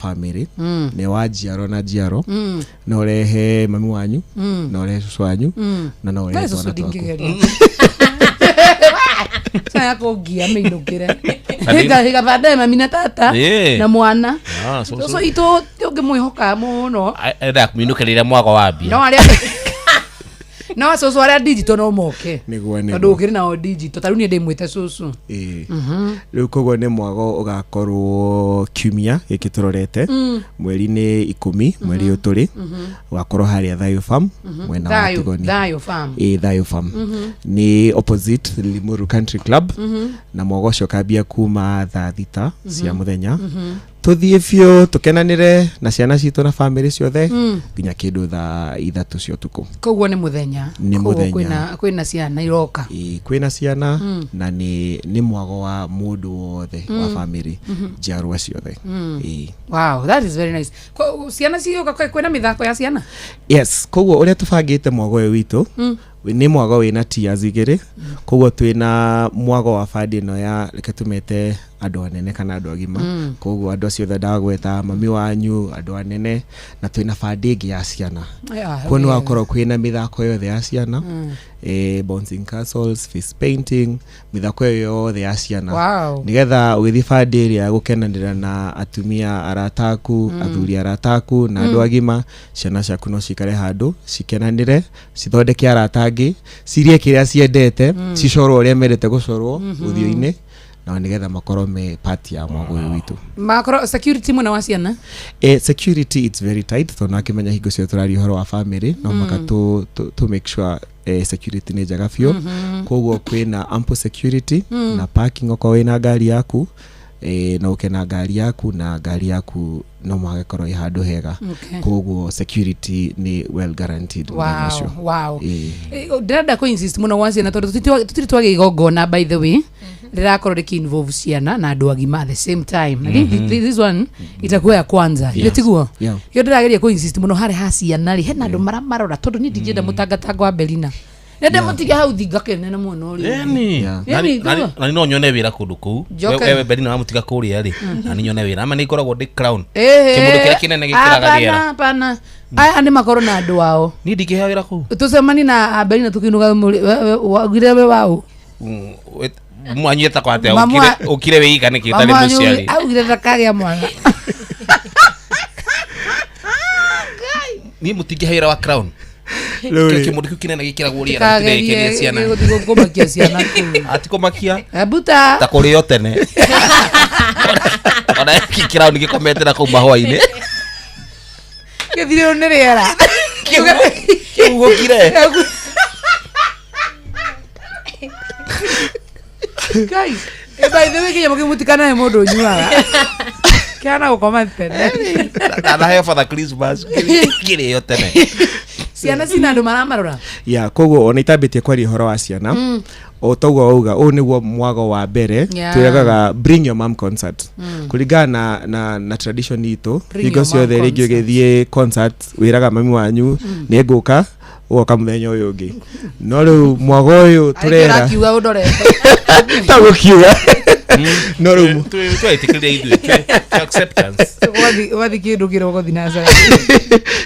Family nĩ wa njiaro na njiaro. No ũrehe mami wanyu, no ũrehe cũcũ wanyu, na no ũrehe Ngai, cũcũ twana twaku. ndingĩgeria caya kũngia mĩinũkĩre Ati- gabanda mami na tata Ĩĩ. na mwana. Ah, cũcũ. Cũcũ itũ ũngĩmwĩhoka mũno. Endaga kũminũkĩrĩria mwago wa mbia. No arĩa no cũcũ arĩa digital no moke. Nĩguo, tondũ nĩguo. ũkĩrĩ nao digital ta rĩu niĩ ndĩmwĩte cũcũ. Ĩĩ. Rĩu koguo nĩ mwago ũgakorwo kiumia gĩkĩ tũrorete, mweri-inĩ 10 mweri ũyũ tũrĩ, ũgakorwo harĩa Thayũ Farm, mwena wa Thayũ Tigoni. Thayũ Farm. Ĩĩ, Thayũ Farm nĩ opposite Limuru Country Club, na mwago ũcio ũkambia kuma thaa 6 cia mũthenya, tũthiĩ biũ tũkenanĩre na ciana citũ na bamĩrĩ ciothe nginya kĩndũ thaa 3 cia ũtukũ. Koguo nĩ mũthenya. Nĩ Koguo mũthenya. kwĩna ciana iroka. Ĩĩ, kwĩna ciana na nĩ mwago wa mũndũ wothe wa bamĩrĩ, njiarwa ciothe. Ĩĩ. Wow, that is very nice. Ciana cigũka, kwĩna mĩthako ya ciana? Yes, koguo ũrĩa tũbangĩte mwago ũyũ witũ nĩ mwago wĩna tiers igĩrĩ. Koguo twĩna mwago wa bandi ĩno ya, reke tũmete andũ anene kana andũ agima, koguo andũ acio othe ndagweta, mami wanyu, andũ anene, na twĩna bandi ĩngĩ ya ciana. Kuo nĩ wakorwo kwĩna mĩthako yothe ya ciana, bouncing castles, face painting, mĩthako ĩyo yothe ya ciana, nĩgetha ũgĩthiĩ bandi ĩrĩa ya gũkenanĩra na atumia arata aku, athuri arata aku na andũ agima, ciana ciaku no cikare handũ cikenanĩre, cithondeke arata angĩ, cirie kĩrĩa ciendete, cicorwo ũrĩa mendete gũcorwo ũthiũ-inĩ, na nĩgetha makorwo me part ya mwago ũyũ witũ. Makorwo security mwena wa ciana? Security, it's very tight, tondũ nakĩmenya hingo ciothe tũraria ũhoro wa family, no maka to make sure security nĩ njega biũ. Koguo kwĩna ample security na parking. Okorwo wĩna ngari yaku, no ũke na ngari yaku, na ngari yaku no mũhaka ĩkorwo ĩ handũ hega. Koguo security nĩ well guaranteed mũthenya ũcio. Ĩĩ. Ndĩrenda kũ insist mũno gwa ciana tondũ tũtirĩ twagĩa igongona, by the way, rĩrakorwo rĩkĩ involve ciana na andũ agima at the same time. I think this one itakuwa ya kwanza. Ile tiguo? Yeah. Ĩyo ndĩrageria kũ insist mũno harĩa ha ciana rĩ, hena andũ maramarora, tondũ niĩ ndingĩenda mũtangatango wa Belina nende mũtige hau thingakene na mwena ũrĩa ũngĩ. Ĩni. Yeah. Ĩni, tiguo? Nani no nyone wĩra kũndũ kũu. Njoke. Wewe Belina wamũtiga kũrĩa rĩ, nani nyone wĩra ama nĩ ngoragwo ndĩ crown Ĩhĩ. kĩmũndũ kĩrĩa kĩnene gĩkĩraga Hapana, rĩera. Hapana, aya nĩ makorwo na andũ ao. Niĩ ndingĩheo wĩra kũu. Tũcemanie na Abelina tũkiunuga, waugire we waũ? Mwanyu etagwo atĩa? Mamu Ũkire wĩiga nĩkĩ ũtarĩ Mama wanyu mũciari? Augire ndakagĩa mwana. Niĩ mũtingĩhe wĩra wa crown? Rĩu rĩ, Kĩmũndũ kĩu kĩnene gĩkĩragwo rĩera gĩtirĩkeria ciana. Gũthiĩ kũmakia ciana kũu. Atikũmakia. Ebuta. Ta kũrĩo tene ona kĩrauni gĩkomete na kũu mahũa-inĩ. Gĩthirĩrwo nĩ rĩera. Kĩhuhũkire. Ngai. By the way, kĩnyamũ kĩu mũtikanahe mũndũ ũnyuaga. Kĩhana gũkoma tene. Ndanaheo Father Christmas kĩrĩo tene. Ciana cina andũ maramarora. Ya, koguo ona itambĩtie kwaria ũhoro wa ciana, o toguo wauga, ũyũ nĩguo mwago wa mbere twĩragaga bring your mom concert, kũringana na tradition itũ. Bring Hingo your mom ciothe rĩngĩ concert. ũgĩthiĩ concert wĩraga mami wanyu nĩ ngũka, ũgoka mũthenya ũyũ ũngĩ, no rĩu mwago ũyũ tũrera Ũrakiuga ũndorete. Ta gũkiuga, no rĩu Twetĩkĩrire ithuĩ acceptance. Wathi kĩndũ kĩroko thinacara.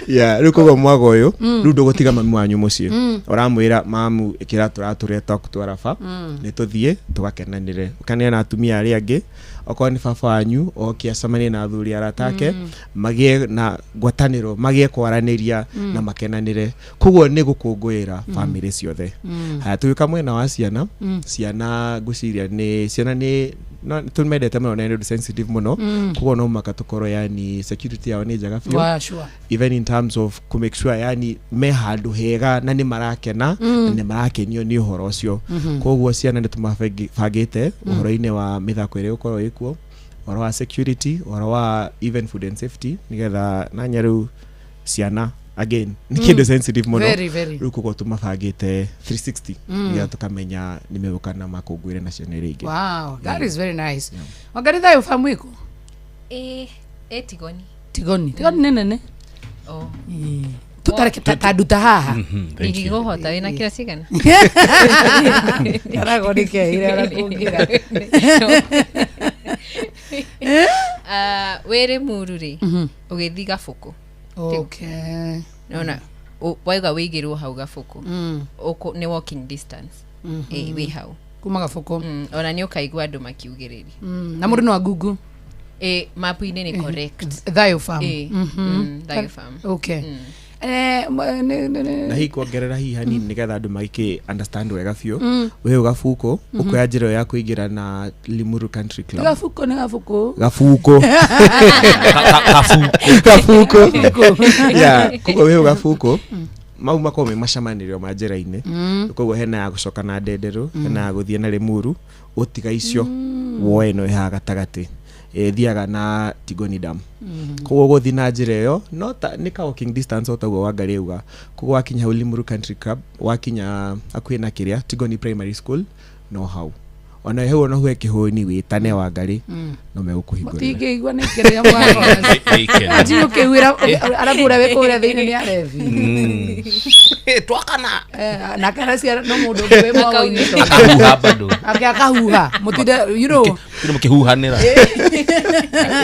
Ya, rĩu koguo mwago ũyũ rĩu ndũgũtiga mami wanyu mũciĩ, ũramwĩra, "Mamu, ĩkĩra tũratũrĩa twaku twaraba, nĩ tũthiĩ tũgakenanĩre, ũkenanĩre na atumia arĩa angĩ." Okorwo nĩ baba wanyu, oke acemanie na athuri arata ake, magĩe na ngwatanĩro, magĩe kwaranĩria na makenanĩre. Koguo nĩ gũkũngũĩra bamĩrĩ ciothe. Haya, tũgĩũka mwena wa ciana, ciana ngwĩciria nĩ ciana nĩ no tũmendete mũno na nĩ ũndũ sensitive mũno, koguo no mũhaka tũkorwo yani security yao nĩ njega biũ, Wa sure. even in terms of ku make sure yani me handũ hega na nĩ marakena na nĩ marakenio nĩ ũhoro ũcio. Koguo ciana nĩ tũmabangĩte ũhoro-inĩ wa mĩthako ĩrĩa ĩgũkorwo ĩkuo, ũhoro wa security, ũhoro wa even food and safety, nĩgetha nanya rĩu ciana again nĩ kĩndũ sensitive mũno. Very, very. Rĩu koguo tũmabangĩte 360 nĩgetha tũkamenya nĩ megũka na makũngũĩre na ciana iria ingĩ. Wow, that is very nice. Wangari, thayũ famu ĩkũ? Ĩ Tigoni. Tigoni. Tigoni nĩ nene. Oh. Tũtareke ta nduta haha. Thank you. Ingĩkũhota wĩna kiro cigana? Karagwo nĩ keire ona kũngĩra. Ah, wĩ Rĩmuru rĩ, ũgĩthiĩ Gabũkũ. Okay. Nona waiga wĩigĩrwo hau Gabũkũ. Nĩ walking distance. Ĩĩ, wĩ hau. Kuma Gabũkũ. Ona nĩ ũkaigua andũ makiugĩrĩria. Na mũndũ no agungu. Ĩĩ, mapu-inĩ nĩ correct. Thayo Farm. Ĩĩ, Thayo Farm. Okay. Na hihi kuongerera hihi hanini nigetha andũ magĩkĩ understand wega biũ, wĩ Gabuku ũkoya njĩra ĩyo ya kũingĩra na Limuru Country Club. Gabuku nĩ Gabuku. Gabuku. Kabuku. Gabuku, yeah. Koguo wĩ Gabuku, mau makoragwo me macemanĩrio ma njĩra-inĩ. Koguo hena ya gũcoka na Ndenderũ, hena ya gũthiĩ na Limuru, ũtiga icio woe ĩno ĩ haha gatagatĩ ĩthiaga na Tigoni Dam. Koguo gũthiĩ na njĩra ĩyo no ta nĩ ka walking distance, o taguo Wangarĩ auga. Koguo wakinya hau Limuru Country Club, wakinya hakuhĩ na kĩrĩa Tigoni Primary School, no hau ona hau ona huhe kĩhũni wĩtane Wangarĩ no megũkũhingũrĩra. Mũtingĩigua nĩ kĩrĩa mwako. Anji ũkĩuĩra arabu ũrĩa wĩ kũrĩa thĩinĩ nĩ arebi. Twakana. Na kana ciana no mũndũ ũngĩ wĩ mwago-inĩ to. Akahuha bado. Ake akahuha. Mũtinde you know. Tinde mũkĩhuhanĩra.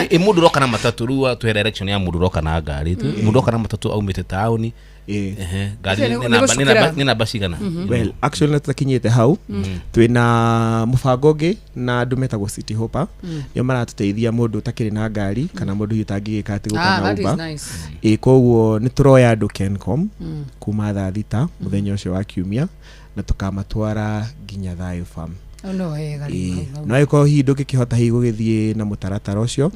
Ĩ mũndũ ũroka na matatũ, rĩu atũhe direction ya mũndũ ũroka na ngari. Mũndũ ũroka na matatũ aumĩte taũni. Ĩĩ. Ehe, ngari Ũcio nĩ nĩ namba gũcukĩra. Nĩ namba cigana? Well, actually nĩtũtakinyĩte hau. Twĩna mũbango ũngĩ na andũ metagwo City Hopper, nĩo maratũteithia mũndũ ũtakĩrĩ na ngari kana mũndũ hihi ũtangĩgĩka atĩ gũka Ah, na that is Uber. nice. Ĩ, koguo nĩ tũroya andũ Kencom kuma thaa 6 mũthenya ũcio wa kiumia na tũkamatwara nginya Thayo Farm. Oh, no wega. Ĩĩ. Rĩu hau. No angĩkorwo hihi ndũngĩkĩhota hihi gũgĩthiĩ na mũtaratara ũcio,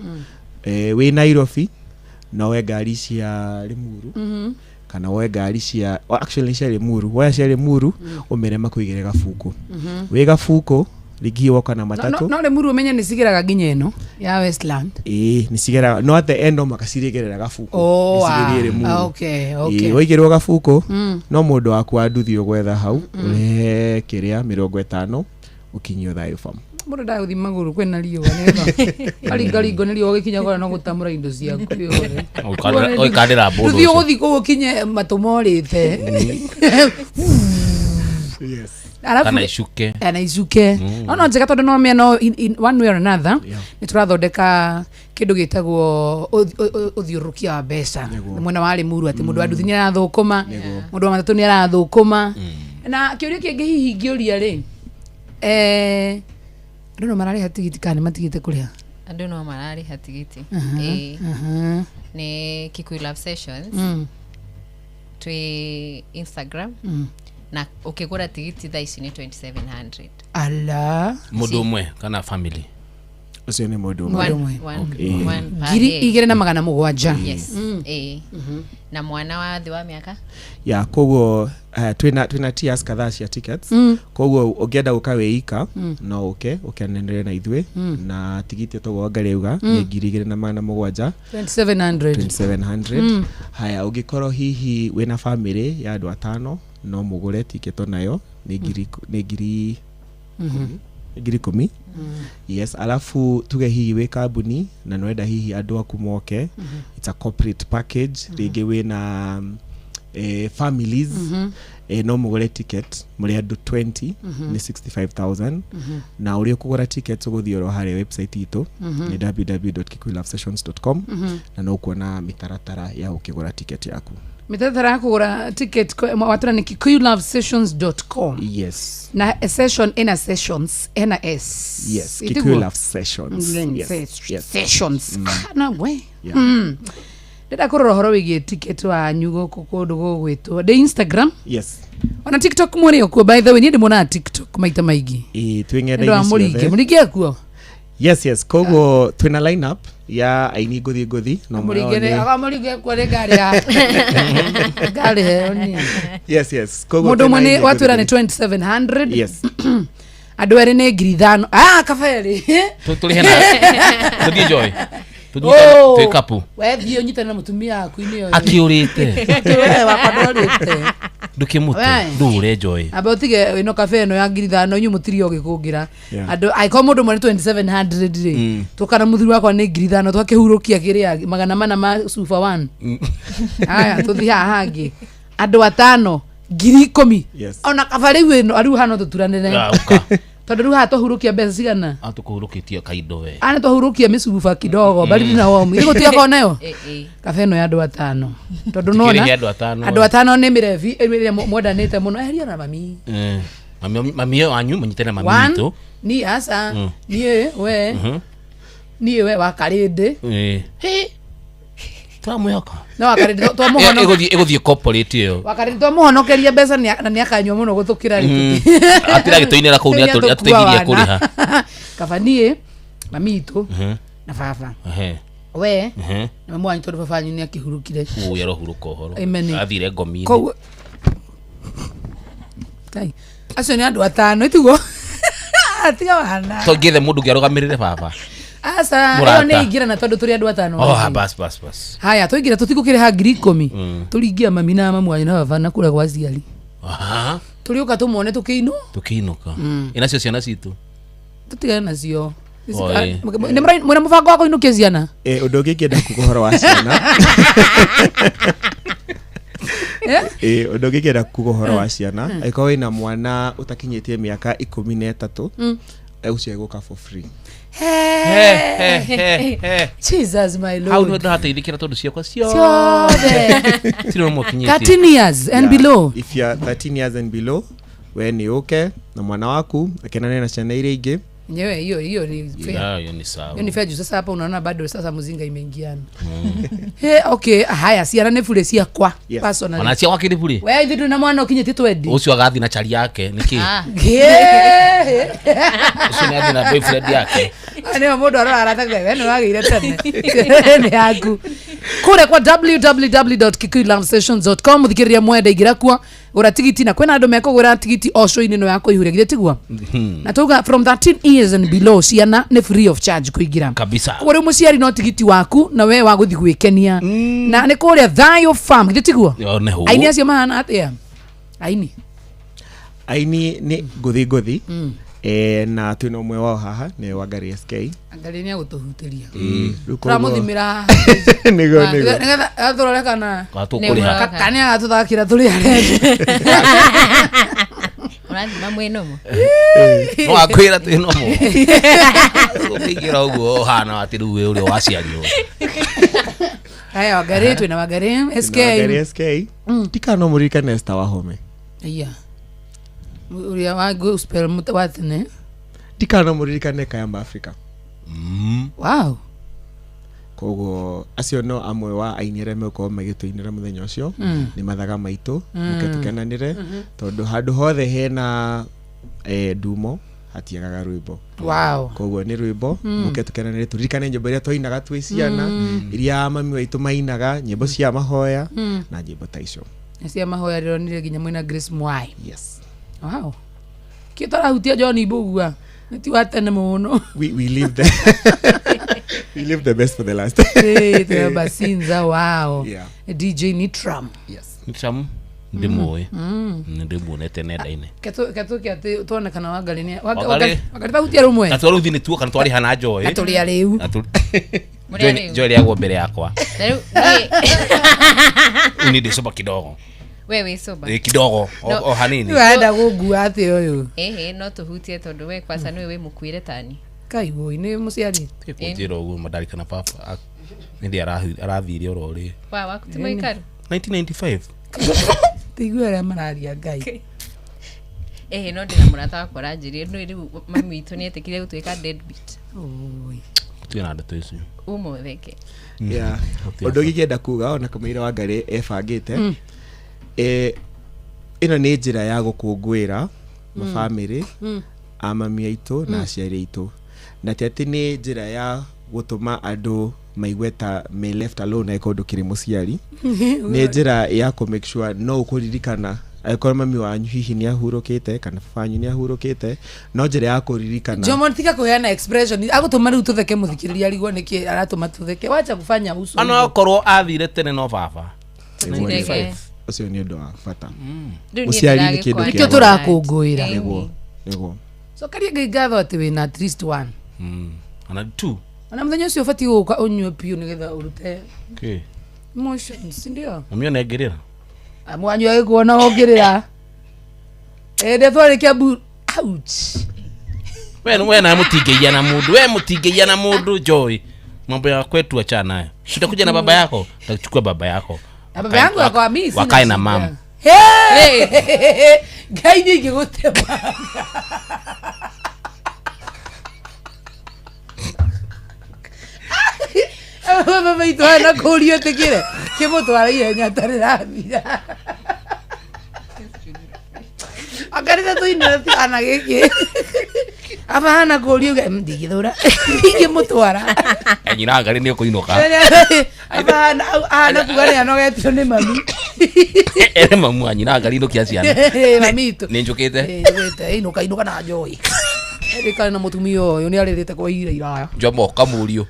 wĩ Nairobi no woe ngari cia Limuru kana woe ngari cia, oh, actually nĩ cia Limuru, woya cia Limuru ũmere makũigĩre Gabuku. Wĩ Gabuku rĩngĩ hihi woka na No, no, matatũ. no Limuru ũmenye nĩ cigeraga nginya ĩno ya Westland. Ĩĩ, nĩ cigeraga, no at the end no mũhaka cirĩgerera Gabuku. Oh, Nĩ cigĩthiĩ ah, Limuru. okay, Ĩĩ, okay. waigĩrwo Gabuku no mũndũ waku wa nduthi ũgwetha hau ũrehe kĩrĩa 50 ũkinyio Thayo Farm. Mũndũ ndagũthiĩ magũrũ kwĩna riũa nĩgetha karingaringo nĩ riũa ũgĩkinya kũrĩa no gũtamũra indo ciaku yothe. Ũikandĩra mbũndũ Ndũthiĩ ũcio. ũgũthiĩ kũu ũkinye matũ morĩte. Yes. Arabu Kana icuke. Kana icuke. No njega tondũ no mĩa no in one way or another nĩ tũrathondeka kĩndũ gĩtagwo ũthiũrũrũkia wa mbeca mwena wa Limuru, atĩ mũndũ wa nduthi nĩ arathũkũma, mũndũ wa matatũ nĩ arathũkũma. Na kĩũria kĩngĩ hihi ingĩũria rĩ, andũ no mararĩha tigiti kana nĩ matigĩte kũrĩha? Andũ no mararĩha tigiti. Ĩĩ. Nĩ Kikuyu Love Sessions twĩ Instagram, na ũkĩgũra tigiti thaa ici nĩ 2700. Ala. Mũndũ ũmwe kana family? Ũcio nĩ mũndũ ũmwe. Mũndũ ũmwe. One per Ngiri head. 2700. Yes. Ĩĩ. Na mwana wa thĩ wa mĩaka Ya, koguo twĩna tiers kadhaa cia tickets. Koguo ũngĩenda gũka wĩ ika no ũke ũkenenere na ithuĩ, na tigiti toguo Wangarĩ auga nĩ 2700. 2700. 2700. Haya, ũngĩkorwo hihi wĩna family ya andũ atano no mũgũre ticket onayo nĩ 10,000. Yes. Alafu tuge hihi wĩ kambuni na nĩwenda hihi andũ aku moke, it's a corporate package, rĩngĩ wĩna families, no mũgũre ticket mũrĩ andũ 20, nĩ 65,000. Na ũrĩa ũkũgũra tickets ũgũthiĩ oro harĩa website itũ nĩ www.kikuyulovesessions.com na no ũkuona mĩtaratara ya ũkĩgũra ticket yaku. Mĩtaratara ya kũgũra ticket watũra nĩ kikuyulovesessions.com. Yes. Na a session ena sessions ena s. Yes. Ĩtiguo? Kikuyu Love Sessions. Yes. Yes. Sessions. Ah, na we Yeah. Ndĩrenda kũrora ũhoro wĩgiĩ ticket wanyu gũkũ kũndũ gũgwĩtwo ndĩ Instagram ona TikTok mũrĩ o kuo. By the way, niĩ ndĩmuonaga TikTok maita maingĩ. Ĩĩ, twĩ nĩ ũndũ wa ng'enda-inĩ mũringe ciothe. Mũringe akuo. Yes, koguo twĩna line up ya aini ngũthi ngũthi no Mũringe nĩ mũrone. aga mũringe kuo nĩ ngari ya ngari heo niĩ. Yes, koguo Mũndũ ũmwe twĩna nĩ aini watwĩra nĩ ngũthi. 2700. Yes. Andũ erĩ nĩ 5000. Ah, kaberĩ. Tũrĩhe na tũthiĩ joy tũthiĩ twĩ kapu. We thiĩ ũnyitane na mũtumia waku inĩ ũyũ. Akĩũrĩte. We wakwa ndorĩte. Ndũkĩmũte. We. Ndũũre joy. Amba ũtige ĩno kabe ĩno ya 5000 inyuĩ mũtiri ũgĩkũngĩra. Andũ angĩkorwo mũndũ ũmwe nĩ 2700 rĩ, tũkana mũthuri wakwa nĩ 5000 twakĩhurũkia kĩrĩa 400 ma super one. Haya, tũthiĩ haha hangĩ, andũ atano 10,000. Yes. Ona kaba rĩu ĩno rĩu hano tũturanĩre. Ah, ũka. Tondũ rĩu haha twahurũkia mbeca cigana? Atũkũhurũkĩtie kaindo we. Ana twahurũkia mĩcuba kidogo baridi na womu ĩgũtiga nayo. Eh, eh. Kabe ĩno ya andũ atano, tondũ Tũkĩrĩhe nona andũ atano. Andũ atano nĩ mĩrebi ĩrĩa mwendanĩte mũno, eheria na mami. Eh, mami wanyu manyitane na mami One, witũ. ni aca niĩ we, niĩ we wakarĩndĩ. Eh. Hĩ. Tũramwĩhoka. No wakarĩndĩ twamũhono. Ĩgũthiĩ corporate ĩyo. Wakarĩndĩ twamũhonokeria mbeca na nĩakanyua mũno gũtũkĩra rĩ. Atira gĩtũinĩra kũu nĩ atũteithirie kũrĩha. Kaba niĩ, mami itũ na baba. Ehe. We Ehe. na mamu wanyu, tondũ baba wanyu nĩ akĩhurũkire. Ũyũ arohurũka ũhoro. Amen. Athire ngomi-inĩ. Koguo Kai, acio nĩ andũ atano itiguo tiga wana. Tongĩethe mũndũ ũngĩ arũgamĩrĩre baba. Aca, ĩyo Mũrata. nĩ ingĩrana tondũ tũrĩ andũ atano. Oh, ah, bas bas bas. Haya, tũingĩra tũtigũkĩrĩha 10,000, tũringia mami na mamu wanyu na baba na kũrĩa gwa aciari. Aha. Tũrĩũka tũmone tũkĩinwo. Tũkĩinũka. Ĩnacio ciana citũ. Tũtigane nacio. Oi. Nĩ mwĩna mũbango wa kũinũkia ciana? Eh, ũndũ ũngĩ ingĩenda kuga ũhoro wa ciana. Eh? Ĩ, ũndũ ũngĩ ingĩenda kuga ũhoro wa ciana, angĩkorwo wĩna mwana ũtakinyĩtie mĩaka 13, ũcio egũka for free. He, he, he. Jesus my Hau nĩ Lord. ndĩrateithĩkĩra tondũ ciakwa ciothe Ciothe. tirĩ ũmwe ũkinyĩtie. 13 years and Yeah. below. If you are 13 years and below, we nĩ ũke na mwana waku akenane na ciana iria ingĩ. Nyewe hiyo hiyo ni fair. Ah, hiyo ni sawa. Hiyo ni fair juu sasa hapa unaona bado sasa muzinga imeingiana. He, okay, haya ciana nĩ bure ciakwa Yes. personally. Ona cia gwake nĩ bure. We ithuĩ ndũrĩ na mwana ũkinyĩtie twendi. Ũcio agathiĩ na chari yake nĩkĩ? Ah. Yeah. Ũcio nĩ athiĩ na boyfriend yake. Nĩyo mũndũ arora arataga we nĩ wagĩire tene nĩ yaku kũrĩa kwa www.kikuyulovesessions.com. Mũthikĩrĩria mwenda, ingĩra kuo gũra tigiti, na kwĩna andũ mekũgũra tigiti o show-inĩ ĩno ya kũihũria, githĩ tiguo? Na tauga from 13 years and below ciana nĩ free of charge kũingĩra. Kabisa. Koguo rĩu mũciari no tigiti waku na we wa gũthiĩ gwĩkenia, na nĩ kũrĩa Thayo Farm, githĩ tiguo? Yo, nĩ hũ. Aini acio mahana atĩa aini? Aini nĩ ngũthi ngũthi, eh, na twĩna ũmwe wao haha nĩ Wangari SK. Angalia nĩ agũtũhutĩria. Rĩu koguo- Tũramũthimĩra haha. Nĩguo, nĩguo. Nĩgetha atũrore kana Kana tũkũrĩha. Nĩguo. kana agatũthakĩra tũrĩ arĩa Ũrathima mwĩnomo. No akwĩra twĩ nomo. Ũkĩingĩra ũguo ũhana atĩ rĩu wĩ ũrĩa waciarirwo. Haya, Wangari, twĩna Wangari SK. Twĩna Wangari SK. Ndikana no mũririkane Esther Wahome. Iya, ũrĩa wa gospel wa tene. Ndikana no mũririkane Kayamba Africa. Wow. Koguo acio no amwe wa aini arĩa megũkorwo magĩtũinĩra mũthenya ũcio. Nĩ mathaga maitũ, mũke tũkenanĩre, tondũ handũ hothe hena ndumo hatiagaga rwĩmbo. Wow. Koguo nĩ rwĩmbo, mũke tũkenanĩre, tũririkane nyĩmbo iria twainaga twĩ ciana, iria mami waitũ mainaga, nyĩmbo cia mahoya na nyĩmbo ta icio. Nĩ cia mahoya rĩronire nginya mwĩna Grace Mwai. Yes. Wow, kĩ tũrahutia John Mbugua nĩ ti wa tene mũno. We leave the best for the last. Eh, twĩna Basinza, wow. Yeah. DJ Nitram. Yes. Nitram ndĩmũĩ. Nĩ ndĩmuonete nenda-inĩ. Ketũke atĩ tuone kana Wangari nĩ Wangari- Wangari tahutia rũmwe. Na twarũthi nĩ tuo kana twarĩha na Joy. Na tũrĩ arĩu. Na Mũrĩ Joy arĩu. Joy rĩagwo mbere yakwa. Na rĩu niĩ- Rĩu nĩ ndĩ sober kidogo. we wĩ sober. Ĩ, kidogo o No. o hanini. Rĩu arenda gũngua atĩ ũyũ. Ĩhĩ, no tũhutie tondũ we kwaca nĩwe wĩ mũkuĩre tani. Kai woi, nĩ mũciari. Kũnjĩra ũguo madarikana baba nĩndĩ arathire oro rĩ. Wa waku ti mũikaru. 1995. Tĩigue arĩa mararia Ngai. Ĩhĩ, no ndĩna mũrata wakwa ũranjĩrire nĩ rĩu mami witũ nĩ etĩkire gũtuĩka deadbeat. Oi. Tuge na ndeto icio. Ũmũtheke. Yeah. Gũtirĩ Ũndũ ũngĩ ingĩenda kuga ona kamũira wa Ngarĩ ebangĩte, ĩno nĩ njĩra ya gũkũngũĩra mabamĩrĩ a mami aitũ na aciari aitũ, na ti atĩ nĩ njĩra ya gũtũma andũ maigue ta me left alone angĩkorwo ndũkĩrĩ mũciari. Nĩ njĩra ya kũ make sure no ũkũririkana angĩkorwo mami wanyu hihi nĩ ahurũkĩte kana baba wanyu nĩ ahurũkĩte, no njĩra ya kũririkana. Jomo, tiga kuheana expression agũtũma rĩu tũtheke, mũthikĩrĩria arigwo nĩkĩ aratũma tũtheke, wacha kufanya uso. Ana okorwo athire tene no baba. Tũtirege. Ũcio nĩ ũndũ wa bata. Rĩu niĩ Mũciari nĩ kĩndũ ndĩragĩkwaria. Nĩkĩo tũrakũngũĩra. Ĩni. Nĩguo, nĩguo. Cokeria Ngai ngatho atĩ wĩna at least one. Ana two. Ona mũthenya ũcio ũbatiĩ gũka ũnyue piũ nĩgetha ũrute Okay. emotions, ndio. Mami ona ngĩrĩra. Mwanyu agĩkuona ũngĩrĩra ĩndĩ twarĩkia bu ouch. We na mutingeiana mundu. We mutingeiana mundu Joy. Mambo ya kwetu achana nayo. Tutakuja na baba yako, tutachukua baba yako. Na baba yangu akawa mimi sina. Wakae na mama. Hey! Ngai nyingi gutema. Baba itu ana kurio tekire. Kimutwara ihenya atarĩ rathira. Akarĩte tũinĩre tigana gĩkĩ. Aba hana kũrio ndigithũra. Ingĩmũtwara. Nyina ngari nĩ ũkũinũka. Aba hana kuga nĩ anogetio nĩ mami. Ere mamu anyina ngari inũkia ciana. Mami itũ. Nĩ njũkĩte. Njũkĩte inũka inũka na Joy. Ĩrĩkane na mũtumia ũyũ nĩ arĩrĩte kwa ihinda iraya. Njomo kamũriũ.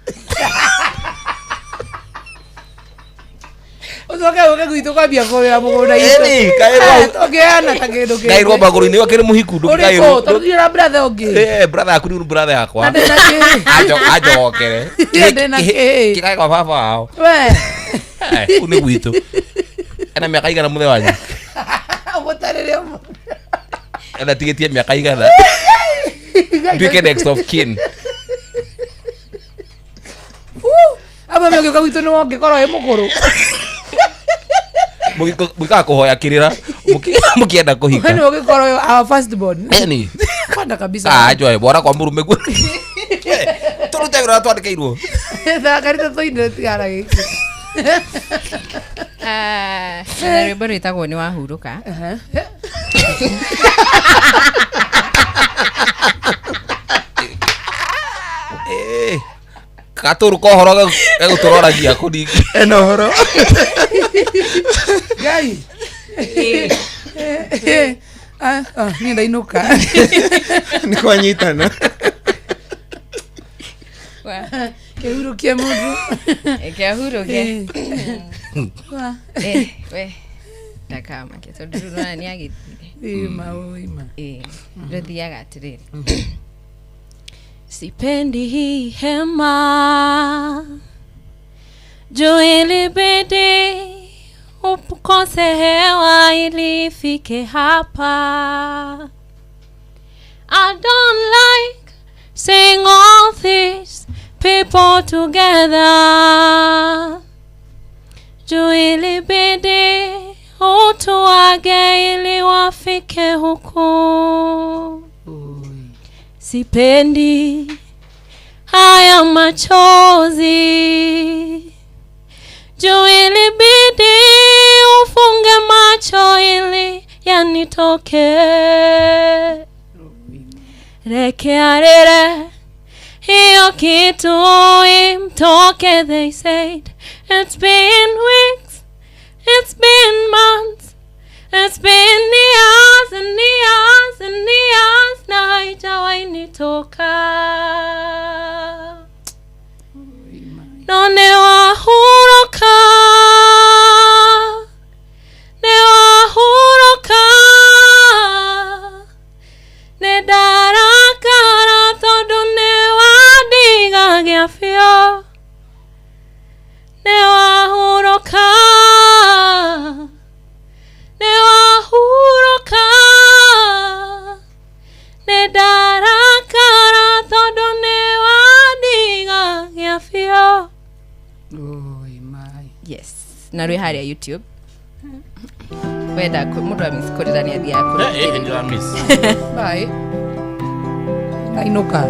Ucoke ũke gwitũ kwambia kũrĩra mũgũnda itũ. Ĩni, kaĩrwo. Tũngĩheana ta kĩndũ kĩngĩ. Kaĩrwo magũrũ-inĩ ũkĩrĩ mũhiku ndũngĩkaĩrwo. Ũrĩkũ? Tondũ ndirĩ na brother ũngĩ. Brother yaku nĩ brother yakwa. Na ndĩ na kĩĩ? Anjogokere. Ndĩ na kĩĩ? Kĩkae kwa baba wao. We. Kũu nĩ gwitũ. Ena mĩaka igana mũthee wanyu? Ũmũtarĩre ũmũ. Ena tigĩtie mĩaka igana. Nduĩke next of kin. Aba mĩũngĩũka gwitũ nĩ wongĩkorwo wĩ mũkũrũ. Mũgĩkaga kũhoya kĩrĩra mũkĩenda kũhika. Wewe nĩ ũngĩkorwo our first born. Eni. Kwanda kabisa. Ah, Joy, bora kwa mũrume guo. Tũrute wĩra twandĩkĩirwo. Thakarĩte tũinĩre tigana gĩkĩ. Na rwĩmbo rwĩtagwo nĩ wahurũka. Katũrũ kohoro gegũtũroragia kũningi. Ena ũhoro. Ngai. Niĩ ndainũka. Nĩ kwanyitana. Kĩhurũkie mũndũ. Kĩahurũke. We. Ndakamake tondũ rĩu nĩwona nĩ agĩthire. Ima, ima. Rũthiaga atĩrĩrĩ. Sipendi hii hema, juu ilibidi ukose hewa ili ifike hapa. I don't like seeing all these people together. Juu ilibidi utuage ili wafike huku. Sipendi haya machozi, juu ilibidi ufunge macho ili yanitoke. Rekearere hiyo kitu imtoke, they said. It's been weeks, it's been months, it's been years and years and years, na haijawahi nitoka. No nĩ wahuruka, nĩ wahuruka, nĩ ndarakara tondũ nĩ wandigagia biũ. Nĩ wahuruka, nĩ wahuruka, nĩ ndarakara tondũ nĩ wandigagia biũ. Yes, na rwĩ harĩa YouTube. Wenda mũndũ amiss kũrĩra nĩ athiaga kũrĩra. Bye. Ndainũka.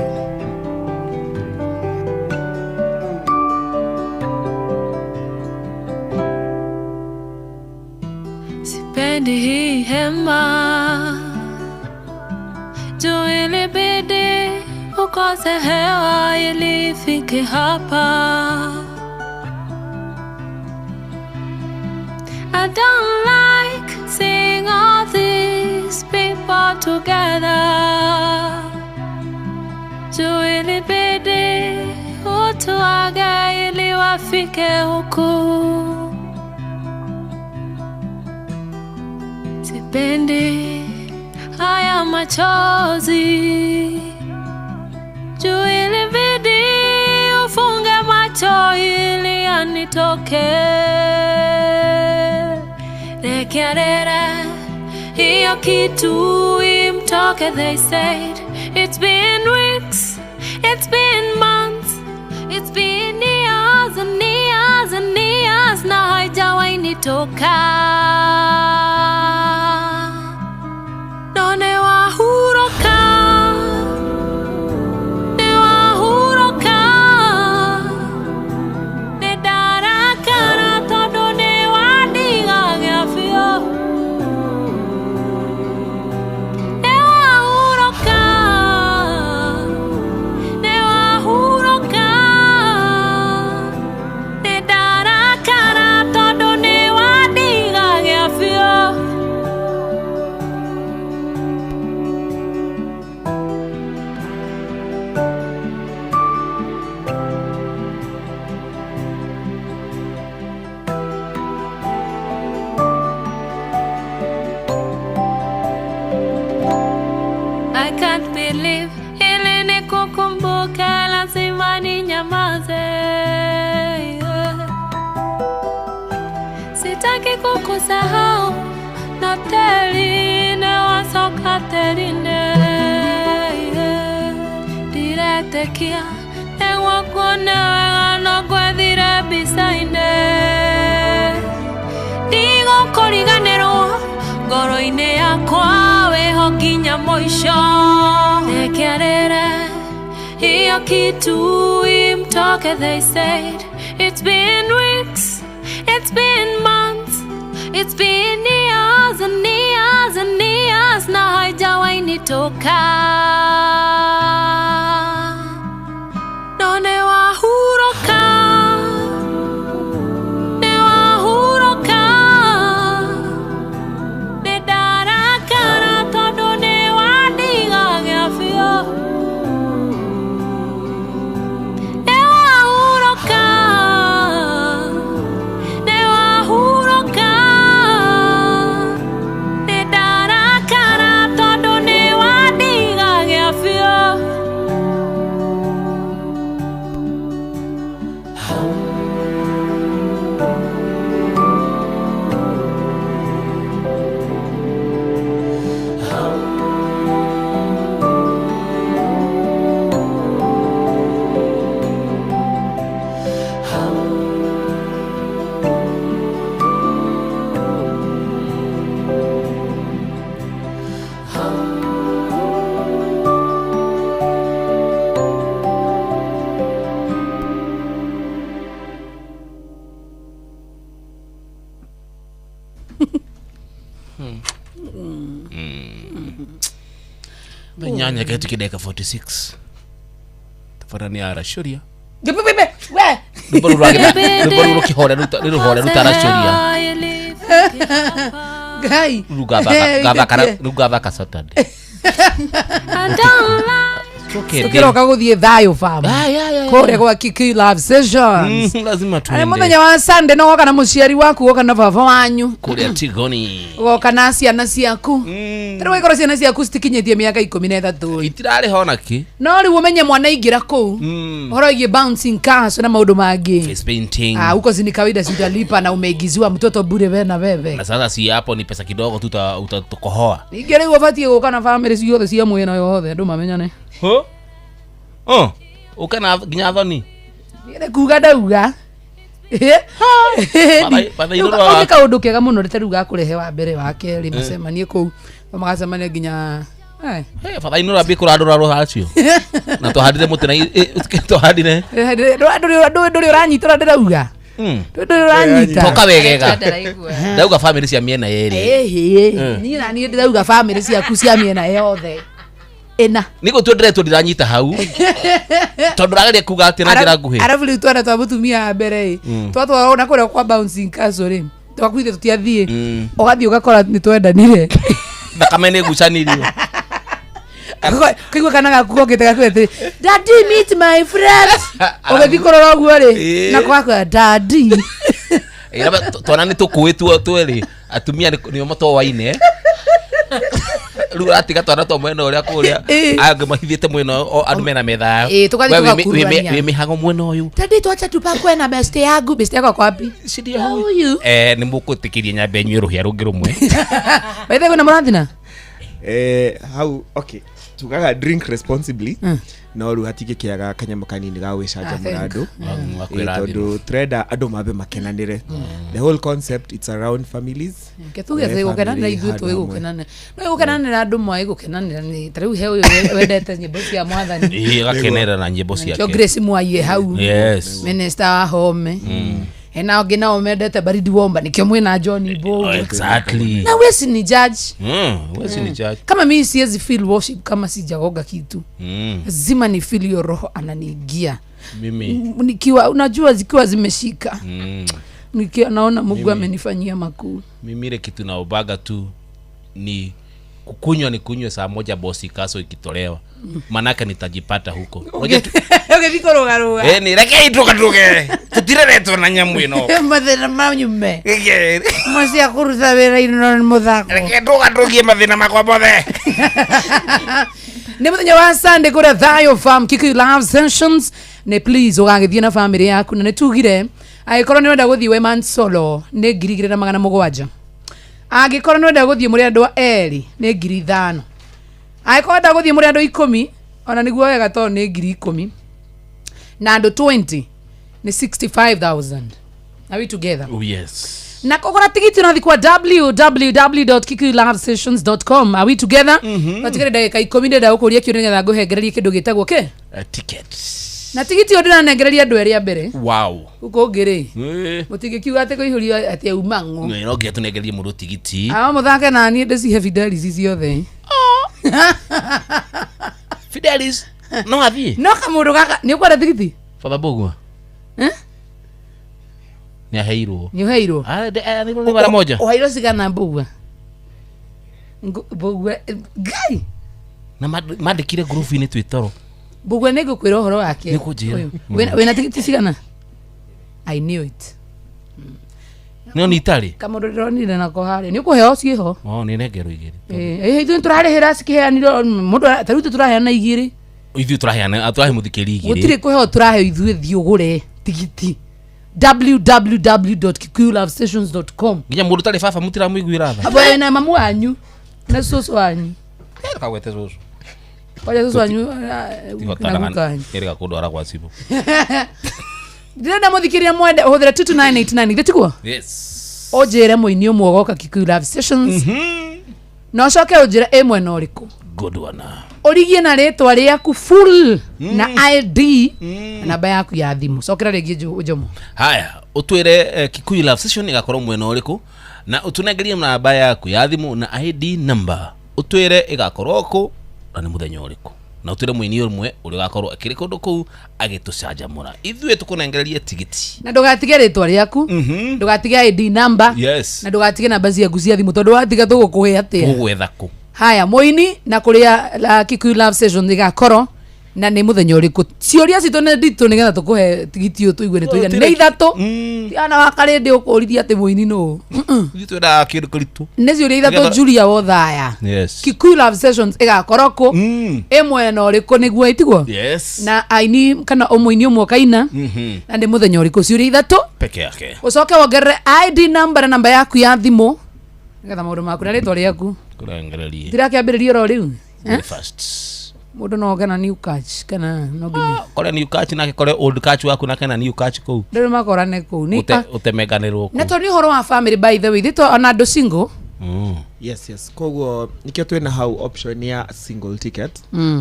Sipendi hii hema, juu ilibidi ukose hewa ili ifike hapa. I don't like seeing all these people together. Juu ilibidi utuage ili wafike huku. Sipendi haya machozi, juu ilibidi ufunge macho ili yanitoke. Rekearere hiyo kitu imtoke, they said. It's been weeks, been years and years and years na haijawahi nitoka. No nĩ wahurũka, nĩ wahurũka, nĩ ndarakara tondũ nĩ wandigagia biũ. Nĩ wahurũka, nĩ wahurũka, nĩ ndarakara tondũ nĩ wandigagia biũ. I can't believe ili nikukumbuke lazima ninyamaze. Yeah. Sitaki kukusahau na teline wasoka teline. Yeah. Ndiretekia nĩguo kuone wega no ngwethire mbica-inĩ. Ndigũkũriganĩrwo ngoro-inĩ yakwa wĩho nginya mũico. Nĩkĩarĩre hiyo kitu imtoke, they said. It's been weeks, it's been months, it's been years and years and years na haijawahi nitoka. No nĩ wahurũka, nĩ wahurũka, nĩ ndarakara tondũ nĩ wandigagia biũ. Nĩ wahurũka, nĩ wahurũka, nĩ ndarakara tondũ nĩ wandigagia biũ. Nyanya katika dakika 46 tabarani arashuria Bebe, we rwimbo rũu rwagĩtha- rwimbo rũu rũkĩhore rũhore rutaracũria Ngai. rĩu ngathaka rĩu ngathaka Saturday I don't like It's okay, Tukiroka gũthiĩ thayũ fam. Ah, yeah, yeah, yeah. Kũrĩa gwa Kikuyu Love Sessions. Lazima Arĩ tuende mũthenya wa Sunday no woka na mũciari waku woka na baba wanyu kũrĩa Tigoni woka na ciana ciaku tarĩu angĩkorwo ciana ciaku citikinyĩtie mĩaka 13 ĩ. itirarĩha ona kĩ No rĩu ũmenye mwana aingĩra kũu ũhoro wĩgiĩ bouncing castle na maũndũ mangĩ. Face painting. Ah, huko si ni kawaida si utalipa na umeigiziwa mtoto bure we na wewe. Na sasa si hapo ni pesa kidogo tu utatukohoa. Ningĩ rĩu ũbatiĩ gũka na bamĩrĩ ciothe cia mwena yothe andũ mamenyane. Huh? Oh, uka na nginya thoni. Niĩ nĩ kuga ndauga. Batha Rĩu irũrũ kau nĩ kaũndũ kega mũno ta rĩu gakũrehe wa mbere wa kerĩ macemanie kũu magacemania nginya eh. Hey, batha inũrũ ambie kũrandũra rũracio. Na twahandire mũtĩ na twahandire. Ndũrĩ ũranyita ũrĩa ndĩrauga. Ndũrĩ ũranyita. Toka wegega. Ndaraigua. Ndauga family cia mĩena yerĩ. Ĩhĩ, niĩ na niĩ ndĩrauga bamĩrĩ ciaku cia mĩena yothe ĩna. Nĩguo tuendelee ndiranyita hau. Tondũ ũrageria kuga atĩ na njĩra nguhĩ. Arabu rĩu twana twa mũtumia wa mbere ĩ twatwarwo na kũrĩa kwa bouncing castle rĩ twakuire tũtiathiĩ ũgathiĩ ũgakora nĩ twendanire. Thakame nĩ ĩgucanirio. Kaigua kana gaku gokĩte gakwĩra atĩrĩ daddy meet my friend ũgĩthiĩ kũrora ũguo rĩ Ĩĩ. nako gakwĩra daddy. Ĩ, raba, twana nĩ tũkũĩ tuo twĩrĩ atumia nĩo matowaine rĩu ũratiga twana twa mwena ũrĩa kũrĩa Ĩ. angĩ mahithĩte mwena ũyũ, o andũ mena metha yao. Ĩ, tũgathiĩ We tũgakuruhania. wĩ mĩhang'o mwena ũyũ. Daddy twacha tupakwe na beste yangu. Beste yako ako wapi? Huyu. Eh, nĩ mũgwĩtĩkĩria nyambe nyue rũhĩa rũngĩ rũmwe. By the way, kwĩna mũrathina? Hau okay. Tugaga drink responsibly, no rĩu hatingĩkĩaga kanyamũ kanini ga gwĩcanjamũra I think. andũ. Wa Ĩĩ, kwĩrathima. tondũ tũrenda andũ mambe makenanĩre. The whole concept, it's around families. Ketuge Kũrehe gũkenanĩra family ithuĩ handũ tũĩ hamwe. gũkenanĩra, no gũkenanĩra andũ mwaĩ gũkenanĩra nĩ ta rĩu he ũyũ wendete nyĩmbo cia mwathani. Ĩĩ, agakenerera na nyĩmbo Kĩo ciake. Grace Mwaiye hau, minister wa home, hena angĩ nao mendete Baridi Womba, nĩkĩo mwĩna John Mbogo. Exactly. Na we si ni judge. We si ni judge. Kama mi siwezi feel worship kama sijagoga kitu. Lazima ni feel hiyo roho ananiingia. Mimi Nikiwa unajua zikiwa zimeshika, nikiwa naona Mungu amenifanyia makuu. Mimi ile kitu naobaga tu ni kukunywa, ni kunywe saa 1 bosi kaso ikitolewa, manake nitajipata huko. Unajua Ũgĩthiĩ kũrũgarũga. Eh, ni rekei tugatruge tutireretwo na nyamu ĩno. Mathĩna manyume Reke macia kũruta wĩra-inĩ no nĩ mũthako. tugatrugie mathĩna makwa mothe. Nĩ mũthenya wa Sunday kũrĩa Thayo Farm, Kikuyu Love Sessions. Nĩ please ũgagĩthiĩ na famĩlĩ yaku, na nĩ tugire angĩkorwo nĩ ũrenda gũthiĩ we man solo nĩ 2700, angĩkorwo nĩ ũrenda gũthiĩ mũrĩ andũ erĩ nĩ 5000, angĩkorwo ũrenda gũthiĩ mũrĩ andũ 10 ona nĩguo wega tondũ nĩ 10,000, na andũ 20 nĩ 65,000. Are we together? Oh, yes. Na kũgũra tigiti ũrathiĩ kwa www.kikuyulovesessions.com. Are we together? Watigĩre ndagĩka 10, ndĩrenda gũkũria kĩũria nĩgetha ngũhengererie kĩndũ gĩtagwo kĩ. A ticket. Na tigiti ũyũ ndĩranengereria andũ erĩ a mbere. Wow. Gũkũ ũngĩ rĩ, Eh, mũtingĩkiuga atĩ kũihũrio atĩ auma ng'o. No nginya tũnengererie mũndũ tigiti. Ao mũthake na niĩ ndĩcihe Fidelis ciothe. Fidelis no athiĩ. No kamũndũ gaka nĩ ũkwenda tigiti. Father Bogwa Eh? nĩ aheirwo. Nĩ ũheirwo? Ah, nĩ mara moja. Ũheirwo cigana, Mbũgua? Mbũgua, Ngai. Na mandĩkire ngurubu-inĩ twĩ toro. Mbũgua nĩ ngũkwĩra ũhoro wake. Nĩ ũkũnjĩra. Ũyũ. Wĩna tigiti cigana? I knew it. No nĩ itarĩ. Kamũndũ ndĩronire nako harĩa nĩ ũkũheo ciĩho. Oh, nĩ nengerwo igĩrĩ. Ĩĩ, ithuĩ tũrarĩhĩra cikĩheanirwo mũndũ ta rĩu ithuĩ tũraheana igĩrĩ. Ithuĩ tũraheana, tũrahe mũthikĩri igĩrĩ. Gũtirĩ kũheo tũraheo ithuĩ, thiĩ ũgũre tigiti www.kikuyulovestations.com. Nginya mũndũ ũtarĩ baba mũtiramũiguĩra tha. Abo na mamu wanyu na cũcũ wanyu. Kagwete cũcũ. Kwaja cũcũ wanyu na guka wanyu. Erĩga kũndwara gwa cibũ. Ndĩrenda mũthikĩria mwende ũhũthĩre 22989, githĩ tiguo? Yes. Ũnjĩre mũini ũmwe ũgoka Kikuyu Love Sessions, na ũcoke ũnjĩre ĩ mwena ũrĩkũ. Good one. Ũrigie na rĩtwa rĩaku full na ID na namba yaku ya thimũ. Cokera rĩngĩ Njomo. Haya, ũtwĩre Kikuyu Love Session ĩgakorwo mwena ũrĩkũ, na ũtũnengerie namba yaku ya thimũ na ID number, ũtwĩre ĩgakorwo kũ na nĩ mũthenya ũrĩkũ, na ũtwĩre mũini ũmwe ũrĩa ũgakorwo akĩrĩ kũndũ kũu agĩtũcanjamũra. Ithuĩ tũkũnengererie tigiti. Na ndũgatige rĩtwa rĩaku, ndũgatige ID number, na ndũgatige namba ciaku cia thimũ, tondũ watiga tũgũkũhe atĩa? Tũgwetha kũ? Haya, mũini na kũrĩa la Kikuyu Love Session ĩgakorwo na nĩ mũthenya ũrĩkũ. Ciũria citũ nĩ nditũ nĩgetha tũkũhe tigiti ũyũ tũigue nĩ tũigana. Nĩ ithatũ. Tiana wa karĩndĩ ũkũririe atĩ mũini nũ. Ithuĩ twendaga kĩndũ kĩritũ. Nĩ ciũria ithatũ. Julia Wothaya. Yes. Kikuyu Love Sessions ĩgakorwo kũ, ĩ mwena ũrĩkũ, nĩguo ĩtigwo na aini kana ũmũini ũmwe ũkaina, na nĩ mũthenya ũrĩkũ. Ciũria ithatũ. Peke yake. Ũcoke wongerere ID number na namba yaku ya thimũ nĩgetha maũndũ maku na rĩtwa rĩaku. Kũrengererie. Ndirakĩambĩrĩria oro rĩu. Very fast. Mũndũ no oke na new catch kana no nginya Kore new catch nake, kore old catch waku nake na new catch kũu. ndĩrĩ makorane kũu nĩ Ũtemenganĩrwo na kũu. tondũ nĩ ũhoro wa family, by the way, thĩ ona andũ single. Yes, koguo nikĩo twĩna hau option ya single ticket,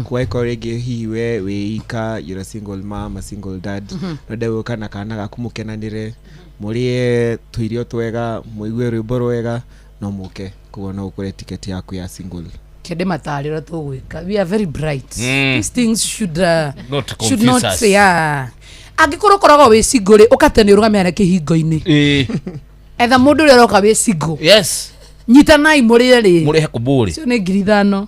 kuwaĩkorwo rĩngĩ hihi we wĩ ika, you're a single mom, a single dad, no gũka na kana gaku mũkenanĩre, mũrĩe tũirio twega, mũigue rwĩmbo rwega, no mũke. Koguo no ũkũre ticket yaku ya single. Kende matarĩ ũrĩa tũgwĩka, we are very bright. These things should Not should confuse not us. Yeah, angĩkorwo ũkoragwo wĩ single rĩ, ũkate nĩ ũrũgame harĩa kĩhingo-inĩ. Etha mũndũ ũrĩa ũroka wĩ single. Nyitanai mũrĩe rĩ. Mũrĩhe kũmbũrĩ. Cio nĩ 5000.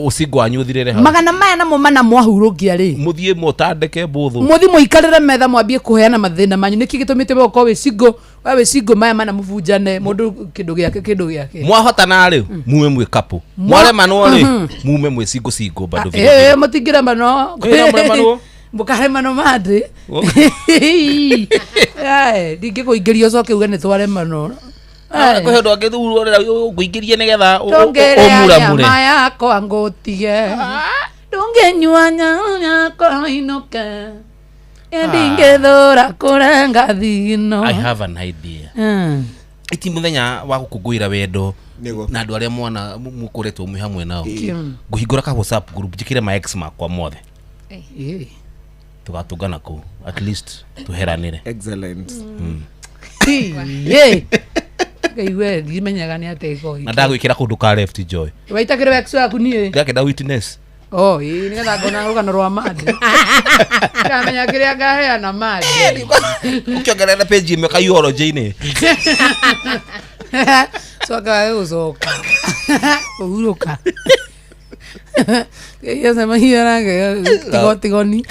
Ũcingo wanyu ũthirĩre hau. Magana maya namo mana mwahurũkia rĩ, Mũthiĩ mũtandĩke mbũthũ. mũthi mũikarĩre metha mwambie kũheana mathĩna manyu, nĩkĩ gĩtũmĩte we ũkorwo wĩ single, we wĩ single, maya mana mũbunjane mũndũ kĩndũ gĩake kĩndũ gĩake. Mwahotana rĩ, mume mwĩ couple, mwaremanwo rĩ, mume mwĩ single single bado vile Eh, vile. mũtingĩremanwo. Eh, no mũremanwo. Mũkaremanwo mandĩ. Oh. Ndingĩkũingĩria ũcoke uge nĩ twaremanwo. Kwĩ ũndũ angĩ ũrera ngũingĩrie nĩgetha Ndũngĩrĩa ũmuramure. nyama yakwa ngũtige, ndũngĩnyua nyama yakwa inũke, ndingĩthũra kũrenga thino. I have an idea. Iti muthenya wa gũkũngũĩra wendo Nĩguo. na andũ arĩa mwana mũkoretwo mwĩ hamwe nao, ngũhingũra ka WhatsApp group, njĩkĩre ma ex makwa mothe, tũgatũngana kũu, at least tũheranĩre. Excellent. Ngai we, ndimenyaga nĩ atĩa iko. Na ndagwĩkĩra kũndũ ka left, Joy. Waitakĩrĩ ex waku niĩ? Ndakenda witness. Oh, ĩĩ, nĩgetha ngona rũgano rwa mande, ngamenya kĩrĩa ngaheana mande. Ũkĩongerera page ĩmwe kaiorojĩ-inĩ. Coka wage gũcoka kũhurũka gacemania nake tigo tigoni.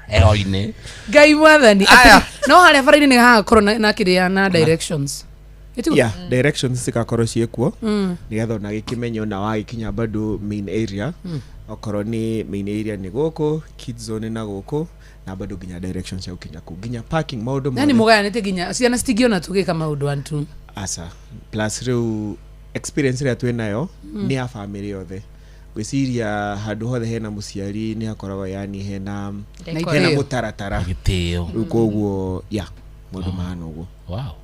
Heho-inĩ. Ngai mwathani. Aya. No harĩa bara-inĩ nĩ hagakorwo na kĩrĩa na directions. Ĩtiguo? Yeah, directions cigakorwo ciĩkuo nĩgetha ona gĩkĩmenye ona wagĩkinya bado main area, okorwo nĩ main area nĩ gũkũ, kids zone na gũkũ, na bado nginya directions cia gũkinya kũu, nginya parking, maũndũ Yani mothe. Mũgayanĩte nginya ciana citingĩona tũgĩka maũndũ antu. Aca, plus rĩu experience ĩrĩa twĩ nayo nĩ ya family yothe. Ngwĩciria handũ hothe hena mũciari nĩ hakoragwo yani hena Na hena itĩo. mũtaratara. Gĩtĩo. Rĩu koguo ya maũndũ mahana ũguo. Wow.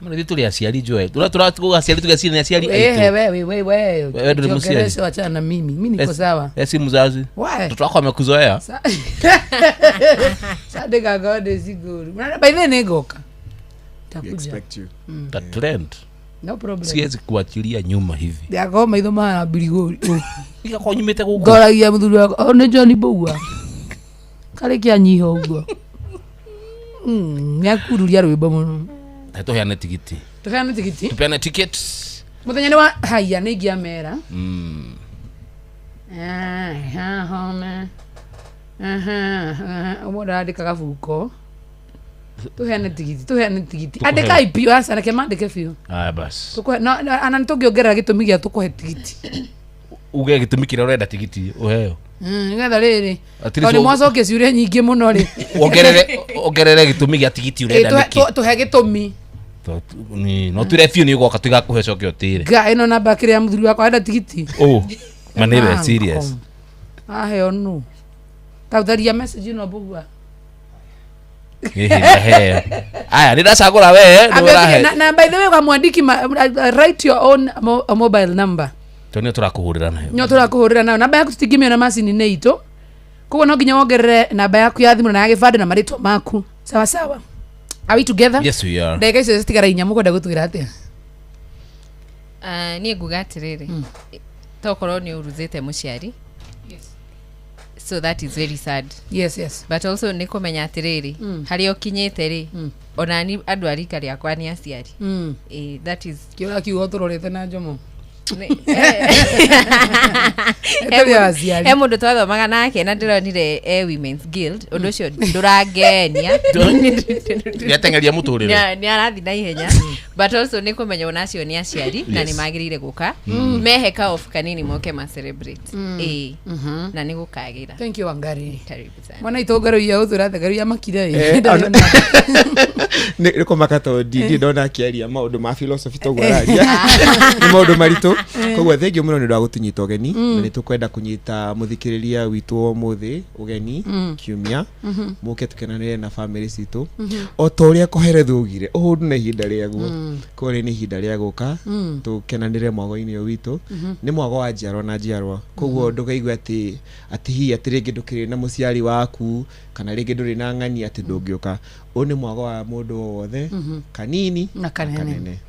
Ama nĩ tũrĩ aciari, Joy, tũratuga aciari, tũgeciria nĩ aciari Ehe, aitũ. wewe wewe. Wewe ndio msiari. Jiongeleshe, wachana na mimi, mi niko sawa. Eh, si mzazi. Why? Mtoto wako amekuzoea. Sandĩkanga ndĩ cingũru. By the way, nĩngũka. We Takuja. expect you. Ta trend. No problem. Siwezi kuachilia nyuma hivi. Ndiakorwo maitho mahana mbirigũri. Igakorwo nyumĩte gũkũ. Ngoragia mũthuri wakwa, "O, nĩ John Mbugua karĩ kĩanyiha ũguo." Nĩakururia rwĩmbo mũno. Na tũheane tigiti. Tũheane tigiti. Tupeane ticket. Mũthenya nĩ wa haiya nĩ ingĩamera. Ũmwe ndandĩka gabuko, tũheane tigiti, tũheane tigiti. Tũkũhe. Andĩkai biũ, aca reke mandĩke biũ. Aya basi. Tũkũhe ana nĩtũngĩongerera gĩtũmi gĩa tũkũhe tigiti. Uge gĩtũmi kĩrĩa ũrenda tigiti ũheo. Nĩgetha rĩrĩ At least tondũ nĩ mwacokia ciũria nyingĩ mũno rĩ. Wongerere gĩtũmi gĩa tigiti ũrenda nĩkĩ. Tũhe gĩtũmi. No twĩre biũ nĩ ũgoka tũgakũhe coke ũtĩre. Nga ĩno namba kĩrĩa ya mũthuri wakwa enda tigiti. Oh, ma nĩ we serious. Aheo nũ tautharia message ĩno, Mbugua. Ĩhĩ, ndaheo. Aya, nĩ ndacagũra we nĩ Ambia ũrahe. Na by the way kamwandiki write your own mobile number. Tondũ nĩyo tũrakũhũrĩra nayo. Nyo tũrakũhũrĩra nayo. Namba yaku tũtingĩmĩona macini-inĩ itũ, koguo no nginya wongerere namba yaku ya thimũ na ya gĩbandĩ na marĩtwa maku. Sawa sawa, are we together? Yes, we are. Ndagĩka icio citigara inya, mũkwenda gũtwĩra atĩa? Ah, niĩ nguga atĩrĩrĩ, tokorwo nĩ ũruzĩte mũciari, so that is very sad. But also nĩ kũmenya atĩrĩrĩ, harĩa ũkinyĩte rĩ, ona ni andũ a rika rĩakwa nĩ aciari. Eh, that is Kĩũra kiugo tũrorete na njomo. He Tũrĩ aciari. He mũndũ twathomaga nake na ndĩronire e Women's Guild, ũndũ ũcio ndũrangenia. Nĩateng'eria mũtũrĩre. Nĩ arathiĩ na ihenya, but also nĩ kũmenya ona acio nĩ aciari na nĩ magĩrĩire gũka mehe ka off kanini moke ma celebrate, ĩĩ, na nĩ gũkagĩra. Thank you, Wangari. Karibu sana. Mwana itũ ngaruia gũtwĩra atĩa? Ngaruia makire. Eh, nĩ kũmaka tondũ ndirĩ ndona akĩaria maũndũ ma philosophy toguo araria nĩ maũndũ maritũ. Koguo thengiũ mũno nĩ ũndũ wa gũtũnyita ũgeni, na nĩ tũkwenda kũnyita mũthikĩrĩria witũ wa ũmũthĩ ũgeni kiumia mũke tũkenanĩre na famĩlĩ citũ o ta ũrĩa Koherethu augire, ũhũndũ na ihinda rĩaguo. Koguo rĩ nĩ ihinda rĩa gũka tũkenanĩre mwago-inĩ ũyũ witũ. Nĩ mwago wa njiarwa na njiarwa, koguo ndũkaigue atĩ hihi atĩ rĩngĩ ndũkĩrĩ na mũciari waku kana rĩngĩ ndũrĩ na ng'ani atĩ ndũngĩũka. Ũyũ nĩ mwago wa mũndũ o wothe, kanini Na kanene.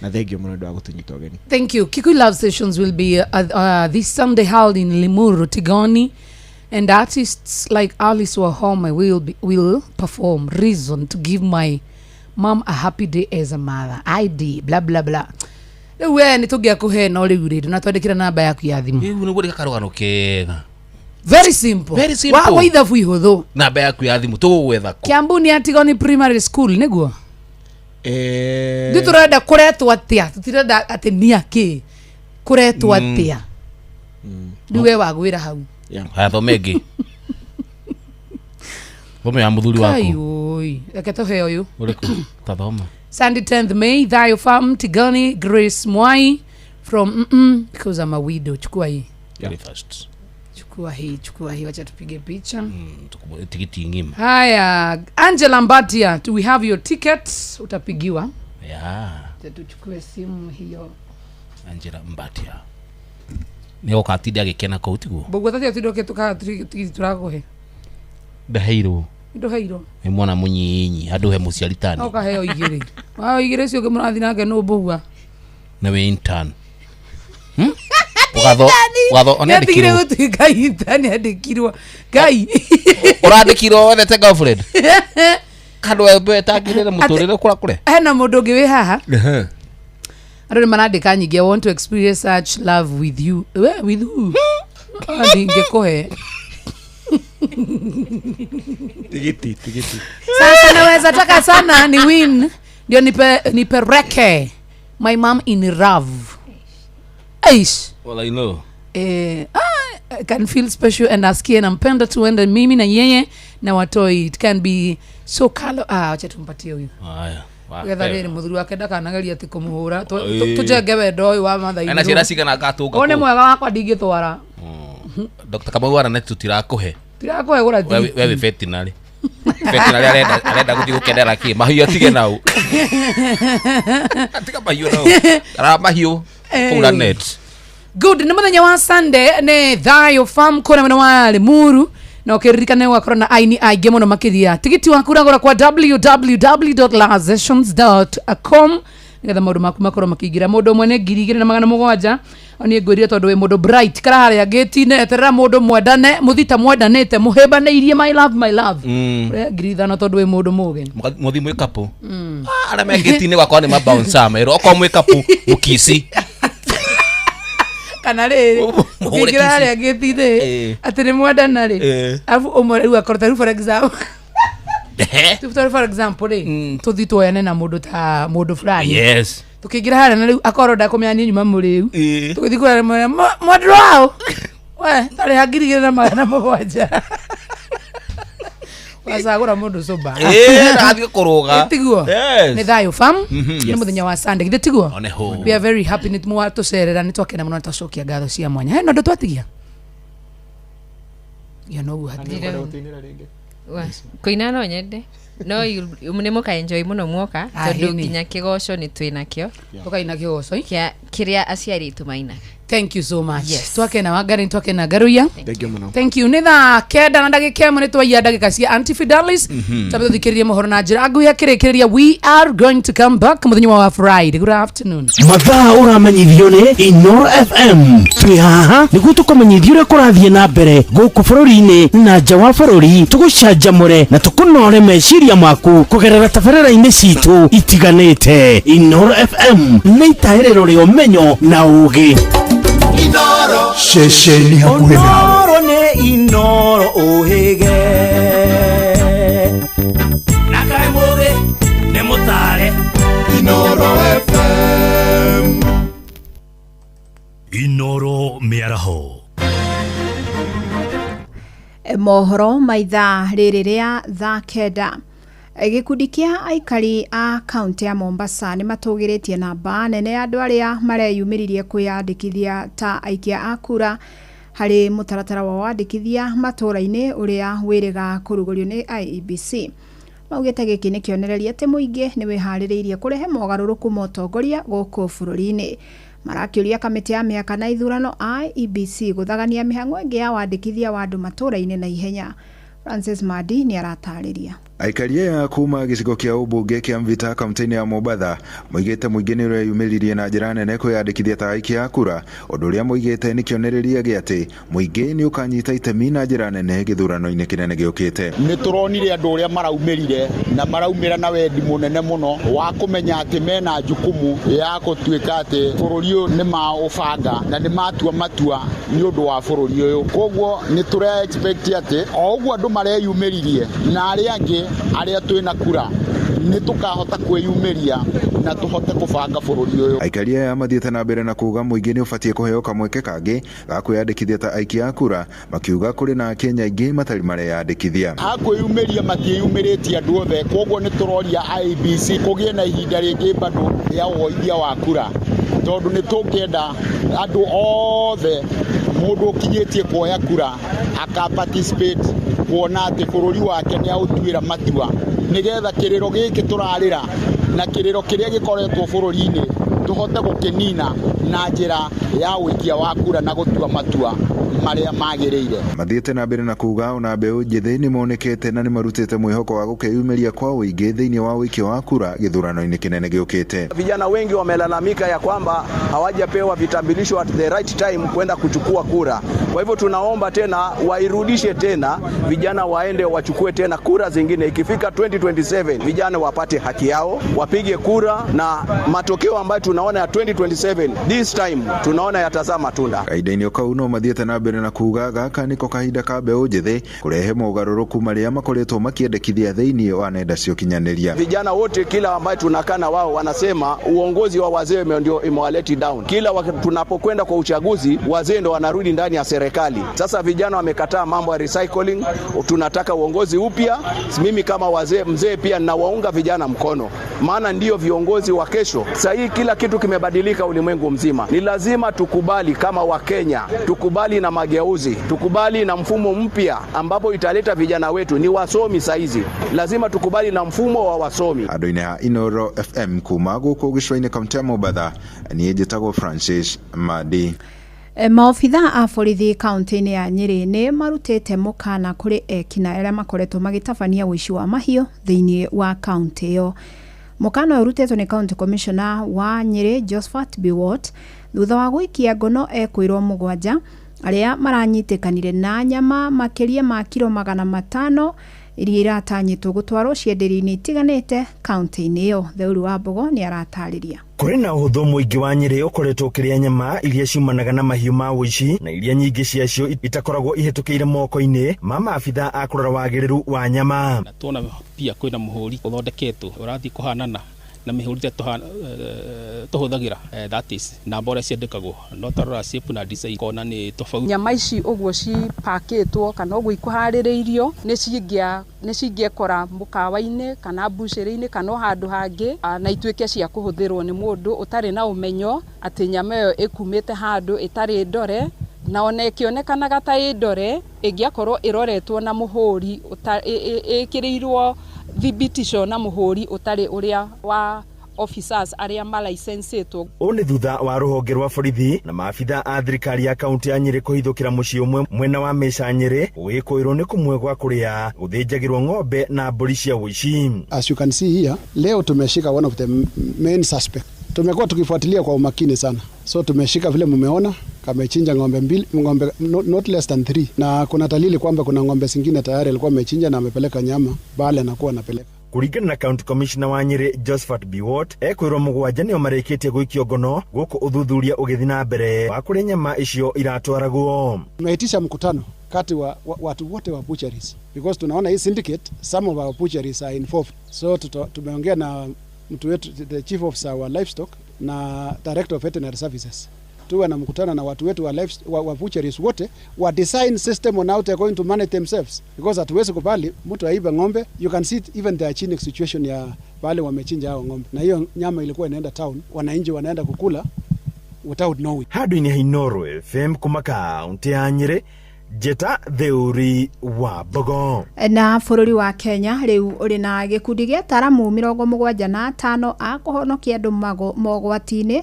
Na thengio mũno nĩ ũndũ wa gũtũnyita ũgeni. Thank you. Kikuyu Love Sessions will be this Sunday held in Limuru, Tigoni, and artists like Alice Wahome will perform. Reason to give my mom a happy day as a mother. ID blah blah blah. Rĩu we nĩ tũngĩakũhe, no rĩu rĩ ndũnatwandĩkĩra namba yaku ya thimũ. Rĩu nĩguo rĩka karũgano kega. Very simple. Very simple. Wa ithabu ihũthũ. Namba yaku ya thimũ tũgũgwetha kũ? Kiambu nĩ Atigoni Primary School nĩguo? Eh, Ithuĩ tũrenda kũretwo atĩa? Tũtirenda atĩ nĩ akĩ kũretwo atĩa. Rĩu we wagwĩra hau. Yeah. Haya, thome ĩngĩ, thome ya mũthuri waku. Kaiũi, reke tũhe ũyũ. Ũrĩkũ? Ta thoma. Sunday 10th May, Thayo Farm, Tigoni, Grace Mwai from because I'm a widow. Chukua hii. Very fast. Chukua hii, chukua hii, wacha tupige picha. Tikiti ngima. Haya, Angela Mbatia, do we have your ticket? Utapigiwa. Yeah. Wacha tuchukue simu hiyo. Angela Mbatia. Nĩ ũgatinda agĩkena kũu tiguo? Mbũguo tatia tindoke tuka tigiti tũrakũhe. Ndaheirwo. Ndũheirwo. Nĩ mwana mũnyinyi handũ he mũciari tani. No ũkaheo igĩrĩ. Waheo igĩrĩ ũcio ũngĩ mũrathiĩ nake nũ mbũgua. Na wĩ intern. Ũgatho ũgatho Nĩatigire onandĩkirwo. gũtuĩka intern andĩkirwo. Ngai. Ũrandĩkirwo wendete girlfriend. Handũ wetangĩrĩre mũtũrĩre kũra kũre. Hena mũndũ ũngĩ wĩ haha. Andũ nĩ marandĩka nyingĩ, I want to experience such love with you. We, with who? Ndingĩkũhe. Tigiti, tigiti. Sasa naweza taka sana ni win ndio nipe nipereke my mom in love. Eish. Well, I know. I can feel special and asikie nampenda, tuende mimi na yeye na watoi. It can be so color. Ah, acha tumpatie huyu. Haya. Getha rĩrĩ mũthuri wake ndakanageria atĩ kũmũhũra. Tũjenge wendo ũyũ wa mathairũ. Ena ciana cigana agatũnga Ũyũ nĩ kũu? mwega wakwa ndingĩtwara. Dr. Kamau ara net tutirakũhe. Tirakũhe gũra We tigiti. we wĩ veterinary. Veterinary arenda gũthiĩ gũkenera kĩ? Mahiũ atige nau. Atiga mahiũ nau. Ara mahiũ kũu net. Good, nĩ mũthenya wa Sunday nĩ Thayo Farm kũrĩa mwena wa Limuru, na ũkĩririkane ũgakorwo na aini aingĩ mũno makĩria. Tigiti waku ũragũra kwa www.lasessions.com nĩgetha maũndũ maku makorwo makĩingĩra. Mũndũ ũmwe nĩ 2700. Niĩ ngwĩrire tondũ wĩ mũndũ bright, kara harĩa ngĩti-inĩ eterera mũndũ mwendane, mũthita mwendanĩte mũhĩmbanĩirie my love, my love. Ũrĩa 5000 tondũ wĩ mũndũ mũgĩ. Mũthi mwĩ kapu. Arĩa me ngĩti-inĩ gwakwa nĩ mabouncer merwo okorwo mwĩ kapu mũkici. Kana rĩrĩ Mũhũre ũkĩingĩra kici. harĩa ngĩti-inĩ atĩ nĩ mwendana rĩ, arabu ũmwe rĩu akorwo ta rĩu for example Rĩu for example rĩ, tũthiĩ tuoyane na mũndũ ta mũndũ fulani. Yes. Tũkĩingĩra harĩa na rĩu akorwo ndakũmenya niĩ nyuma mũrĩu, tũgĩthiĩ kũrĩa mwena mwendwa wao we tarĩha 2700 wacagũra mũndũ sober. Ndathiĩ kũrũga. Tiguo? Yes. Nĩ Thayo Farm, nĩ mũthenya wa Sunday, githĩ tiguo? One ho. We are very happy nĩ mwatũcerera, nĩ twakena mũno, nĩ twacokia ngatho cia mwanya. Hena ũndũ twatigia iyo noguo hatirĩ. Kũina no nyende no nĩ mũkaenjoy mũno muoka Ah, tondũ ĩni. nginya kĩgoco nĩ twĩ nakĩo. Tũkaina kĩgoco. Kĩa kĩrĩa aciari aitũ mainaga. Thank you so much. Yes. Twakena Wangari, twakena Ngaruiya. Thank you mũno. Thank you. Nĩ 9:01 nĩ twaiya ndagĩka cia Aunty Fidelis. Twambe tũthikĩrĩrie mohoro na njĩra nguhĩ akĩrĩkĩrĩria. We are going to come back mũthenya wa Friday. Good afternoon. Mathaa ũramenyithio nĩ Inoro FM. Twĩ haha nĩguo tũkũmenyithia ũrĩa kũrathiĩ na mbere gũkũ bũrũri-inĩ na nja wa bũrũri, tũgũcanjamũre na tũkũnore meciria maku kũgerera tabarĩra-inĩ citũ itiganĩte. Inoro FM nĩ itaĩrĩro rĩa ũmenyo na ũũgĩ. Ceceni hakuhĩ nawe. Inoro nĩ Inoro ũhĩge na kaĩ mũgĩ nĩ mũtare. Inoro FM. Inoro mĩaraho. Mohoro ma ithaa rĩrĩ rĩa thaa 9. Gĩkundi kĩa aikari a kaunti ya Mombasa nĩ matũgĩrĩtie namba nene ya andũ arĩa mareyumĩririe kwĩyandĩkithia ta aikia a kura harĩ mũtaratara wa wandĩkithia matũũra-inĩ ũrĩa wĩrĩga kũrugũrio nĩ IEBC. Maugĩte gĩkĩ nĩ kĩonereria atĩ mũingĩ nĩ wĩharĩrĩirie kũrehe mogarũrũku ma ũtongoria gũkũ bũrũri-inĩ. Marakĩũria kamĩtĩ ya mĩhaka na ithurano IEBC gũthagania mĩhang'o ĩngĩ ya wandĩkithia wa andũ matũũra-inĩ na ihenya. Francis Madi nĩ aratarĩria. Aikari aya kuma gĩcigo kĩa ũmbunge kĩa Mvita kaunti-inĩ ya Mombatha moigĩte mũingĩ nĩ ũreyumĩririe na njĩra nene kwĩyandĩkithia ta aikia a kura, ũndũ ũrĩa moigĩte nĩ kĩonereria gĩa atĩ mũingĩ nĩ ũkanyita itemi na njĩra nene gĩthurano-inĩ kĩnene gĩũkĩte. Nĩ tũronire andũ ũrĩa maraumĩrire na maraumĩra na wendi mũnene mũno wa kũmenya atĩ mena jukumu ya gũtuĩka atĩ bũrũri ũyũ nĩ maũbanga na nĩ matua matua nĩ ũndũ wa bũrũri ũyũ. Koguo nĩ tũre expect atĩ o ũguo andũ mareyumĩririe na arĩa angĩ arĩa twĩna kura Nĩ tũkahota kwĩyumĩria na tũhote kũbanga bũrũri ũyũ. Aikari aya mathiĩte na mbere na kuga mũingĩ nĩ ũbatiĩ kũheo kamweke kangĩ ga kwĩyandĩkithia ta aikia a kura, makiuga kũrĩ na Akenya aingĩ matarĩ mareyandĩkithia. Ha kwĩyumĩria matiĩyumĩrĩtie andũ othe, koguo nĩ tũroria IEBC kũgĩe na ihinda rĩngĩ bado rĩa woithia wa kura, tondũ nĩ tũngĩenda andũ othe mũndũ ũkinyĩtie kuoya kura aka participate kuona atĩ bũrũri wake nĩ aũtuĩra matua, nĩgetha kĩrĩro gĩkĩ tũrarĩra na kĩrĩro kĩrĩa gĩkoretwo bũrũri-inĩ tũhote gũkĩnina na njĩra ya ũikia wa kura na gũtua matua marĩa magĩrĩire. Mathiĩte na mbere na kuga ona mbeũ njĩthĩ nĩ monekete na nĩ marutĩte mwĩhoko wa gũkeyumĩria kwa ũingĩ thĩinĩ wa ũikia wa kura gĩthurano-inĩ kĩnene gĩũkĩte. Vijana wengi wamelalamika ya kwamba hawajapewa vitambulisho at the right time kwenda kuchukua kura. Kwa hivyo tunaomba tena wairudishe tena, vijana waende wachukue tena kura zingine. Ikifika 2027 vijana wapate haki yao, wapige kura, na matokeo ambayo tunaona ya 2027 this time tunaona yatazaa matunda. Kahinda-inĩ o kau no mathiĩte na mbere na kuga gaka nĩko kahinda ka mbeũ njĩthĩ kũrehe mogarũrũku marĩa makoretwo makĩendekithia thĩinĩ wa nenda cia ũkinyanĩria. Vijana wote kila ambaye tunakaa na wao wanasema uongozi wa wazee ndio imewaleti down. Kila tunapokwenda kwa uchaguzi wazee ndio wanarudi ndani ya serikali. Sasa vijana wamekataa mambo ya recycling, tunataka uongozi upya. Mimi kama wazee mzee pia ninawaunga vijana mkono, maana ndio viongozi wa kesho. Sasa hii kila kitu kimebadilika ulimwengu mzima. Ni lazima tukubali kama Wakenya, tukubali na mageuzi, tukubali na mfumo mpya ambapo italeta vijana wetu ni wasomi saizi. Lazima tukubali na mfumo wa wasomi. Andũ-inĩ a Inoro FM kuma gũkũ gĩcũa-inĩ kaunti ya Mombatha, niĩ njĩtagwo Francis Madi. Maobitha a borithi kaunti-inĩ ya Nyĩrĩ nĩ marutĩte mũkana kũrĩ ekinaĩ arĩa makoretwo magĩtabania ũici wa mahiũ thĩinĩ wa kaunti ĩyo. Mũkana ũyũ ũrutĩtwo nĩ County Commissioner wa Nyĩrĩ Josephat Biwott thutha wa gũikia ngono ekwĩrwo 7 arĩa maranyitĩkanire na nyama makĩria ma kiro 500 iria iratanyĩtwo gũtwarwo cienderio-inĩ itiganĩte kaunti-inĩ ĩyo. Theuru wa Mbogo nĩ aratarĩria. Kũrĩ na ũhũthũ mũingĩ wa Nyĩrĩ ũkoretwo ũkĩrĩa nyama iria ciumanaga na mahiũ ma ũici na iria nyingĩ ciacio itakoragwo ihĩtũkĩire moko-inĩ ma maabitha a kũrora wagĩrĩru wa nyama. Na tuona pia kwĩna mũhũri ũthondeketwo ũrathiĩ kũhanana na mĩhũri ĩrĩa tũhũthagĩra, that is namba ũrĩa ciandĩkagwo, no tarora shape na design kona nĩ tofauti. Nyama ici ũguo cipakĩtwo kana ũguo ikũharĩrĩirio nĩ cingĩekora mũkawa-inĩ kana mbucĩrĩ-inĩ kana o handũ hangĩ, na ituĩke cia kũhũthĩrwo nĩ mũndũ ũtarĩ na ũmenyo atĩ nyama ĩyo ĩkumĩte handũ ĩtarĩ ndore, na ona ĩkĩonekanaga ta ĩ ndore ĩngĩakorwo ĩroretwo na mũhũri ĩkĩrĩirwo thibitisho na mũhũri ũtarĩ ũrĩa wa officers arĩa malicensĩtwo. Ũũ nĩ thutha wa rũhonge rwa borithi na maabitha a thirikari ya kaunti ya Nyĩrĩ kũhithũkĩra mũciĩ ũmwe mwena wa Mĩca Nyĩrĩ wĩkũĩrwo nĩ kũmwe gwa kũrĩa gũthĩnjagĩrwo ng'ombe na mbũri cia ũici. As you can see here, leo tumeshika one of the main suspect. Tumekuwa tukifuatilia kwa umakini sana. So tumeshika vile mumeona kamechinja ng'ombe mbili, ng'ombe not less than 3, na kuna dalili kwamba kuna ng'ombe zingine tayari alikuwa amechinja na amepeleka nyama bale anakuwa anapeleka. Kũringana na County Commissioner wa Nyĩrĩ Josephat Biwott, ekwĩrwo 7 nĩo marĩkĩtie gũikio ngono gũkũ ũthuthuria ũgĩthiĩ na mbere wa kũrĩa nyama icio iratwaragwo. Tumeitisha mkutano kati wa watu wote wa butcheries because tunaona hii syndicate, some of our butcheries are involved. So tumeongea na mtu wetu the chief officer wa livestock na director of veterinary services. Tuwe na mkutano na watu wetu wa butcheries wote wa design system on how they are going to manage themselves, because hatuwezi kubali mtu aibe ng'ombe. You can see even the hygienic situation ya wale wamechinja hao ng'ombe, na hiyo nyama ilikuwa inaenda town, wananchi wanaenda kukula without knowing. Handũ-inĩ ha Inoro FM kuma kaunti ya Nyĩrĩ, Njĩta Theuri wa Mbogo. Na bũrũri wa Kenya rĩu ũrĩ na gĩkundi gĩa ataramu 75 a kũhonokia andũ mogwati-inĩ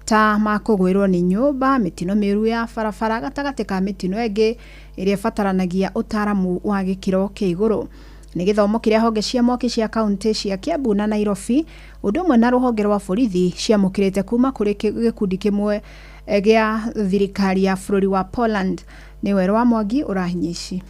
ta makũgwĩrwo nĩ nyũmba, mĩtino mĩũru ya barabara gatagatĩ ka mĩtino ĩngĩ ĩrĩa ĩbataranagia ũtaaramu wa gĩkĩro kĩa igũrũ. Nĩ gĩthomo kĩrĩa honge cia mwaki cia kaunti cia Kiambu na Nairobi ũndũ ũmwe na rũhonge rwa borithi ciamũkĩrĩte kuma kũrĩ gĩkundi kĩmwe gĩa thirikari ya bũrũri wa Poland. Nĩ Werũ wa Mwangi ũrahinya ici.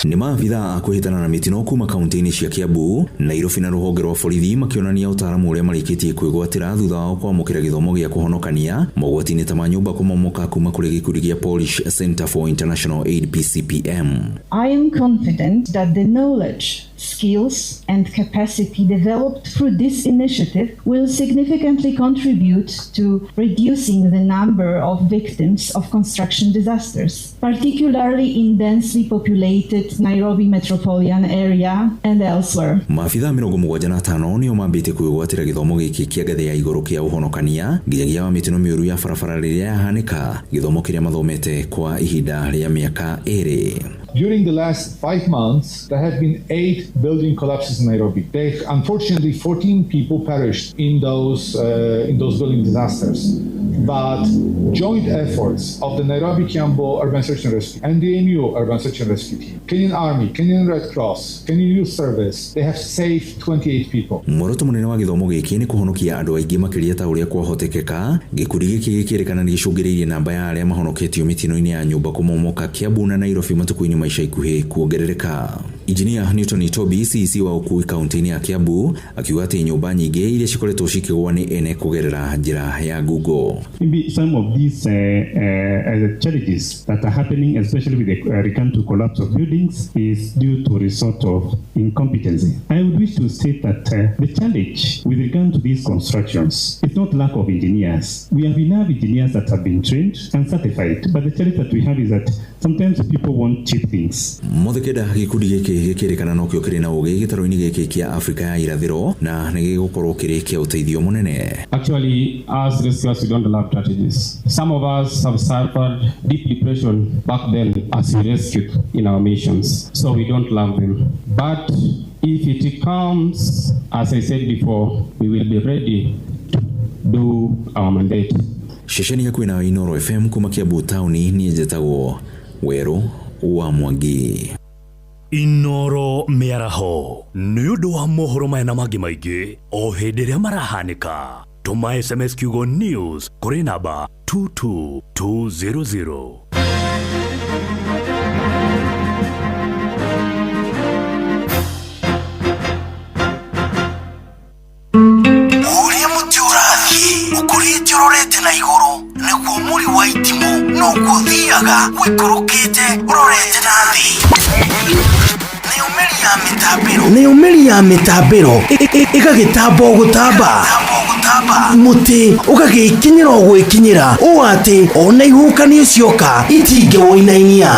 Nĩ maabitha a kũhĩtana na mĩtino kuma kaunti-inĩ cia Kiambu, Nairobi na rũhonge rwa borithi makĩonania ũtaaramu ũrĩa marĩkĩtie kwĩgwatĩra thutha wao kwamũkĩra gĩthomo gĩa kũhonokania mogwati-inĩ ta ma nyũmba kũmomoka kuma kũrĩ gĩkundi gĩa Polish Center for International Aid PCPM. I am confident that the knowledge, Skills and capacity developed through this initiative will significantly contribute to reducing the number of victims of construction disasters, particularly in densely populated Nairobi metropolitan area and elsewhere. Maabithaa 75 nĩo mambĩtie kwĩgwatĩra gĩthomo gĩkĩ kĩa ngathĩ ya igũrũ kĩa ũhonokania nginyagia wa mĩtino mĩũru ya barabara rĩrĩa yahanĩka, gĩthomo kĩrĩa mathomete kwa ihinda rĩa mĩaka ĩrĩ. During the last 5 months, there have been 8 building collapses in Nairobi. Unfortunately, 14 people perished in those building disasters. But joint efforts of the Nairobi Kiambu Urban Search and Rescue, NDMU Urban Search and Rescue Team, Kenyan Army, Kenyan Red Cross, Kenyan Youth Service, they have saved 28 people. Muoroto mũnene wa gĩthomo gĩkĩ nĩ kũhonokia andũ aingĩ makĩria ta ũrĩa kwahotekeka. Gĩkundi gĩkĩ gĩkĩrĩkana nĩ gĩcũngĩrĩirie namba ya arĩa mahonoketio mĩtino-inĩ ya nyũmba kũmomoka Kiambu na Nairobi matukũ-inĩ ma ica ikuhĩ kuongerereka. Injinia Newton Itobi, CEC wa ũkui kaunti-inĩ ya Kiambu, akiuga atĩ nyũmba nyingĩ iria cikoretwo cikĩgwa nĩ ene kũgerera njĩra ya Google. Maybe some of these challenges that are happening, especially with the regard to collapse of buildings, is due to resort of incompetency. I would wish to state that the challenge with regard to these constructions is not lack of engineers. We have enough engineers that have been trained and certified, but the challenge that we have is that sometimes people want cheap things. Mothe kenda gĩkundi gĩkĩ gĩkĩrĩkana nokĩo kĩrĩ na ũgĩ gĩtarũ-inĩ gĩkĩ kĩa Afrika ya irathĩro na nĩ gĩgũkorwo kĩrĩ kĩa ũteithio mũnene. Actually, as rescuers, we don't love tragedies. Some of us have suffered deep depression back then as we rescued in our missions, so we don't love them. But if it comes, as I said before, we will be ready to do our mandate. Ceceni hakuhĩ na Inooro FM kuma Kiambu taũni, niĩ njĩtagwo Werũ wa Mwangi. Inooro mĩaraho nĩ ũndũ wa mohoro maya na mangĩ maingĩ o hĩndĩ ĩrĩa marahanĩka, tũma SMS kiugo news kũrĩ namba 22200. Ũrĩa mũtĩ ũrathiĩ ũkũrĩte ũrorete na igũrũ, nĩguo mũri wa itimũ noguo ũthiaga ũikũrũkĩte ũrorete na thĩ. Nayo mĩri ya mĩtambĩro, nayo mĩri ya mĩtambĩro ĩgagĩtamba o gũtamba, mũtĩ ũgagĩkinyĩra o gwĩkinyĩra ũũ atĩ ona ihuhũkanio cioka itingĩwũinainia.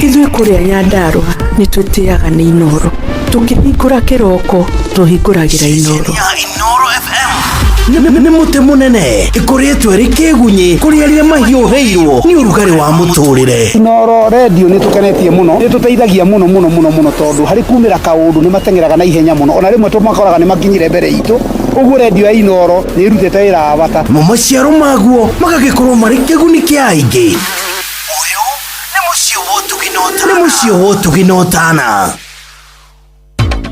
Ithuĩ kũrĩa Nyandarũa nĩ twĩtĩaga nĩ Inooro. Tũkĩhingũra kĩroko tũhingũragĩra Inooro. Inooro FM nĩ mũtĩ mũnene ĩkũrĩtwo ĩrĩ kĩgunyĩ kũrĩ arĩa mahiũhĩirwo nĩ ũrugarĩ wa mũtũrĩre. Inooro redio nĩ tũkenetie mũno, nĩ tũteithagia mũno mũno mũno mũno, tondũ harĩ kumĩra kaũndũ nĩ mateng'eraga na ihenya mũno, ona rĩmwe tũmakoraga nĩ makinyire mbere itũ. Ũguo redio ya Inooro nĩ ĩrutĩte wĩra wa bata. Mo maciaro maguo magagĩkorwo marĩ kĩguni kĩa aingĩ. Ũyũ nĩ mũciĩ wa ũtugi na ũtana, nĩ mũciĩ wa ũtugi na ũtana.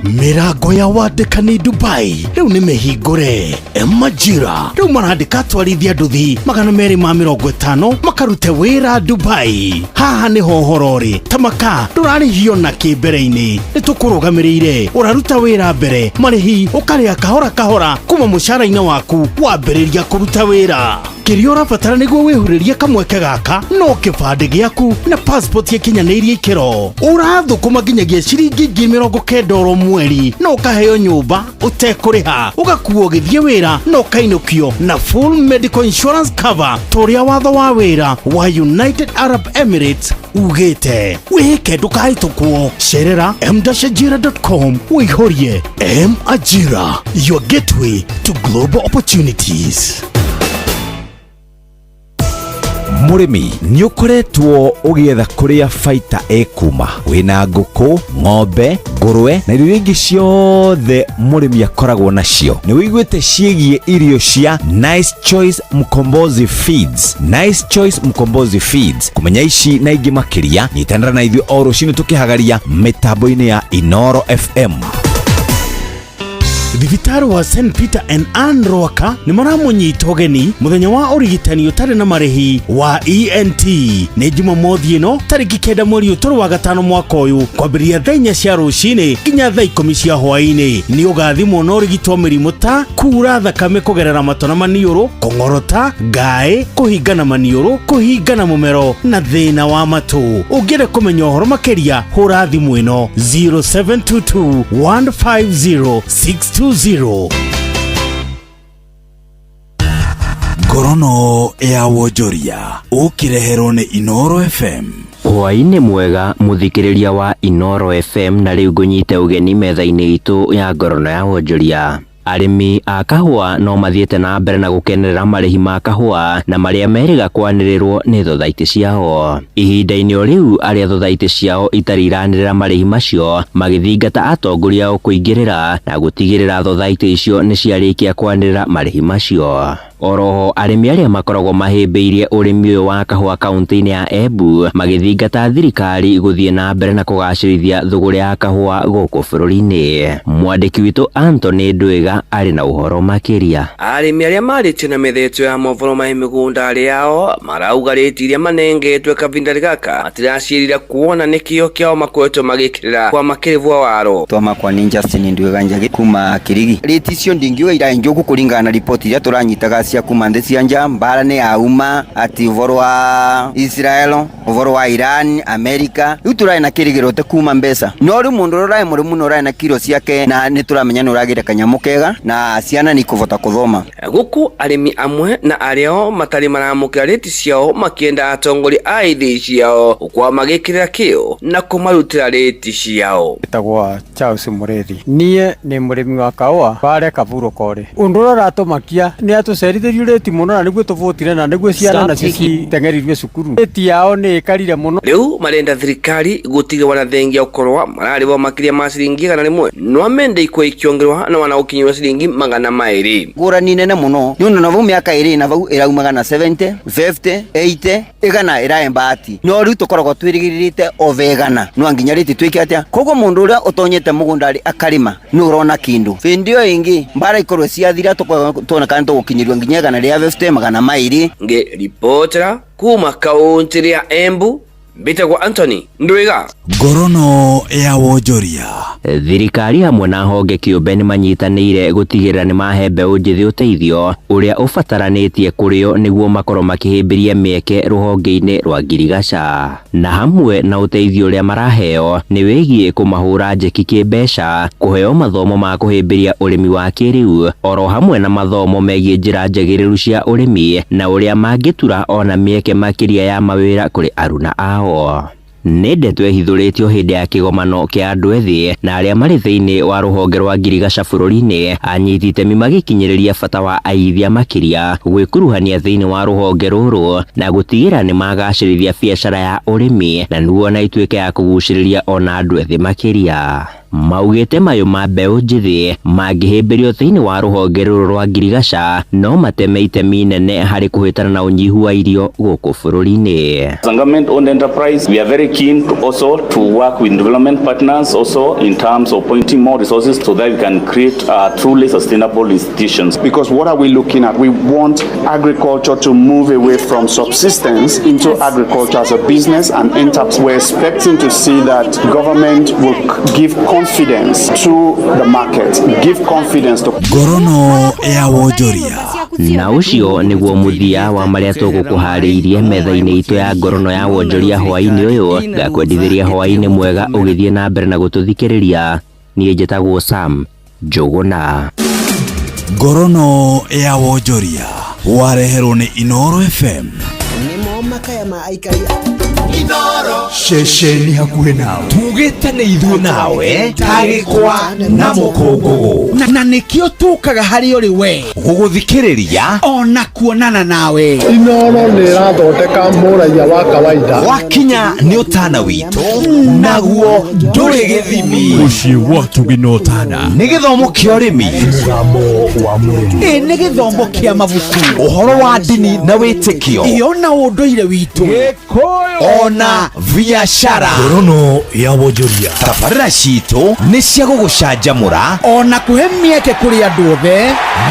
Mĩrango ya wandĩkani Dubai rĩu nĩ mĩhingũre. Majira rĩu marandĩka atwarithia nduthi 250 makarute wĩra Dubai. Haha nĩho ũhoro ũrĩ. Tamaka ndũrarĩhio na kĩ mbere-inĩ, nĩ tũkũrũgamĩrĩire. Ũraruta wĩra mbere, marĩhi ũkarĩha kahora kahora kuma mũcara-inĩ waku wambĩrĩria kũruta wĩra. Kĩrĩa ũrabatara nĩguo wĩhurĩrie kamweke gaka no kĩbandĩ gĩaku na passport ĩkinyanĩirie ikĩro. Ũrathũkũma nginyagia ciringi 90,000 oro mweri na ũkaheo nyũmba ũtekũrĩha, ũgakuo ũgĩthiĩ wĩra na ũkainũkio na full medical insurance cover ta ũrĩa watho wa wĩra wa United Arab Emirates ugĩte. Wĩhĩke ndũkahĩtũkwo. Cerera m-ajira.com ũihũrie. M Ajira, your gateway to global opportunities. Mũrĩmi nĩ ũkoretwo ũgĩetha kũrĩa baita ĩkuma wĩna ngũkũ, ng'ombe, ngũrwe na irio iria ingĩ ciothe mũrĩmi akoragwo nacio. Nĩ wĩiguĩte ciĩgiĩ irio cia Nice Choice Mkombozi Feeds? Nice Choice Mkombozi Feeds, kũmenya ici na ingĩ makĩria, nyitanĩra na ithuĩ o rũcinĩ tũkĩhagaria mĩtambo-inĩ ya Inooro FM. Thibitarĩ wa St Peter and Ann Rwaka nĩ maramũnyita ũgeni mũthenya wa ũrigitani ũtarĩ na marĩhi wa ENT nĩ Jumamothi ĩno tarĩki 9 mweri ũtũrũ wa gatano mwaka ũyũ kwambĩrĩria thaa 4 cia rũcinĩ nginya thaa 10 cia hwaĩ-inĩ. Nĩ ũgathimwo na ũrigitwo mĩrimũ ta kura thakame kũgerera matũ na maniũrũ, kũng'orota, ngaĩ, kũhingana maniũrũ, kũhingana mũmero na thĩna wa matũ. Ũngĩenda kũmenya ũhoro makĩria hũra thimũ ĩno 0722 150 620. Ngorono ya wonjoria ũkĩreherwo nĩ Inooro FM. Hwaĩ-inĩ mwega mũthikĩrĩria wa Inooro FM, na rĩu ngũnyite ũgeni metha-inĩ itũ ya ngorono ya wonjoria. Arĩmi a kahũa no mathiĩte na mbere na gũkenerera marĩhi ma kahũa na marĩa merĩga kwanĩrĩrwo nĩ thothaitĩ ciao. Ihinda-inĩ o rĩu arĩa thothaitĩ ciao itarĩ iranĩrĩra marĩhi macio magĩthingata atongoria ao kũingĩrĩra na gũtigĩrĩra thothaitĩ icio nĩ ciarĩkia kwanĩrĩra marĩhi macio. Oroho arĩmi arĩa makoragwo mahĩmbĩirie ũrĩmi ũyũ wa kahũa kaunti-inĩ ya Embu magĩthingata thirikari gũthiĩ na mbere na kũgacĩrithia thũgũrĩ ya kahũa gũkũ bũrũri-inĩ. Mwandĩki witũ Anthony Ndwiga arĩ na ũhoro makĩria. Arĩmi arĩa marĩtie na metha ya mohoro ma mĩgũnda yao marauga rĩti iria manengetwe kavinda gaka matiraciĩrira kuona nĩkĩo kĩao makoretwo magĩkĩrĩra kwa makĩrĩvwa waro. Twamakwa ni Justin Ndwiga Njagi kuma Kirigi. Rĩti icio ndingiuga iraĩ njũku kũringana na riboti iria tũranyitaga cia kuma nthĩ cia nja. Mbara nĩ yauma ati ũhoro wa Israel, ũhoro wa Iran, America, rĩu tũrarĩ na kĩrĩgĩrĩro te kuma mbeca. No rĩu mũndũ ũrĩa ũrarĩ mũrĩmu na ũrarĩ na kiro ciake na nĩ tũramenya nĩ ũragĩre kanyamũ kega na ciana nĩ ikũbota kũthoma. Gũkũ arĩmi amwe na arĩa matarĩ maramũkĩra rĩti ciao makĩenda atongoria a ithĩi ciao gũkorwo magĩkĩrĩra kĩo na kũmarutĩra rĩti ciao. Etagwo Charles Mũrĩthi. Niĩ nĩ mũrĩmi wa kahũa bare Kaburo Kore. Ũndũ ũrĩa ũratũmakia nĩ atũcerithĩrio rĩti mũno na nĩguo tũbũtire na nĩguo ciana nacio citeng'eririo cukuru. Rĩti yao nĩ ĩkarire mũno. Rĩu marenda thirikari gũtigĩrĩra na thengia gũkorwo mararĩhwo makĩria ma ciringi 100 no amende ikwa ikĩongererwo na wana gũkinyĩrwo ciringi 200. Ngũrani nene mũno nĩ ũndũ na vau mĩaka ĩrĩ na vau ĩraumaga na 70, 50, 80 igana ĩrae mbahati. No rĩu tũkoragwo twĩrĩgĩrĩrĩte ove igana no nginya rĩti twĩke atĩa. Koguo mũndũ ũrĩa ũtonyete mũgũnda rĩ akarĩma nĩ ũrona kĩndũ. Hĩndĩ ĩyo ĩngĩ mbara ikorwo ciathira tuona kana tũgũkinyĩrio nginya igana rĩa 50 200. Ngĩribotera kuma kaunti ya Embu, mbĩtagwo Anthony Ndwiga. Ngorono ya wonjoria. Thirikari hamwe na honge kĩũmbe nĩ manyitanĩire gũtigĩrĩra nĩ mahe mbeũ njĩthĩ ũteithio ũrĩa ũbataranĩtie kũrĩo nĩguo makorwo makĩhĩmbĩria mĩeke rũhonge-inĩ rwa ngirigaca. Na hamwe na ũteithio ũrĩa maraheo nĩ wĩgiĩ kũmahũra njeki kĩmbeca, kũheo mathomo ma kũhĩmbĩria ũrĩmi wa kĩrĩu, oro hamwe na mathomo megiĩ njĩra njagĩrĩru cia ũrĩmi na ũrĩa mangĩtura ona mĩeke makĩria ya mawĩra kũrĩ aruna ao. Nĩ ndeto ĩhithũrĩtio hĩndĩ ya kĩgomano kĩa andũ ethĩ na arĩa marĩ thĩinĩ wa rũhonge rwa ngirigaca bũrũri-inĩ, anyiti itemi magĩkinyĩrĩria bata wa aigithia makĩria gwĩkuruhania thĩinĩ wa rũhonge rũrũ na gũtigĩrĩra nĩ magacĩrithia biacara ya ũrĩmi na nĩguo na ituĩke ya kũgucĩrĩria ona andũ ethĩ makĩria. Maugĩte mayũ ma mbeũ njĩthĩ mangĩhĩmbĩrio thĩinĩ wa rũhonge rũrũ rwa ngirigaca no mateme itemi nene harĩ kũhĩtana na ũnyihu wa irio gũkũ bũrũri-inĩ. As a government-owned enterprise, we are very keen to also to work with development partners also in terms of pointing more resources so that we can create truly sustainable institutions. Because what are we looking at? We want agriculture to move away from subsistence into agriculture as a business and enterprise. We're expecting to see that government will give confidence to the market, give confidence to Ngorono ya wonjoria. Na ũcio nĩguo mũthia wa marĩa tũgũkũharĩirie metha-inĩ itũ ya ngorono ya wonjoria hwaĩ-inĩ ũyũ. Ngakwendithĩria hwaĩ-inĩ mwega ũgĩthiĩ na mbere na gũtũthikĩrĩria. Niĩ njĩtagwo Sam Njũgũna. Ngorono ya wonjoria wareherwo nĩ Inooro FM. Nĩmo makaya ma aikari Ceceni hakuhĩ nawe tugĩte nĩ ithuĩ nawe tagĩkwa na mũkũngũgũ na nĩkĩo tũkaga harĩ ũrĩ we gũgũthikĩrĩria ona kuonana nawe. Inooro nĩ ĩrathondeka mũraiya wa kawaida. Wakinya nĩ ũtana witũ naguo ndũrĩ gĩthimi. Mũciĩ wa Tũgĩ na ũtana nĩ gĩthomo kĩa ũrĩmi, mũgambo wa mũrĩmi, ĩ nĩ gĩthomo kĩa mabuku, ũhoro wa ndini na wĩtĩkio, iyo na ũndũire witũ, ona biacara. Ngorono ya wonjoria. Tabarĩra citũ nĩ cia gũgũcanjamũra ona kũhe mĩeke mĩeke kũrĩ andũ othe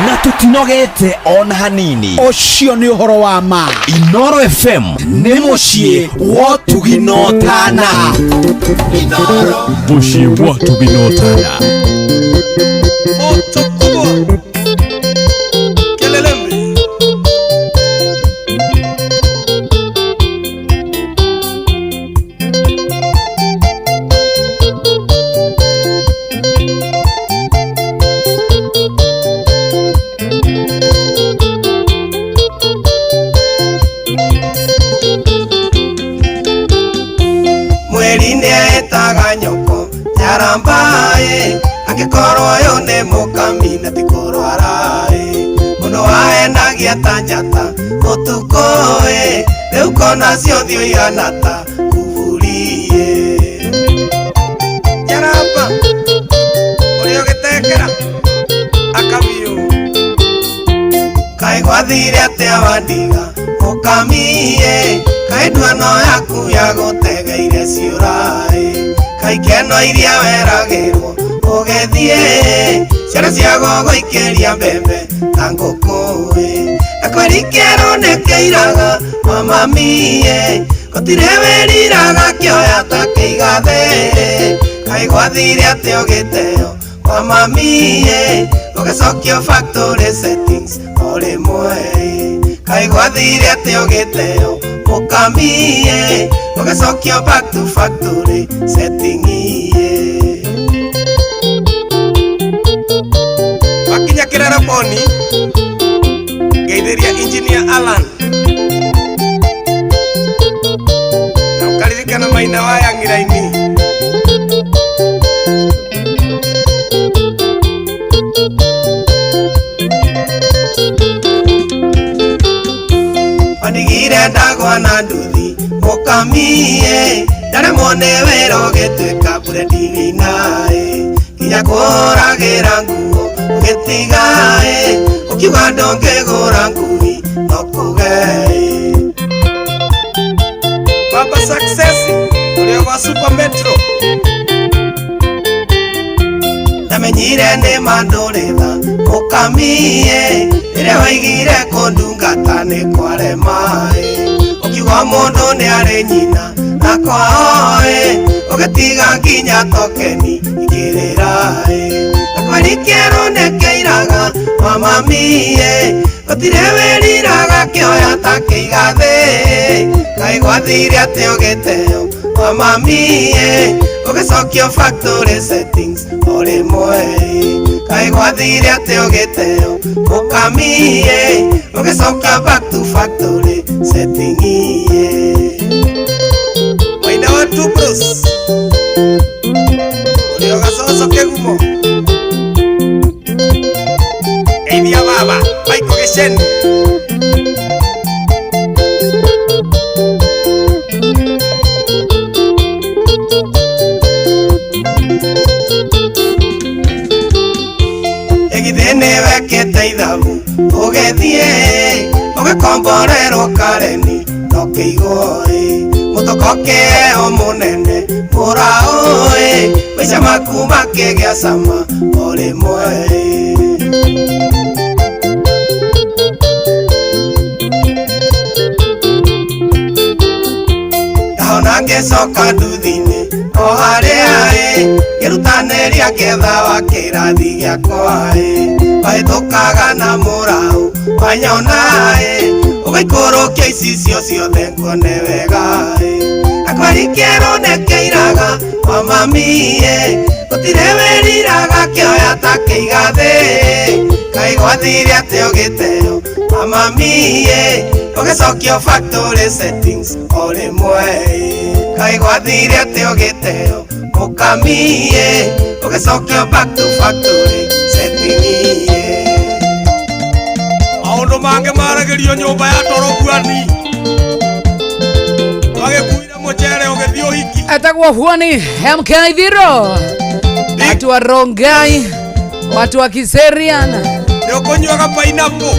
na tũtinogete ona hanini. Ũcio nĩ ũhoro wa ma. Inoro FM nĩ mũciĩ wa ũtugi na ũtana. Mũciĩ wa ũtugi na ũtana. Moto kubwa Kelelembe. Mweri nĩetaga nyoko nyarambaĩ angĩkorwo ũyũ nĩ mũkami na ti kũrwara-ĩ mũndũ waendagia ta njata ũtukũ-ĩ rĩu kona ciothiũ ihana ta kuburi-ĩ. Njaramba ũrĩa ũgĩtekera akabiũ. Kaĩ gwathire atĩa wandiga mũkami-ĩ kaĩ nduano yaku ya gũtegeire ciũra-ĩ kaĩ ikeno iria weragĩrwo ũgĩthiĩ ciana cia gũgũikĩria mbembe ta ngũkũ-ĩ na kweri kĩerũ nĩkĩiraga kwa mami-ĩ gũtirĩ wĩriraga kĩoya ta kĩigathe kaĩ gwathire atĩa ũgĩteo kwa mami-ĩ ũgĩcokio factory settings o rĩmwe kaĩ gwathire atĩa ũgĩteo mũkami-ĩ ũgĩcokio back to factory setting-ĩ. Wakinya kĩrere boni ngeithĩria engineer Alan na ũkaririkana maina wa yang'iraini. Wandigire ndagwa na nduthi mũkami-ĩ ndaremwo nĩ wĩra ũgĩtuĩka breadwinner-ĩ nginya kũhũragĩra nguo ũgĩtiga-ĩ ũkiuga ndũngĩgũra ngui no kuge-ĩ. Baba Success ũrĩa gwa Super Metro. Ndamenyire nĩ mandũrĩtha mũkami-ĩ rĩrĩa waigire kũndungata nĩ kwarema-ĩ ũkiuga mũndũ nĩ arĩ nyina na kwao-ĩ ũgĩtiga nginya tokeni ikĩrĩra-ĩ na kweri kĩerũ nĩkĩiraga kwa mami-ĩ gũtirĩ wĩriraga kĩoya ta kĩigathe kaĩ gwathire atĩa ũgĩteo kwa mami-ĩ ũgĩcokio factory settings o rĩmwe kaĩ gwathire atĩa ũgĩteo mũkami-ĩ ũgĩcoka back to factory setting-ĩ. Maina wa Two Bros ũrĩa ũgacoco kĩgumo geithia baba Michael Gĩceni. Ĩgithĩ nĩwekĩte ithabu ũgĩthiĩ ũgĩkomborerwo kareni no kĩigwo-ĩ mũtoko kĩheo mũnene mũraũ-ĩ maica maku makĩgĩa cama o rĩmwe-ĩ. Ndahona ngĩcoka nduthi-inĩ o harĩa-ĩ ngĩrutanĩria ngĩetha wa kĩrathi gĩakwa-ĩ wahĩtũkaga na mũraũ wanyona-ĩ ũgaikũrũkia icicio ciothe nguone wega-ĩ na kweri kĩerũ nĩkĩiraga kwa mami-ĩ gũtirĩ wĩriraga kĩoya ta kĩigathe kaĩ gwathire atĩa ũgĩteo kwa mami-ĩ ũgĩcokio factory settings o rĩmwe kaĩ gwathire atĩa ũgĩteo mũkami-ĩ ũgĩcokio back to factory setting-ĩ. Maũndũ mangĩ maragĩrio nyũmba ya toro buani twagĩkuire mũcere ũgĩthiĩ ũhiki. Etagwo Fuani MK Dhiro, watu wa Rongai, watu wa Kiserian. Nĩ ũkũnyuaga pineapple.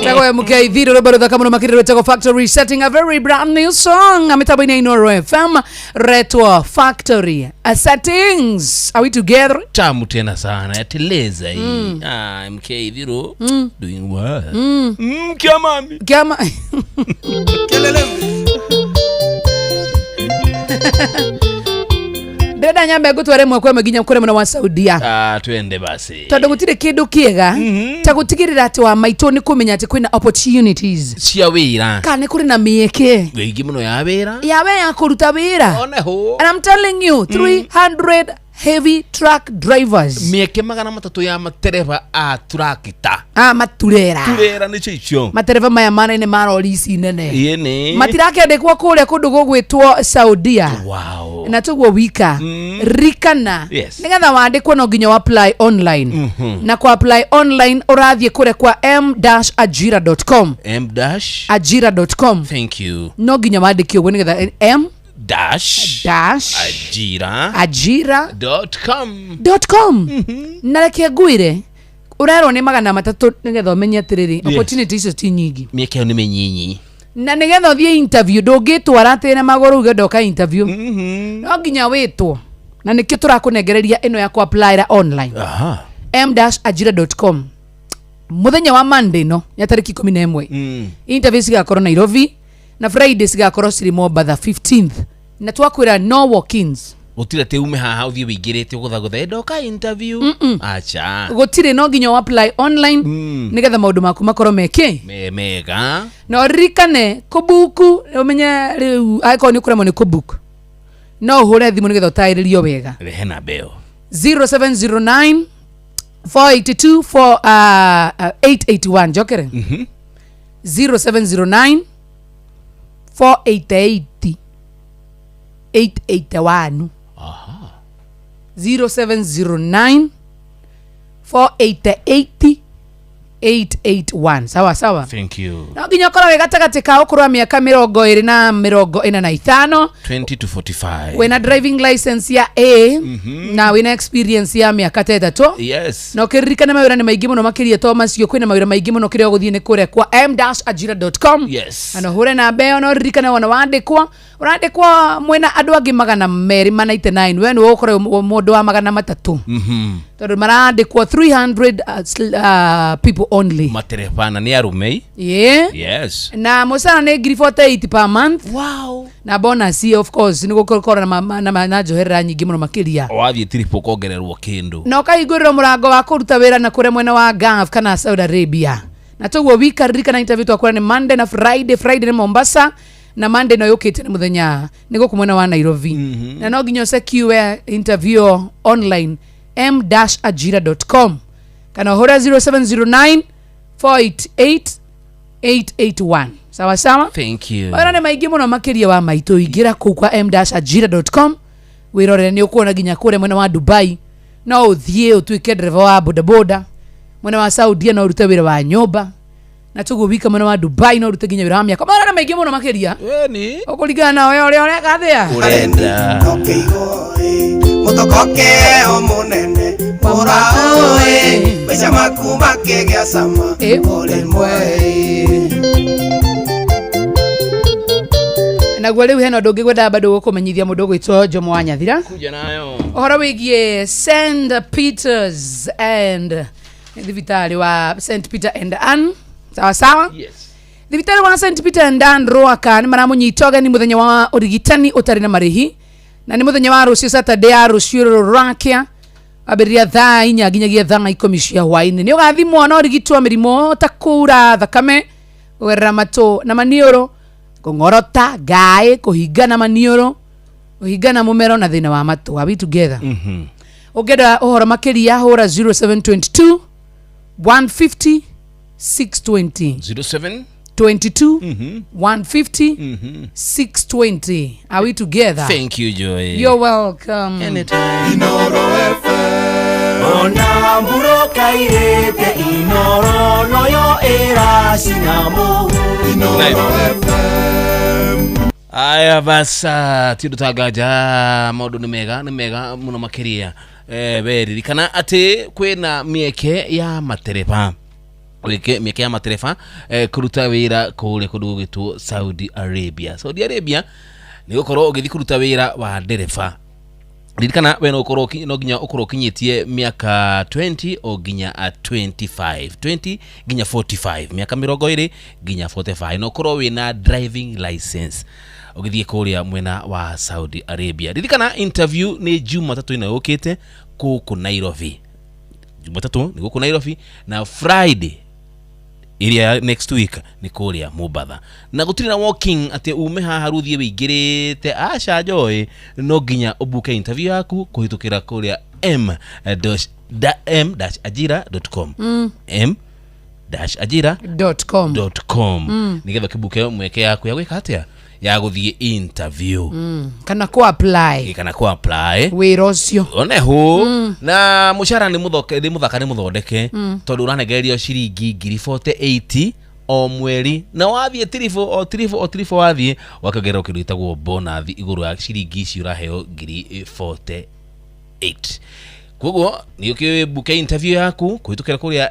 Tagwo MK Thiro rwĩmbo rũthaka mũno makĩria rwĩtagwo Factory Setting, a very brand new song mĩtambo-inĩ ya Inooro FM retwo Factory Settings. Are we together? Tamu tena sana yateleza hii. Ah, MK Thiro doing well. Kiamami. Kiama. Ndĩrenda nyambe ngũtware ĩmwe kwa ĩmwe nginya kũrĩ mwena wa Saudia. Ah, twende basi. Tondũ gũtirĩ kĩndũ kĩega ta gũtigĩrĩra atĩ wa maitũ nĩ kũmenya atĩ kwĩna opportunities cia wĩra kana nĩ kũrĩ na mĩeke wĩingĩ mũno ya wĩra yawe ya kũruta wĩra. Oneho. And I'm telling you, 300 heavy truck drivers. Mĩeke 300 ya matereba a turakita. Ah, maturera. Turera nĩcio icio. Matereba maya manene ma rori ici nene. Ĩĩ nĩ. Matirakĩandĩkwo kũrĩa kũndũ gũgwĩtwo Saudia. Wow. Na tuguo wika. Ririkana. Yes. Nĩgetha wandĩkwo no nginya apply online. Na kwa apply online ũrathiĩ kũrĩa kwa m-ajira.com. M dash ajira.com. Thank you. No nginya wandĩke ũguo nĩgetha m dash dash ajira ajira dot com dot com. Na reke ngwĩre ũrerwo nĩ 300 nĩgetha ũmenye atĩrĩrĩ, Yes. opportunity icio ti nyingĩ. Mĩeke ĩyo nĩ mĩnyinyi. Na nĩgetha ũthiĩ interview ndũngĩtwara atĩ na magũrũ uge ndoka interview. No nginya wĩtwo, na nĩkĩo tũrakũnengereria ĩno ya kũ-apply online. Aha. m-ajira.com mũthenya wa Monday no ya tarĩki 11 interview cigakorwo Nairobi na Friday cigakorwo cirĩ Mombatha 15th, na twakwĩra no walk-ins. Gũtirĩ atĩ ume haha ũthiĩ wĩingĩrĩte ũgũthagũtha ndoka interview. Acha. Gũtirĩ, no nginya apply online nĩgetha maũndũ maku makorwo mekĩ Me mega. Na ũririkane kũbuku, ũmenye rĩu angĩkorwo nĩ ũkũremwo nĩ kũbook no ũhũre thimũ nĩgetha ũtarĩrio wega. Rehe namba ĩyo. 0709 482 4 881 njokere. 0709 488 881. Aha. 0709 488 881. Sawa sawa. Thank you. No nginya ũkorwo wĩ gatagatĩ ka ũkũrũ wa mĩaka 25 na 45. 20 to 45. Wĩna driving license ya A na wĩna experience ya mĩaka ta 3. Yes. Na ũkĩririkana mawĩra nĩ maingĩ mũno makĩria to macio, kwĩna mawĩra maingĩ mũno kĩrĩa ũgũthiĩ nĩ kũrĩa kwa m-ajira.com. Yes. Na no ũhũre namba ĩyo, no ũririkane wona wandĩkwo ũrandĩkwo mwĩna andũ angĩ 299, we nĩwe ũgũkorwo mũndũ wa 300. Tondũ marandĩkwo 300 people only. Matereba na nĩ arũme. Yeah. Yes. Na mũcara nĩ ngiri 48 per month. Wow. Na bonus of course nĩ gũkorwo na njoherera nyingĩ mũno makĩria. Wathiĩ trip ũkongererwo kĩndũ. Na ũkahingũrĩrwo mũrango wa kũruta wĩra na kũrĩa mwena wa Gulf kana Saudi Arabia. Na toguo wika ririkana interview twakwĩra nĩ Monday na Friday. Friday nĩ Mombasa na Monday no yũkĩte nĩ mũthenya nĩ gũkũ mwena wa Nairobi. Na no nginya ũsecure interview online m-ajira.com kana ũhũre 0709 488 881. Sawa sawa. Thank you. Mawĩra nĩ maingĩ mũno makĩria wa maitũ, ingĩra kũu kwa m-ajira.com wĩrorere nĩ ũkuona nginya kũrĩa mwena wa Dubai no ũthiĩ ũtuĩke ndereba wa bodaboda, mwena wa Saudia no ũrute wĩra wa nyũmba, na tuguo wika mwena wa Dubai no ũrute nginya wĩra wa mĩaka. Mawĩra nĩ maingĩ mũno makĩria ũkũringana nawe ũrĩa ũreka athĩa. Ũrenda. Mũtokoke o mũnene mũraũ maica maku makĩgĩa cama o rĩmwe. Naguo rĩu hena ũndũ ũngĩ ngwendaga bado gũkũmenyithia mũndũ ũgwĩtwo Jomo wa Nyathira. Kuja nayo. Ũhoro wĩgiĩ St Peters and thibitarĩ wa St Peter and Ann. Sawa sawa. Yes. Thibitarĩ wa St Peter and Ann Ruaka nĩ maramũnyita ũgeni mũthenya wa ũrigitani ũtarĩ na marĩhi, na nĩ mũthenya wa rũciũ Saturday ya rũciũ rũrakia wambĩrĩria thaa 4 nginyagia thaa 10 cia hwaĩ-inĩ. Nĩ ũgathimwo na ũrigitwo mĩrimũ ta kura thakame, kũgerera matũ na maniũrũ, kũng'orota, ngaĩ, kũhingana maniũrũ, kũhingana mũmero na thĩna wa matũ. Are we together? Ũngĩenda ũhoro makĩria hũra 0722 150 620. 07 22 150 620. Are we together? Thank you, Joy. You're welcome. Anytime. Inoro FM. Ona mburoka irete inoro noyo eracina Inoro FM. Aya basa ti ũndũ tanganja maũndũ nĩ mega nĩ mega mũno makĩria. We ririkana atĩ kwĩna mĩeke ya matereba. Wike mĩeke ya matereba kũruta wĩra kũrĩa kũndũ gũgĩtwo Saudi Arabia. Saudi Arabia nĩ gũkorwo ũgĩthiĩ kũruta wĩra wa ndereba. Ririkana we no ũkorwo no nginya ũkorwo ũkinyĩtie mĩaka 20 o nginya 25, 20 nginya 45, mĩaka 20 nginya 45, na ũkorwo wĩna driving license ũgĩthiĩ kũrĩa mwena wa Saudi Arabia. Ririkana interview nĩ Jumatatũ ĩno yũkĩte gũkũ Nairobi. Jumatatũ nĩ gũkũ Nairobi na Friday ĩrĩa next week nĩ kũrĩa Mombatha, na gũtirĩ na walking atĩ ume haha rĩu ũthiĩ wĩingĩrĩte, aca njoĩ, no nginya ũbuke interview yaku kũhĩtũkĩra kũrĩa m dash da, m-ajira.com, m-ajira dot com dot com, nĩgetha ũkĩbuke mweke yaku ya gwĩka atĩa, ya gũthiĩ interview Kana ku apply kana ku apply wĩra ũcio. Onehu na mũcara nĩ mũthoke, nĩ mũthaka, nĩ mũthondeke, tondũ ũranengererio ciringi 48,000 o mweri, na wathiĩ tiribũ o tiribũ o tiribũ, wathiĩ wakĩongererwo kĩndũ gĩtagwo bonus igũrũ ya ciringi ici ũraheo 48,000. Koguo nĩ ũkĩbuke interview yaku kũhĩtũkĩra kũrĩa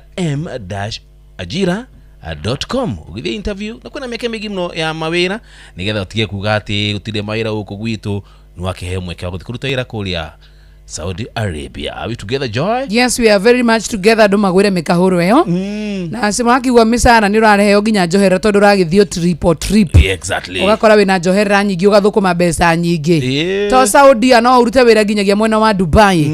m-ajira.com ũgĩthiĩ interview, na kwĩna mĩeke mĩingĩ mũno ya mawĩra, nĩgetha ũtige kuga atĩ gũtirĩ mawĩra gũkũ gwitũ, nĩ wakĩheo mweke wa gũthiĩ kũruta wĩra kũrĩa Saudi Arabia. Are we together, Joy? Yes, we are very much together. Andũ magwĩre mĩkahũro ĩyo na wakiugua mĩcara nĩ ũrareheo nginya njoherera tondũ ũragĩthiĩ trip o trip. Yeah, exactly. Ũgakora wĩna njoherera nyingĩ, ũgathũkũma mbeca nyingĩ. To Saudia no ũrute wĩra nginyagia mwena wa Dubai.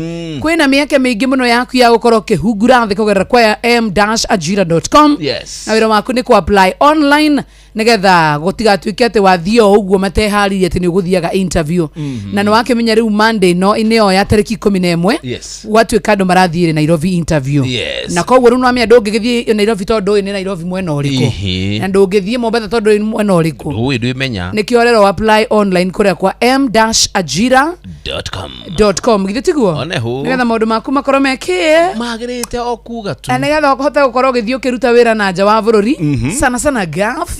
Kwĩna mĩeke mĩingĩ mũno yaku ya gũkorwo ũkĩhungura thĩ kũgerera kwa m-ajira.com. Na wĩra waku nĩ kũ-apply online, nĩgetha gũtigatuĩke atĩ wathiĩ o ũguo mateharĩirie atĩ nĩ ũgũthiaga interview. Na nĩ wakĩmenya rĩu Monday no nĩyo ya tarĩki 11, gwatuĩka andũ marathiĩ Nairobi interview. Na koguo rĩu nwamenya ndũngĩgĩthiĩ Nairobi tondũ ũyũ nĩ Nairobi mwena ũrĩkũ, na ndũngĩthiĩ Mombatha tondũ ũyũ nĩ mwena ũrĩkũ. Ũĩ ndwĩmenya. Nĩkĩo rero apply online kũrĩa kwa m-ajira dot com dot com, githĩ tiguo? Onehu. Nĩgetha maũndũ maku makorwo mekĩe magĩrĩte o kuga tu. Na nĩgetha ũhote gũkorwo ũgĩthiĩ ũkĩruta wĩra na nja wa bũrũri, sana sana Gulf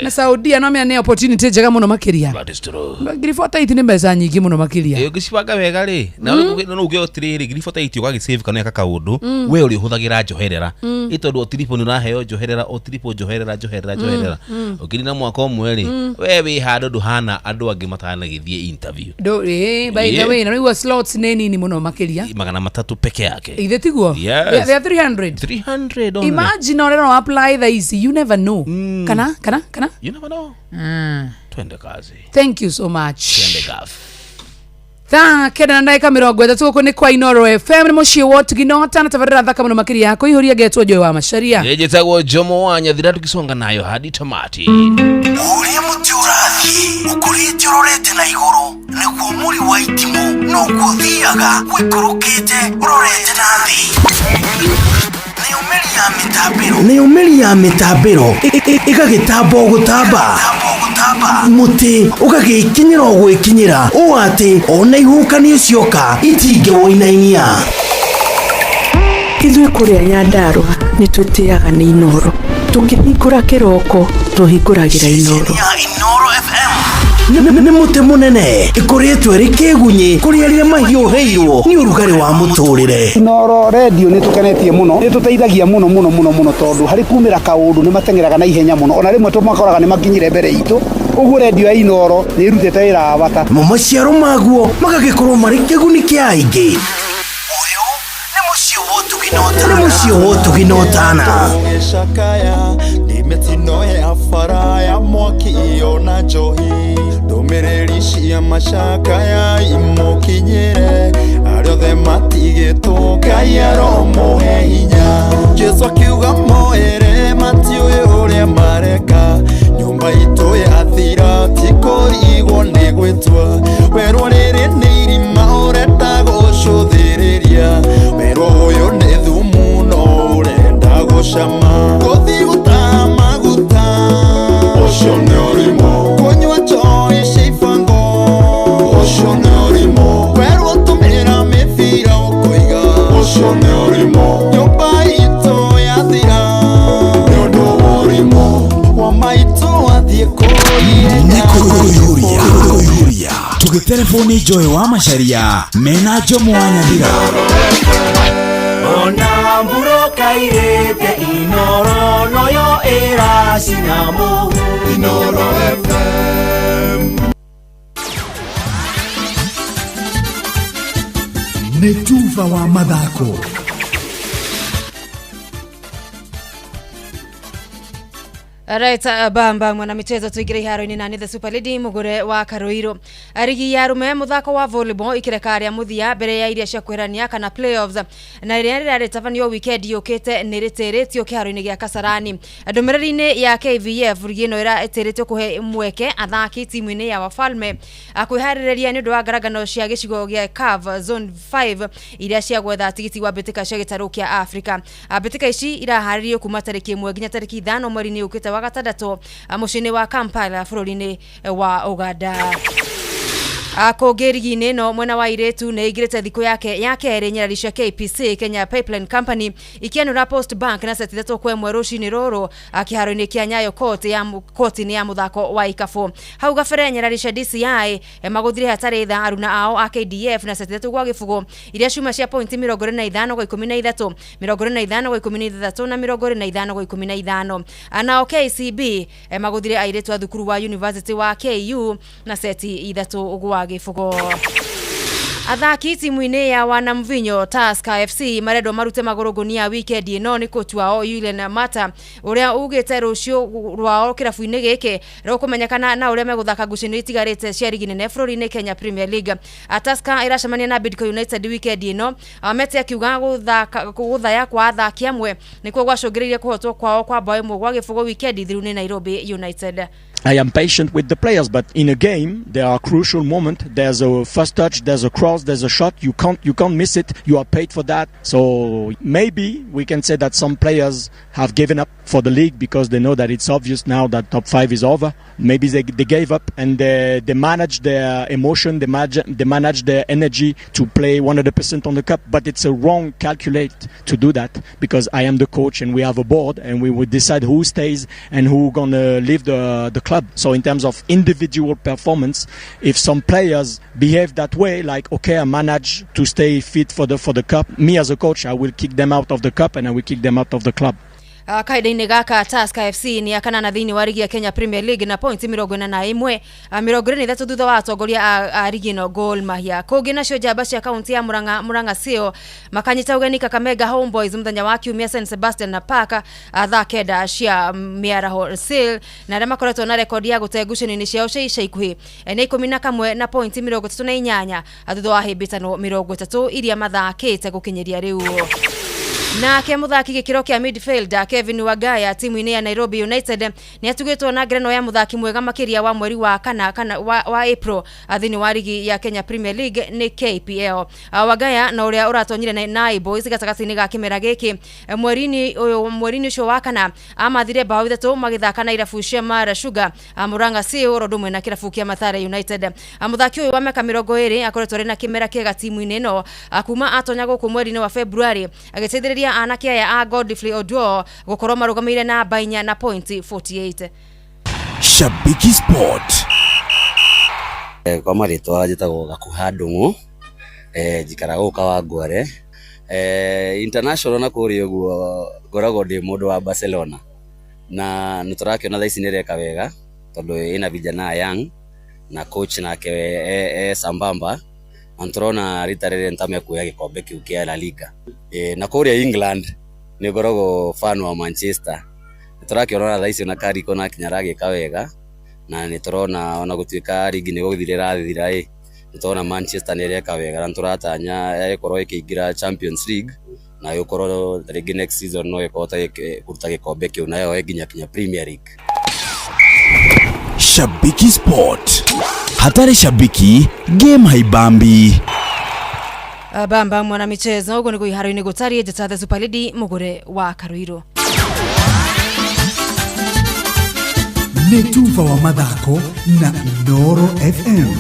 na Saudia, no menya nĩ opportunity njega mũno makĩria. That is true. 48,000 nĩ mbeca nyingĩ mũno makĩria. Ĩ, ũngĩcibanga wega rĩ, na no uge atĩrĩrĩ, 48,000 ũgagĩsave kana eka kaũndũ, we ũrĩ ũhũthagĩra njoherera, ĩ tondũ o tiribo nĩ ũraheo njoherera, o tiribo njoherera, njoherera, njoherera, ũkĩrina mwaka ũmwe rĩ, we wĩ handũ ndũhana andũ angĩ matanagĩthiĩ interview. By the way, na rĩu slots nĩ nini mũno makĩria. 300 peke yake. Ithe tiguo? Yes. They are 300. 300 only. Imagine ũrĩa apply thaa ici, you never know. Kana You never know. Twende kazi. Thank you so much. Twende gaf. Thaa 9:30, gũkũ nĩ kwa Inoro FM, nĩ mũciĩ wa ũtugi na ũtana, tabarĩra thaka mũno makĩria ya kũihũria, ngetwo Joy wa Macharia. Njĩtagwo Jomo wa Nyathira, tukisonga nayo hadi tamati. Ũrĩa mũtĩ ũrathiĩ ũkũrĩte ũrorete na igũrũ, nĩguo mũri wa itimũ noguo ũthiaga ũikũrũkĩte ũrorete na thĩ. Nayo mĩri ya mĩtambĩro, nayo mĩri ya mĩtambĩro ĩgagĩtamba o gũtamba, mũtĩ ũgagĩkinyĩra o gwĩkinyĩra, ũũ atĩ ona ihuhũkanio cioka itingĩwũinainia. Ithuĩ kũrĩa Nyandarũa nĩ twĩtĩaga nĩ Inoro. Tũkĩhingũra kĩroko tũhingũragĩra Inoro. Inoro FM nĩ mũtĩ mũnene ĩkũrĩtwo ĩrĩ kĩgunyĩ kũrĩ arĩa mahiũhĩirwo nĩ ũrugarĩ wa mũtũrĩre. Inoro redio nĩ tũkenetie mũno, nĩ tũteithagia mũno mũno mũno mũno, tondũ harĩ kumĩra kaũndũ nĩ mateng'eraga na ihenya mũno, ona rĩmwe tũmakoraga nĩ makinyire mbere itũ. Ũguo redio ya Inoro nĩ ĩrutĩte wĩra wa bata. Mo maciaro maguo magagĩkorwo marĩ kĩguni kĩa aingĩ. Nĩ mũciĩ wa ũtugi na ũtana. Gĩcakaya nĩ mĩtino ya bara ya mwaki ona njohi, ndũmĩrĩri cia macakaya imũkinyĩre, arĩa othe matigĩtwo Ngai aromũhe hinya. Jesu akiuga moere matiũĩ ũrĩa mareka, nyũmba itũ yathira ti kũrigwo nĩ gwĩtua, werwo rĩrĩ nĩ irima ũrenda gũcũthĩrĩria, werwo ũyũ nĩ thumu no ũrenda gũcama, gũthiĩ gũtaha maguta ũcio nĩ ũrimũ, kũnyua njohi cia ibango ũcio nĩ ũrimũ, werwo tũmĩra mĩbira ũkoiga ũcio nĩ ũrimũ, nyũmba itũ yathira nĩ ũndũ wa ũrimũ wa maitũ athiĩ kũihenga. Kũihũria tũgĩtereboni Joy wa Macharia mena Jomo wa Nyathira. Ona mburoka irĩte Inoro. Ĩracina mũhu. Inoro FM. Nĩ tuba wa mathako. Right, bamba mwanamichezo tuingire iharo-inĩ na nĩ the super lady mugure wa Karuiru. Rigi ya arume muthako wa volleyball ikireka rĩa mũthia mbere ya iria cia kwĩrania kana playoffs na iria rĩrarĩtabanio weekend yũkĩte nĩ rĩtĩrĩtio kĩharo-inĩ gĩa Kasarani. Ndũmĩrĩri-inĩ ya KVF rigi ĩno ĩratĩrĩtio kũhe mweke athaki timu-inĩ ya Wafalme kwĩharĩrĩria nĩ ũndũ wa ngarangano cia gĩcigo gĩa CAF Zone 5 iria cia gwetha tigiti wa mbĩtĩka cia gĩtarũ kĩa Afrika. Mbĩtĩka ici iraharĩrio kuma tarĩki 1 nginya tarĩki 5 mweri-inĩ ũkĩte wa gatandatũ mũciĩ-inĩ wa Kampala bũrũri-inĩ wa Uganda. Kũngĩ rigi-inĩ ĩno mwena wa irĩtu nĩ ĩingĩrĩte thikũ yake ya kerĩ nyarari cia KPC Kenya Pipeline Company ikĩanũra Post Bank na seti 3-1 rũcinĩ rũrũ kĩharo-inĩ kĩa Nyayo Court ya court-inĩ ya mũthako wa ikabũ. Hau gabere nyarari cia DCI magũthire hatarĩ tha aruna ao a KDF na seti 3-0 iria ciuma cia pointi 25 kwa 13, 25 kwa 16 na 25 kwa 15. Nao KCB magũthire airĩtu a thukuru wa University wa KU na seti 3-0. Athaki timu-inĩ ya Wanamvinyo Tusker FC marendwo marute magũrũ ngũnia weekend ĩno nĩ coach wao Julian Mata ũrĩa ugĩte rũciũ rwao kĩrabu-inĩ gĩkĩ rũkũmenyekana na ũrĩa megũthaka ngucanio itigarĩte cia rigi nene bũrũri-inĩ Kenya Premier League. Tusker ĩracemania na Bidco United weekend ĩno. Mete akiuga gũthaya kwa athaki amwe nĩkuo gwacũngĩrĩirie kũhotwo kwao kwa bao 1-0 weekend thiru nĩ Nairobi United. I am patient with the players, but in a game there are crucial moments. There's a first touch, there's a cross, there's a shot. You can't miss it. You are paid for that. So maybe we can say that some players have given up for the league because they know that it's obvious now that top 5 is over. Maybe they gave up and they manage their emotion, they manage their energy to play 100% on the cup. But it's a wrong calculate to do that because I am the coach and we have a board and we would decide who stays and who gonna leave the club. So in terms of individual performance, if some players behave that way, like, okay, I manage to stay fit for the cup, me as a coach, I will kick them out of the cup and I will kick them out of the club. Kahinda-inĩ gaka Tusker FC nĩ ya kanana thĩinĩ wa rigi ya Kenya Premier League na pointi 41, 23 thutha wa atongoria a rigi ĩno Gor Mahia. Kũngĩ nacio njamba cia kaunti ya Murang'a Murang'a Seal makanyita ũgeni Kakamega Homeboys mũthenya wa Kiumia St Sebastian na Park thaa 9 cia mĩaraho. Seal na arĩa makoretwo na rekondi ya gũte ngucanio-inĩ ciao cia ica ikuhĩ nĩ 11 na pointi 38 thutha wa hĩmbĩtano 30 iria mathakĩte gũkinyĩria rĩu. Nake muthaki gĩkĩro kĩa midfielder Kevin Wagaya timu-inĩ ya Nairobi United nĩ atugĩtwo na ngerenwa ya muthaki mwega makĩria wa mweri wa kana wa April thĩinĩ wa rigi ya Kenya Premier League nĩ KPL. Wagaya na ũrĩa ũratonyire na Boys gatagatĩ-inĩ ga kĩmera gĩkĩ mweri-inĩ ũcio wa kana amathire bao 3 magĩthaka na irabu cia Mara Sugar, Murang'a Seal oro ũndũ ũmwe na kĩrabu kĩa Mathare United. Muthaki ũyũ wa mĩaka 20 akoretwo arĩ na kĩmera kĩega timu-inĩ ĩno kuma atonya gũkũ mweri-inĩ wa February agĩteithĩrĩria anake aya a Godfrey Oduor gũkorwo marũgamĩire namba 4 na pointi 48. Shabiki Sport. Kwa marĩtwa njĩtagwo Gakuha Ndung'u, njikaraga gũkũ Kawangware. International na kũrĩa ũguo ngoragwo ndĩ mũndũ wa Barcelona na nĩ tũrakĩona thaa ici nĩ ĩreka wega tondũ ĩna vijana young na coach nake e sambamba na nĩtũrona rita rĩrĩ nĩtamekuoya gĩkombe kĩu kĩa La Liga. Na kũrĩa England nĩ ngoragwo fan wa Manchester, nĩtũrakĩona thaa ici ona Carrick ona akinya aragĩka wega na nĩtũrona ona gũtuĩka rigi nĩ gũthira ĩrathira ĩ nĩtũrona Manchester nĩ ĩreka wega na nĩtũratanya ĩgũkorwo ĩkĩingĩra Champions League na ĩgũkorwo rĩngĩ next season no ĩkũhota kũruta gĩkombe kĩu nayo ĩnginya kinya Premier League. Shabiki Sport. Hatari shabiki, game haibambi. Bamba mwana michezo ugo nĩguo iharo-inĩ gũtariĩ njĩta the Super Lady mũgũre wa Karuiru. Nĩ tuba wa mathako na Inooro FM.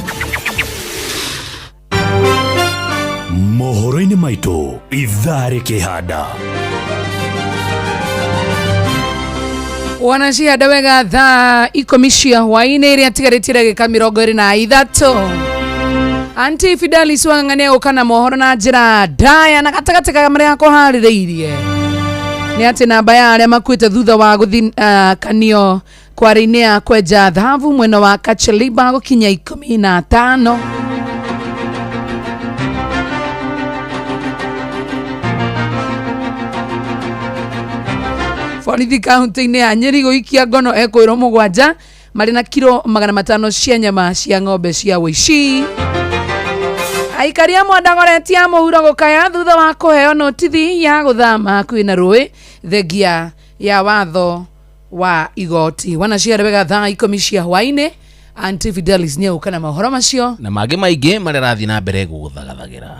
Mohoro-inĩ maitũ ithaa rĩkĩhanda. Wanacihanda wega thaa 10 cia hwaĩ-inĩ ĩrĩa atigarĩtie ndagĩka 23. Anti Fidelis Wang'ang'a nĩegũka na mohoro na njĩra ndaya na gatagatĩ ka marĩa akũharĩrĩirie. Nĩ atĩ namba ya arĩa makuĩte thutha wa gũthikanio kware-inĩ ya kwenja thahabu mwena wa Kacheliba gũkinya 15. Borithi kaunti-inĩ ya Nyeri gũikia ngono ekwĩrwo 7 marĩ na kiro 500 cia nyama cia ng'ombe cia wũici. Aikari a Mwandagoreti a mũhuro gũkaya thutha wa kũheo notithi ya gũthama hakuhĩ na rũĩ thengia ya watho wa igoti. Wanaciare wega thaa 10 cia hwaĩ-inĩ. Auntie Fidelis nĩ egũka na mohoro macio na mangĩ maingĩ marĩa arathiĩ na mbere gũgũthagathagĩra.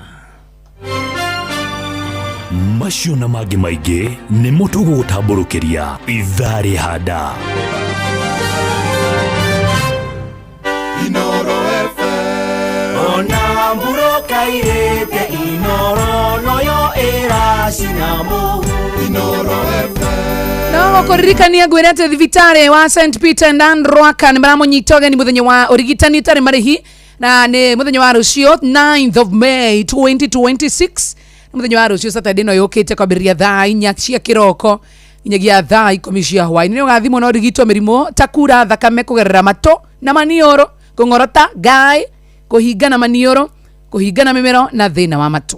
Macio na mangĩ maingĩ nĩmo tũgũgũtambũrũkĩria ithaa rĩhanda. Inoro FM. Ona mburoka irĩte Inoro noyo ĩracina mũhu. Inoro FM. No gũkũririkania ngwĩre atĩ thibitarĩ wa St Peter and Ann Rwaka nĩ maramũnyita ũgeni mũthenya wa ũrigitani ũtarĩ marĩhi, na nĩ mũthenya wa rũciũ 9th of May 2026. Nĩ mũthenya wa rũciũ Saturday ĩno yũkĩte kwambĩrĩria thaa 4 cia kĩroko nginyagia thaa 10 cia hwaĩ-inĩ. Nĩ ũgathimwo na ũrigitwo mĩrimũ ta kura thakame kũgerera matũ na maniũrũ, kũng'orota ngaĩ, kũhingana maniũrũ, kũhingana mĩmero na thĩna wa matũ.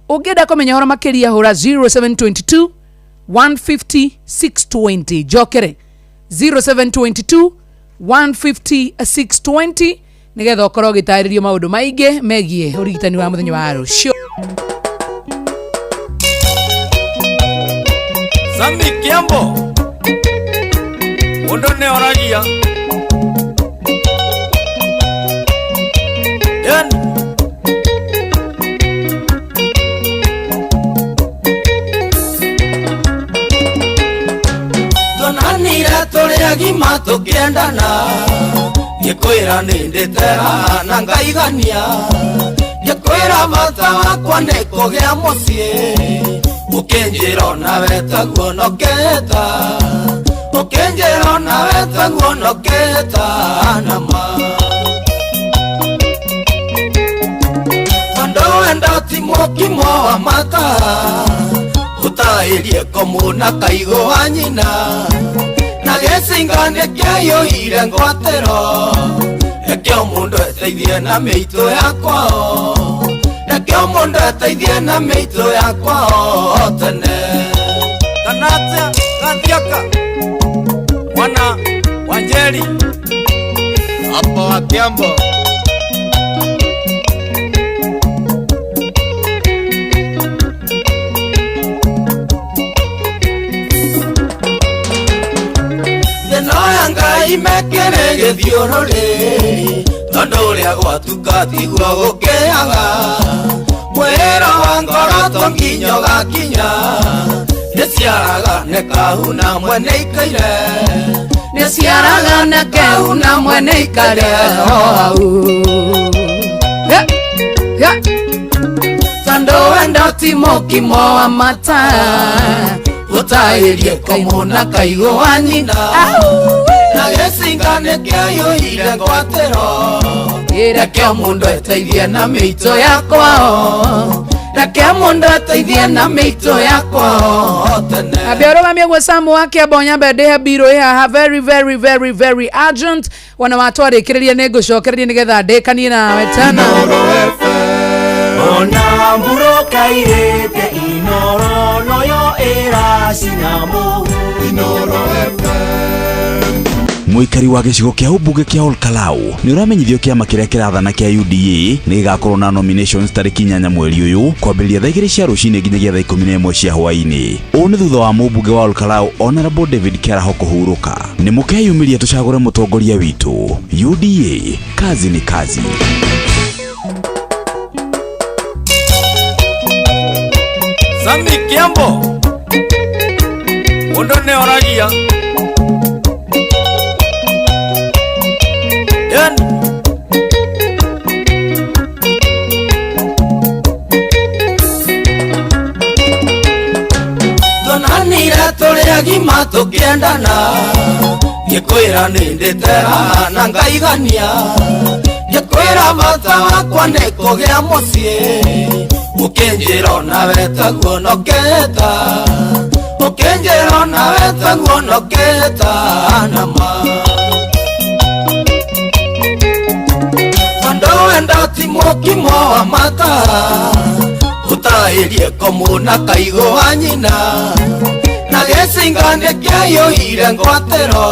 Ũngĩenda kũmenya ũhoro makĩria hũra 0722 150 620. Njokere 0722 150 620 nĩgetha ũkorwo ũgĩtarĩrio maũndũ maingĩ megiĩ ũrigitani wa mũthenya wa rũciũ. Sami Kiambo mũndũ nĩ oragia yani Tuonanire tũrĩ agima tũkĩendana, ngĩkwĩra nĩ ndĩte haha na ngaigania, ngĩkwĩra bata wakwa nĩ kũgĩa mũciĩ, ũkĩnjĩra onawe taguo noketa, ũkĩnjĩra onawe taguo noketa nama. Tondũ wendo ti mũkimo wa mata, ũtaĩrie komũ na kaigũ wa nyina, na gĩcinga nĩkĩaiyũire ngwatĩro, reke o mũndũ eteithie na mĩitũ ya kwao, reke o mũndũ eteithie na mĩitũ ya kwao tene. Kana atĩa Gathiaka mwana wa Njeri hapo wa Kiambo. Thĩna ya Ngai mekĩre gĩthiũrũrĩ, tondũ ũrĩa gwatuka tiguo gũkĩaga, mwĩrĩ wa ngoro to nginya ũgakinya, nĩciaraga nĩ kahuna mwene ikaire, nĩciaraga nĩ kahuna mwene ikaire o hau. Tondũ wendo ti mũkimo wa mata, ũtaĩrie komũ na kaigũ wa nyina, na gĩcinga nĩkĩaiyũire ngwatĩro, reke o mũndũ eteithie na mĩitũ ya kwao, reke mũndũ eteithie na mĩitũ ya kwao tene. Ambia ũrũgamie guo Samu wa Kĩambo nyambe ndĩhe mbirũ ĩ haha very very very very urgent. Wona watwarĩkĩrĩria nĩ ngũcokereria nĩgetha ndĩkanie nawe tena. Ona mburoka irĩte Inoro noyo ĩracina mũhu. Inoro FM. Mũikari wa gĩcigo kĩa ũmbunge kĩa Olkalau nĩ ũramenyithio kĩama kĩrĩa kĩrathana kĩa UDA nĩ gĩgakorwo na nominations tarĩki 8 mweri ũyũ kwambĩrĩria thaa 2 cia rũcinĩ nginyagia thaa 11 cia hwaĩ-inĩ. Ũũ nĩ thutha wa mũmbunge wa Olkalau Honorable David Kĩaraho kũhurũka. Nĩ mũkeyumĩria tũcagũre mũtongoria witũ. UDA, kazi ni kazi. Sami Kiambo mũndũ nĩ oragia yani Tuonanire tũrĩ agima tũkĩendana, ngĩkwĩra nĩ ndĩte haha na ngaigania, ngĩkwĩra bata wakwa nĩ kũgĩa mũciĩ, ũkĩnjĩra onawe taguo noketa, Ũrĩte nguonokĩte nama Tondũ wendo ti mũkimo wa mata Ũtaĩrie komu na kaigũ wa nyina Na gĩcinga nĩkĩaiyũire ngwatĩro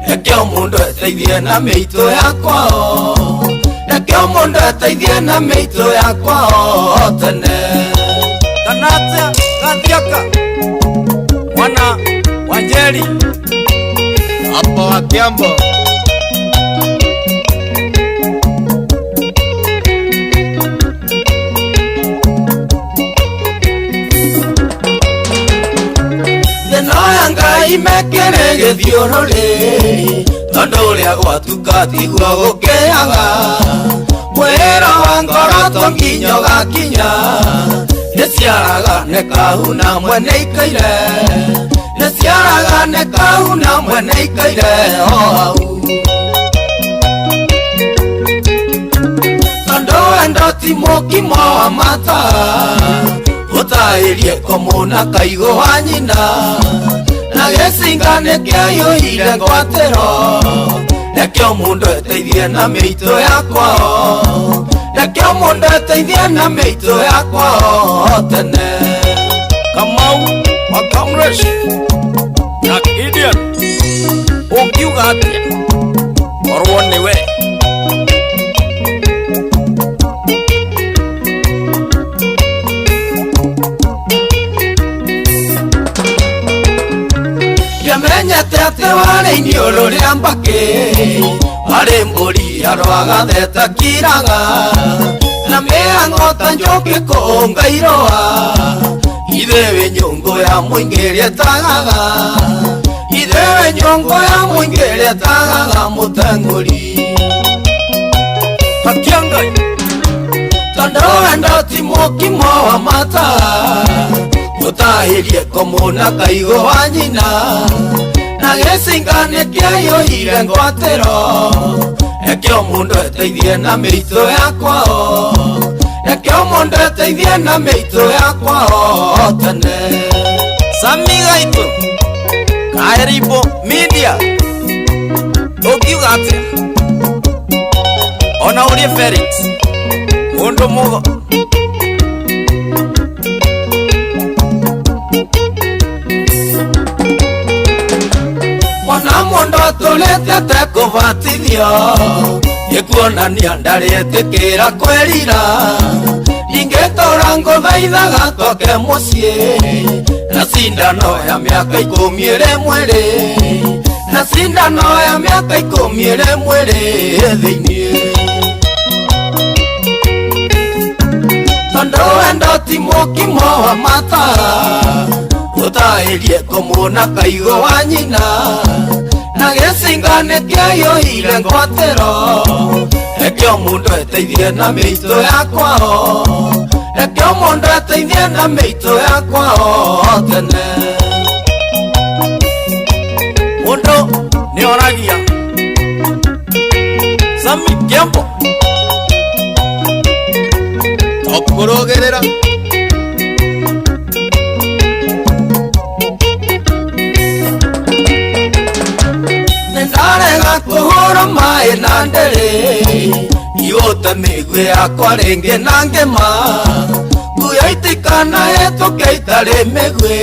Reke o mũndũ eteithie na mĩitũ ya kwao Reke o mũndũ eteithie na mĩitũ ya kwao tene Kana atĩa Gathiaka mwana wa Njeri Apa wa Kiambo Thĩna ya Ngai mekĩrĩ gĩthiũrũrĩ Tondũ ũrĩa gwatuka tiguo gũkĩaga Mwĩra wa ngoro to nginya ũgakinya Nĩciaraga nĩ kahuna mwene ikaire Nĩciaraga nĩ kahuna mwene ikaire o hau Tondũ wendo ti mũkimo wa mata Ũtaĩrie komu na kaigũ wa nyina Na gĩcinga nĩkĩaiyũire ngwatĩro Reke o mũndũ eteithie na mĩitũ ya kwao Reke o mũndũ eteithie na mĩitũ ya kwao tene Kamau wa Kamresh na Gideon ũngiuga atĩa korwo nĩwe Ndiamenyete atĩ warĩ iniũrũ rĩa mbakĩ Warĩ mbũri yarwaga theta kiraga Na mĩhang'o ta njũkĩ kũũnga irũa Ithe wĩ nyũngũ ya mũingĩ ĩrĩa ĩtagaga Ithe wĩ nyũngũ ya mũingĩ ĩrĩa ĩtagaga mũteng'ũri Hakia Ngai Tondũ wendo ti mũkimo wa mata Ũtaĩrie komu na kaigũ wa nyina Na gĩcinga nĩkĩaiyũire ngwatĩro Reke o mũndũ eteithie na mĩitũ ya kwao Reke o mũndũ eteithie na mĩitũ ya kwao tene Sami Gaitũ Kaeribo Media ũngiuga atĩa ona ũrie Felix mũndũ mũgo Mwana mũndũ atũrĩte atekũbatithio Nĩkuonania ndarĩtĩkĩra kwĩrira Ingĩtũra ngũthaithaga twake mũciĩ Na cindano ya mĩaka ikũmi ĩrĩ mwĩrĩ Na cindano ya mĩaka ikũmi ĩrĩ mwĩrĩ thĩiniĩ Tondũ wendo ti mũkimo wa mata Ũtaĩrie komu na kaigũ wa nyina Na gĩcinga nĩkĩaiyũire ngwatĩro Reke o mũndũ eteithie na mĩitũ ya kwao Reke o mũndũ eteithie na mĩitũ ya kwao tene Mũndũ nĩoragia Sami Kiambo Tokũrũgĩrĩra Nĩndarega kũhũra maĩ na ndĩrĩ Igũte mĩguĩ yakwa rĩngĩ na ngĩma Nguyo itikanahĩtũke itarĩ mĩguĩ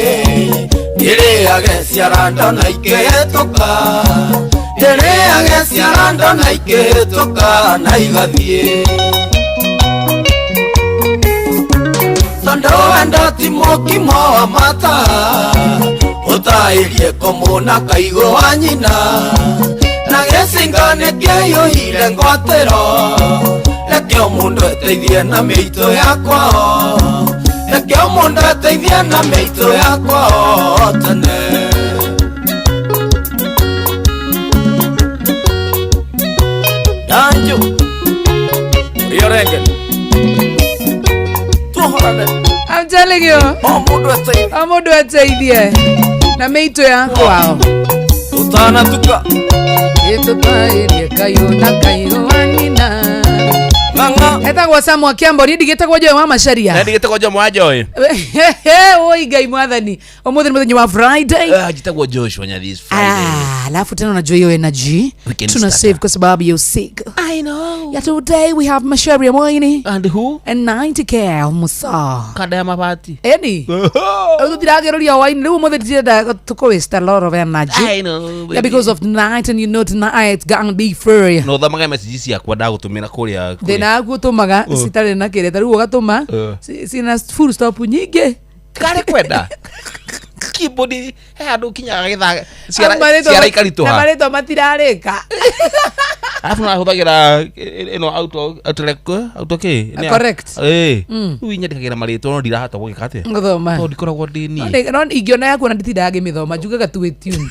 Ndĩrĩage ciarando na ikĩhĩtũka Ndĩrĩage ciarando na ikĩhĩtũka na igathiĩ Tondũ wendo ti mũkimo wa mata Ũtaĩrie komu na kaigũ wa nyina Na gĩcinga nĩkĩaiyũire ngwatĩro Reke o mũndũ eteithie na mĩitũ ya kwao Reke o mũndũ eteithie na mĩitũ ya kwao tene Danjo Rio Regen Tuohorane I'm telling you O mũndũ eteithie O mũndũ eteithie na mĩitũ ya kwao Ũtanatuka Ĩtũtaĩrie kayũ na kaigũ wa nyina Etagwo Samu Akiambo ni ndigĩtagwo Joy wa Macharia. Na ndigĩtagwo Joy wa Joy. Oi Ngai mwathani. Ũmũthĩ nĩ mũthenya wa Friday. Ah, njĩtagwo Joshua Nyathi is Friday. Ah, alafu tena unajua hiyo energy Weekend tuna starter. save kwa sababu ya usiku. I know. Yeah, today we have Macharia Mwaini and who and 90k Musa. Kada ya mabati. Eni. Rĩu tũtiragereria wine rĩu ũmũthĩ tũtirenda tũkũ waste a lot of energy. I know. Yeah, Baby. because of tonight and you know tonight it's gonna be free. No thamage message ciakwa ndagũtũmĩra kũrĩa. Thĩna waku ũtũmaga citarĩ na kĩrĩa ta rĩu ũgatũma cina full stop nyingĩ. Karĩ kwenda. Keyboard he handũ kinyaga gĩthaa Na marĩtwa ciara na ikaritũha. marĩtwa matirarĩka. Alafu nahũthagĩra ĩno auto auto kĩ? Correct. Ĩĩ. Rĩu inyandĩkagĩra marĩtwa no ndirahota gũgĩka atĩa? Gũthoma. Tondũ ndikoragwo ndĩ No niĩ. no ingĩona yaku ona nditindaga ngĩmĩthoma njugaga tu wĩ tuned.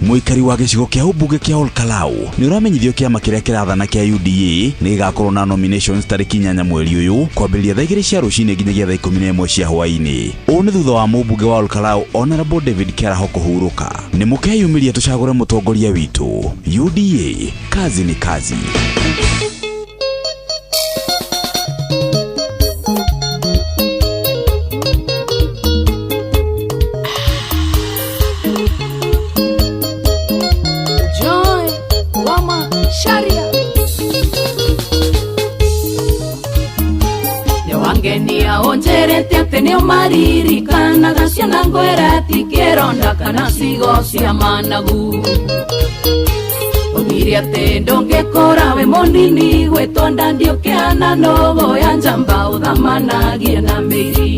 Mũikari wa gĩcigo kĩa ũmbunge kĩa Olkalau nĩ ũramenyithio kĩama kĩrĩa kĩrathana kĩa UDA nĩ gĩgakorwo na nominations tarĩki 8 mweri ũyũ kwambĩrĩria thaa 2 cia rũcinĩ nginyagia thaa 11 cia hwaĩ-inĩ. Ũũ nĩ thutha wa mũmbunge wa Olkalau Honorable David Kĩaraho kũhurũka. Nĩ mũkeyumĩria tũcagũre mũtongoria witũ. UDA, kazi ni kazi. Joy wa Macharia. Nĩwangenia ũnjĩrĩte atĩ nĩũmaririkanaga ciana ngwĩra ti kĩronda kana cigo cia managu. Ũgire atĩ ndũngĩkũra wĩ mũnini gwĩtwo nda ndiũkĩana nũgũ ya njamba ũthamanagie na mĩri.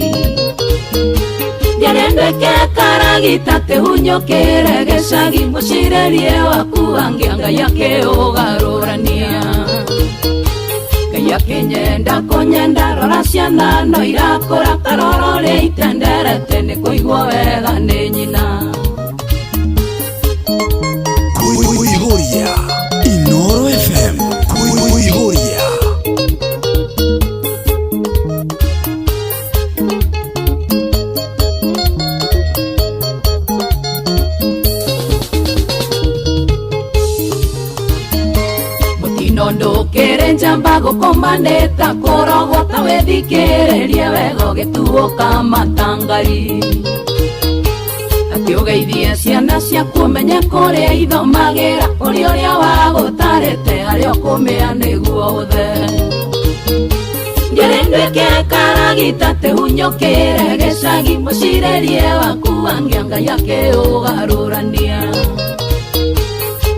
Ndiarendeke karagita tĩhunyũkĩre gĩcagi mũcirĩrie waku angĩa Ngai akĩũgarũrania. Ngai akĩnyenda kũnyenda rora ciana no irakũra karoro rĩa itenderete nĩ kũigwo wega nĩ nyina. Kuihuria Inoro FM. Kuihuria. Mũtino ndũkĩrĩ njamba gũkomanĩta kũrogwo ta wĩthikĩrĩrie wega ũgĩtuũka matangari. Atĩ ũgeithie ciana ciaku ũmenye kũrĩa ithomagĩra ũrĩa ũrĩa wagũtarĩte harĩa ũkũmĩa nĩguo ũthe. Ndiarĩ nduĩke karagita tĩhunyũkĩre gĩcagi mũcirĩrie waku angĩa Ngai akĩũgarũrania.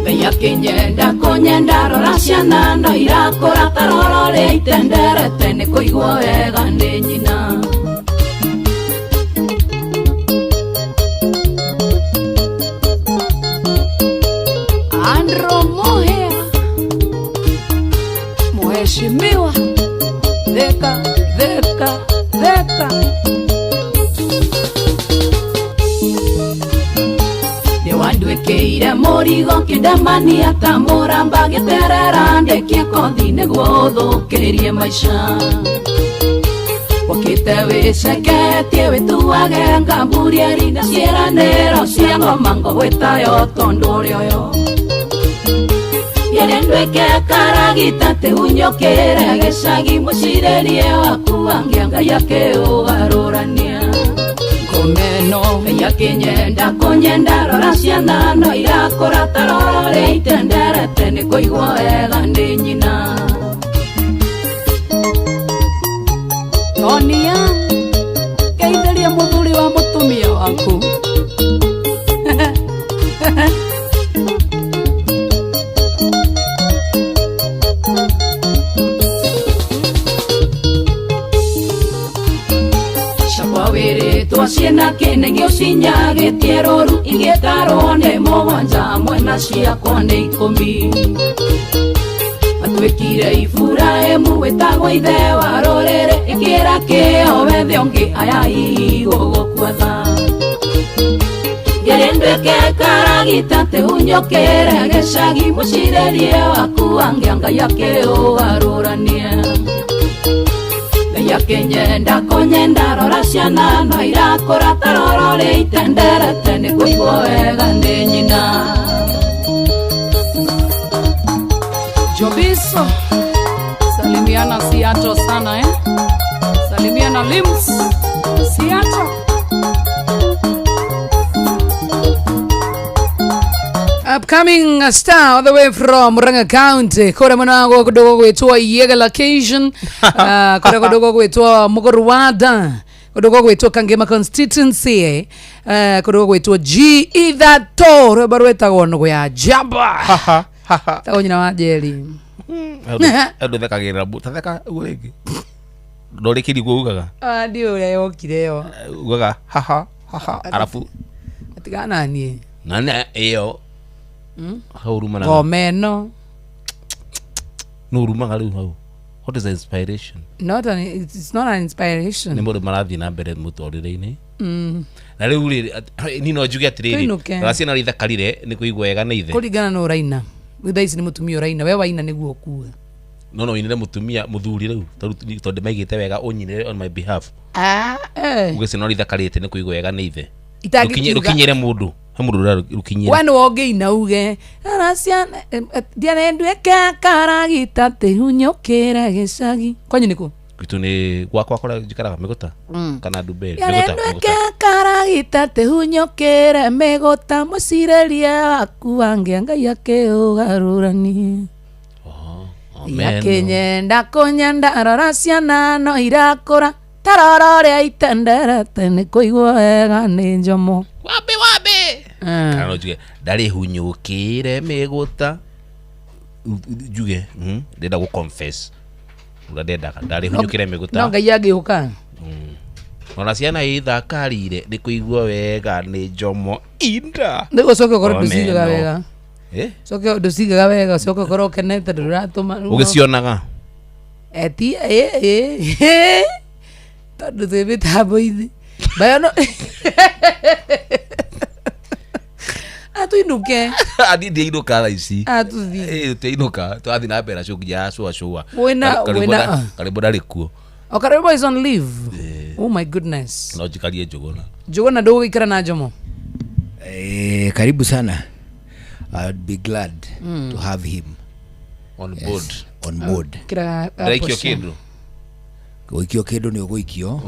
Ngai akĩnyenda kũnyenda rora ciana no irakũra karoro rĩa itenderete nĩ kũigwo wega nĩ nyina. Andro Mohea, mheshimiwa Theka Theka Theka. Nĩwanduĩkĩire mũrigo kĩndemania ta mũramba gĩterera ndĩkie kothi nĩguo ũthũkĩrie maica. Wokĩte wĩceketie wĩtuage ngamburieri na ciĩranĩro cia ngoma ngũgwĩtayo tondũ ũrĩ ũyũ. Ndiarĩ nduĩke karagita tĩhunyũkĩre gĩcagi mũcirĩrie waku angĩa Ngai akĩũgarũrania. Ngomeno Ngai akĩnyenda kũnyenda rora ciana no irakũra ta roro rĩa itenderete nĩ kũigwo wega nĩ nyina. Tonia, geithĩria mũthuri wa mũtumia waku. Cakwa wĩrĩtwo ciĩna kĩnegi ũcinyagĩtie rũru ingĩtarwo nĩ mũgwanja hamwe na ciakwa nĩ 10. Matuĩkire Iburahĩmu wĩtagwo ithe wa rũrĩrĩ ĩkĩra kĩo wethe ũngĩ aya hihi gũgũkua tha. Ndiarĩ nduĩke karagita tĩhunyũkĩre gĩcagi mũcirĩrie waku angĩa Ngai akĩũgarũrania. Ngai akĩnyenda kũnyenda rora ciana no irakũra ta roro rĩa itenderete nĩ kũigwo wega nĩ nyina. Jobis Mbosso. Salimiana Seattle sana eh. Salimiana Lims. Seattle. Upcoming star all the way from Murang'a County kũrĩa mwena wa kũndũ gũgwĩtwo Yega location, kũrĩa kũndũ gũgwĩtwo Mũgũrũwanda, kũndũ gũgwĩtwo Kangema constituency, kũndũ gũgwĩtwo G ithatũ, rwĩmbo rwĩtagwo Nũgũ ya Njamba, tagwo nyina wa Njeri. Andå thekagä rä ra tatheka å guo rä ngä ndorä kä riguo ugaga. Ah, ndiũ ũrĩa yokire ĩyo. Ugaga haha haha arabu. Atigana niĩ. Na ä yo hau rumanaga. Ngoma ĩno. Nä rumaga rä u hau, what is the inspiration? It's not an inspiration. Nä må ndå marathiä na mbere må tårä re-inä na rä u rä ni no njuge atä rä Tũinũke. rä ciana ithakarire nä kå igua wega nä ithe. Kũringana na ũraina, thaa ici nĩ mũtumia ũraina, we waina nĩguo ũkue. No no inä re må tumia må thuri rä u tondå maigä te wega å nyinä re on my behalf. Ah, eh. Uge ciana ithakarä te nä kå igua wega nä ithe. Itangĩkiuga- Rå kinyä re må ndå he må ndå rå kinyä we nĩ wongĩina uge araciana ndianenduĩke karagita tĩhunyũkĩre gĩcagi kwanyu nĩkũ? Gwitå nä gwakwa kå rä a njikaraga mä gå ta kana ndumberi. Ndianenduĩke karagita tĩhunyũkĩre mĩgũta mũcirĩrie waku wange Ngai akĩũgarũranie akĩnyenda kũnyenda rora ciana no irakũra tarora ũrĩa itenderete nĩ kũigua wega nĩ njomo. Wambe wambe kana no njuge ndarä hunyå kä re mä gå ta njuge ndenda gå confess å rä a ndendaga ndarä hunyå kä re mä gå No ta. Ngai angĩũka. Ona ciana ithakarire nä kå igua wega nä njomo inda. Nĩguo ũcoke ũkorwo Omeno. ndũcigaga wega. Eh? Coke ndũcigaga wega, ũcoke ũkorwo ũkenete ndũratũma. Å gä cionaga. Eti ĩ tondũ twĩ mĩtambo-inĩ bayo no atũinũke. Niä ndiainå ka tha ici. Atũthiĩ. Twainå ka twathiä na mbere acio nginya cua cua. Wĩna- Karä ndarä kuo. O Karembo is on leave. Oh my goodness. No njikarie Njũgũna. Njũgũna, ndũgũgĩikara na Njomo? Eh, karibu sana. I'd be glad to have him on Yes, board. On board. Kĩra Ndaikio kä ndå. Gũikio kĩndũ nĩ ũgũikio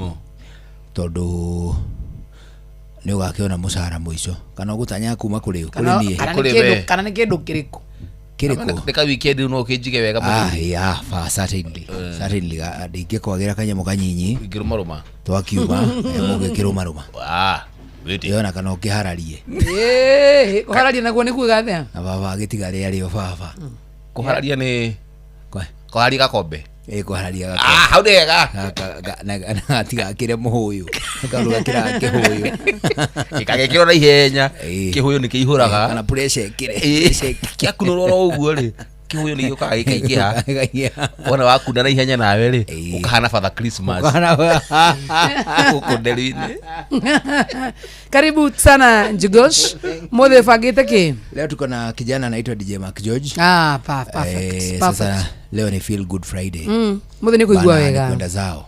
tondũ nĩ ũgakĩona mũcara mũico kana ũgũtanya kuma kũrĩ kũrĩ Kana niĩ. kana nĩ kĩndũ, kana nĩ kĩndũ kĩrĩkũ? Kĩrĩkũ? Nä ka weekend no kä njige wega. Ah, yeah, fa certainly. Certainly ndingĩkwagĩra kanyamũ kanyinyi. Ingä rå marå ma. Twakiuma mũgĩkĩrũmarũma. Ah, yona kana ũkĩhararie. Ĩĩ, kũhararia naguo nĩ kuuga atĩa? Na baba agĩtiga rĩarĩo baba. Kå hararia nä kå hararia gakombe. Ĩ, kũhararia. Ah, hau nĩ hega. Gatigakĩre mũhũyũ karuga kĩraga kĩhũyũ. Gĩkagĩkĩrwo na ihenya kĩhũyũ nĩ kĩihũraga. Kana pressure ĩkĩre. Kĩakunũrwo oro ũguo rĩ, kĩhũyũ nĩ gĩũkaga gĩkaingĩha, wona wakunda na ihenya nawe rĩ ũkahana Father Christmas gũkũ nderi-inĩ. Karibu sana Njugosh, mũthĩ bangĩte kĩ? Leo tuko na kijana anaitwa DJ Mark George. Ah, perfect, Eh, perfect. sasa leo ni Feel Good Friday. Mũthĩ nĩ kũigua Bana, ni wega. kwenda zao.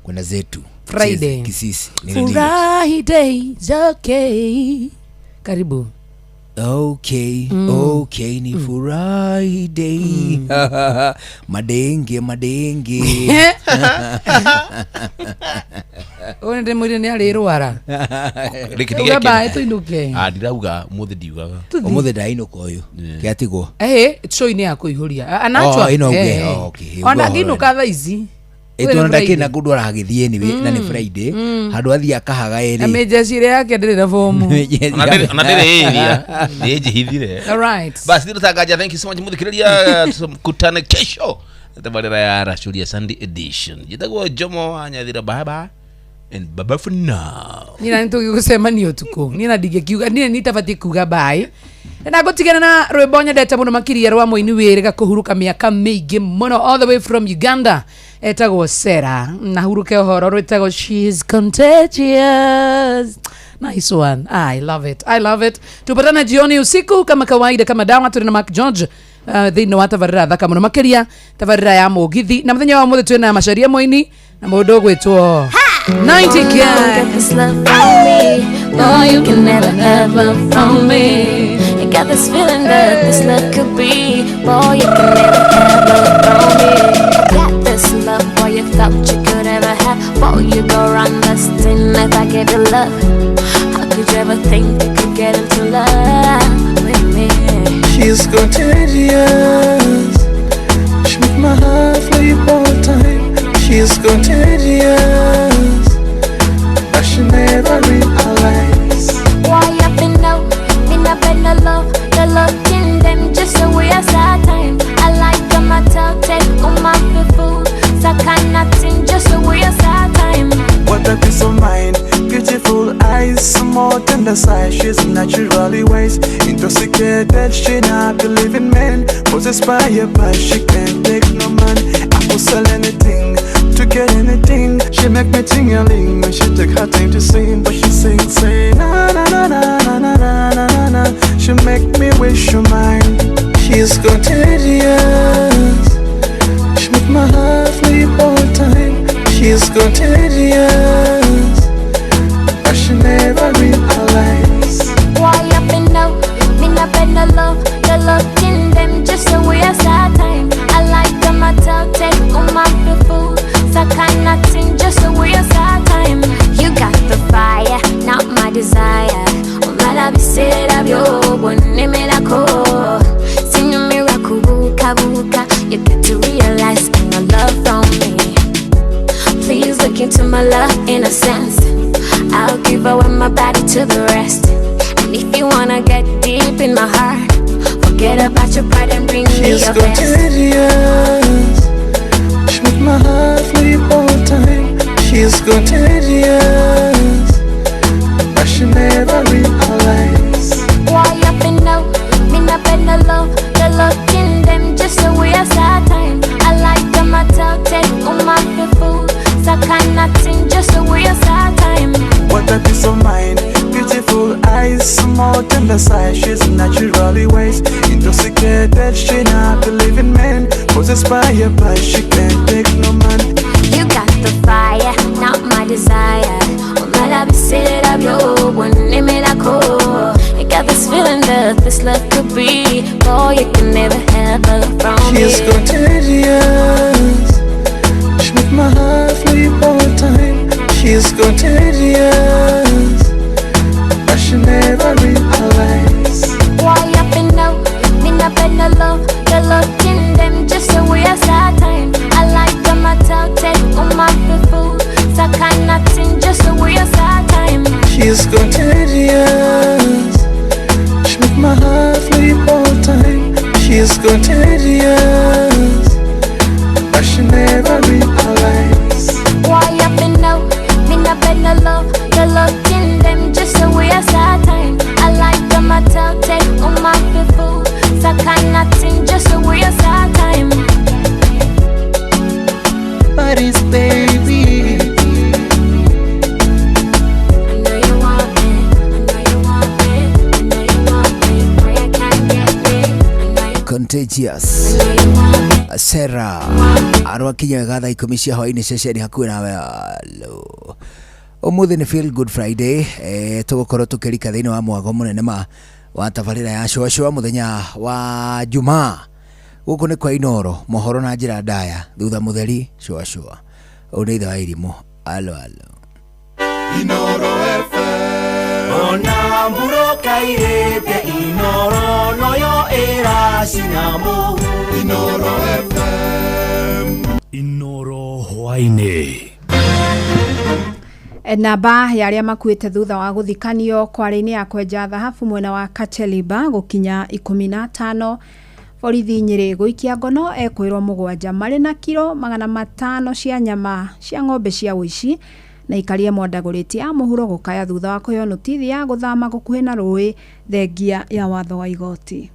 Kwenda zetu. Friday. Kisisi. Ni ndio. Friday is okay. Karibu. Okay, okay ni Friday. Madenge madenge. Ũyũ nĩ ndĩmwĩrire nĩ arĩrwara. Rĩkĩ Uga ndigekĩra. bae tũinũke. Ah, ndirauga mũthĩ ndiugaga. Tũthiĩ. Ũmũthĩ ndainũka ũyũ. Kĩatigwo. Ĩhĩ, show-inĩ ya kũihũria. Anachwa. Oh, ĩno uge, oh, okay. Ona Uga angĩinũka thaa ici. Ĩtwana ndakĩrĩ na kũndũ aragĩthiĩ anyway, na nĩ Friday. Handũ athiĩ akahaga Na ĩrĩ. mĩnjeci ĩrĩa yake ndĩrĩ na bomu. Ona ndĩrĩ area nĩ njihithire. All right. Basi ndĩrũtangaja, thank you so much mũthikĩrĩria, tukutane kesho tabarĩra ya Racuria Sunday edition. Njĩtagwo Jomo wa Nyathira, bye bye and bye bye for now. Niĩ na nĩtũgĩgũcemania ũtukũ, niĩ na ndingĩkiuga niĩ nĩitabatiĩ kuga bye na ngũtigana na rwĩmbo nyendete mũno makĩria rwa mũini wĩrĩga kũhurũka mĩaka mĩingĩ mũno all the way from Uganda, etagwo Sera na huruke ũhoro rwĩtagwo She's Contagious. Nice one. I love it. I love it. Tupatane jioni usiku kama kawaida, kama dawa, tũrĩ na Mark George thĩinĩ wa tabarĩra thaka mũno makĩria, tabarĩra ya mũgithi, na mũthenya wa mũthĩ twĩna Macaria Moini na mũndũ ũgwĩtwo 90K. Get this love from me. Boy, you can never have love from me. You got this feeling that this love could be. Boy, you can never have love from me. Got this love, boy, you thought you could ever have. Boy, you go run this thing if I gave you love. How could you ever think you could get into love with me? She's contagious. She make my heart leap all the time. She's contagious, but she never realize. Why up and no, me not better love. The looking them just a waste of time. I like them, I tell take on my food. So cannot sing just a waste of time. What a peace of mind, beautiful eyes, small tender size. She's naturally wise, intoxicated. She not believe in men, possessed by a but she can't take no man. I could sell anything to get anything. She make me ting-a-ling when she take her time to sing, but she sing say na na na na na na na na na. She make me wish you mine. She's contagious. She make my heart leap all the time. She's contagious, but she never realize. Why up and no, me not better love. The looking them just a waste of time. I like them, I tell take on my food. So cannot sing just a waste of time. You got the fire, not my desire. Oh my love, said I'm your one miracle. Sing a miracle, buka buka. You got to realize no love from me. Please look into my love innocence. I'll give away my body to the rest. And if you wanna get deep in my heart, forget about your pride and bring me She's your best. contagious. She make my heart leap all the time. She's contagious, but she never realize. Why up and no, me not better love. The looking them just a waste of time. I like them, I tell take on my food. So cannot sing just a waste of time. What a peace of mind, beautiful eyes, small tender size. She's naturally wise, intoxicated. She not believe in men, possessed by a but she can't take no man. You got the fire, not my desire. Oh my love, said I'm your one miracle. You got this feeling that this love could be. Boy, you can never have love from me. She's contagious. She make my heart leap all the time. She's contagious, but she never realize. Why up and no, me not better love. The looking them just a waste of time. I like them, I tell take on my food. So cannot sing just a waste of time. She's contagious. She make my heart leap all the time. She's contagious, but she never realize. Why up and no, me not better love. The looking them just a waste of time. I like them, I tell take on my food. So cannot sing just a waste of time. Paris, baby. I know you want me, I know you want me, I know you want me. Boy, I can't get me. Contagious Sarah arwakinya wega thaa 10 cia hwainĩ ceceni hakuhĩ nawe. Alo ũmũthĩ nĩ Feel Good Friday, tũgũkorwo tũkĩrika thĩinĩ wa mwago mũnene ma wa tabarĩra ya cũacũa mũthenya wa Jumaa. Gũkũ nĩ kwa Inoro mohoro na njĩra ndaya thutha mũtheri cũacũa. Ũyũ nĩ ithe wa irimũ. Alo alo Inoro FM. Ona mburoka irĩte Inoro noyo ĩracina mũhu. Inoro FM. Inoro hwainĩ. Namba ya arĩa makuĩte thutha wa gũthikanio kware-inĩ ya kwenja thahabu mwena wa Kacheliba gũkinya 15. Borithi Nyĩrĩ gũikia ngono ekwĩrwo 7 marĩ na kiro 500 cia nyama cia ng'ombe cia ũici. Na ikaria mwandagũrĩti a mũhuro gũkaya thutha wa kũheo notithi ya gũthama gũkuhĩ na rũĩ thengia ya watho wa igoti.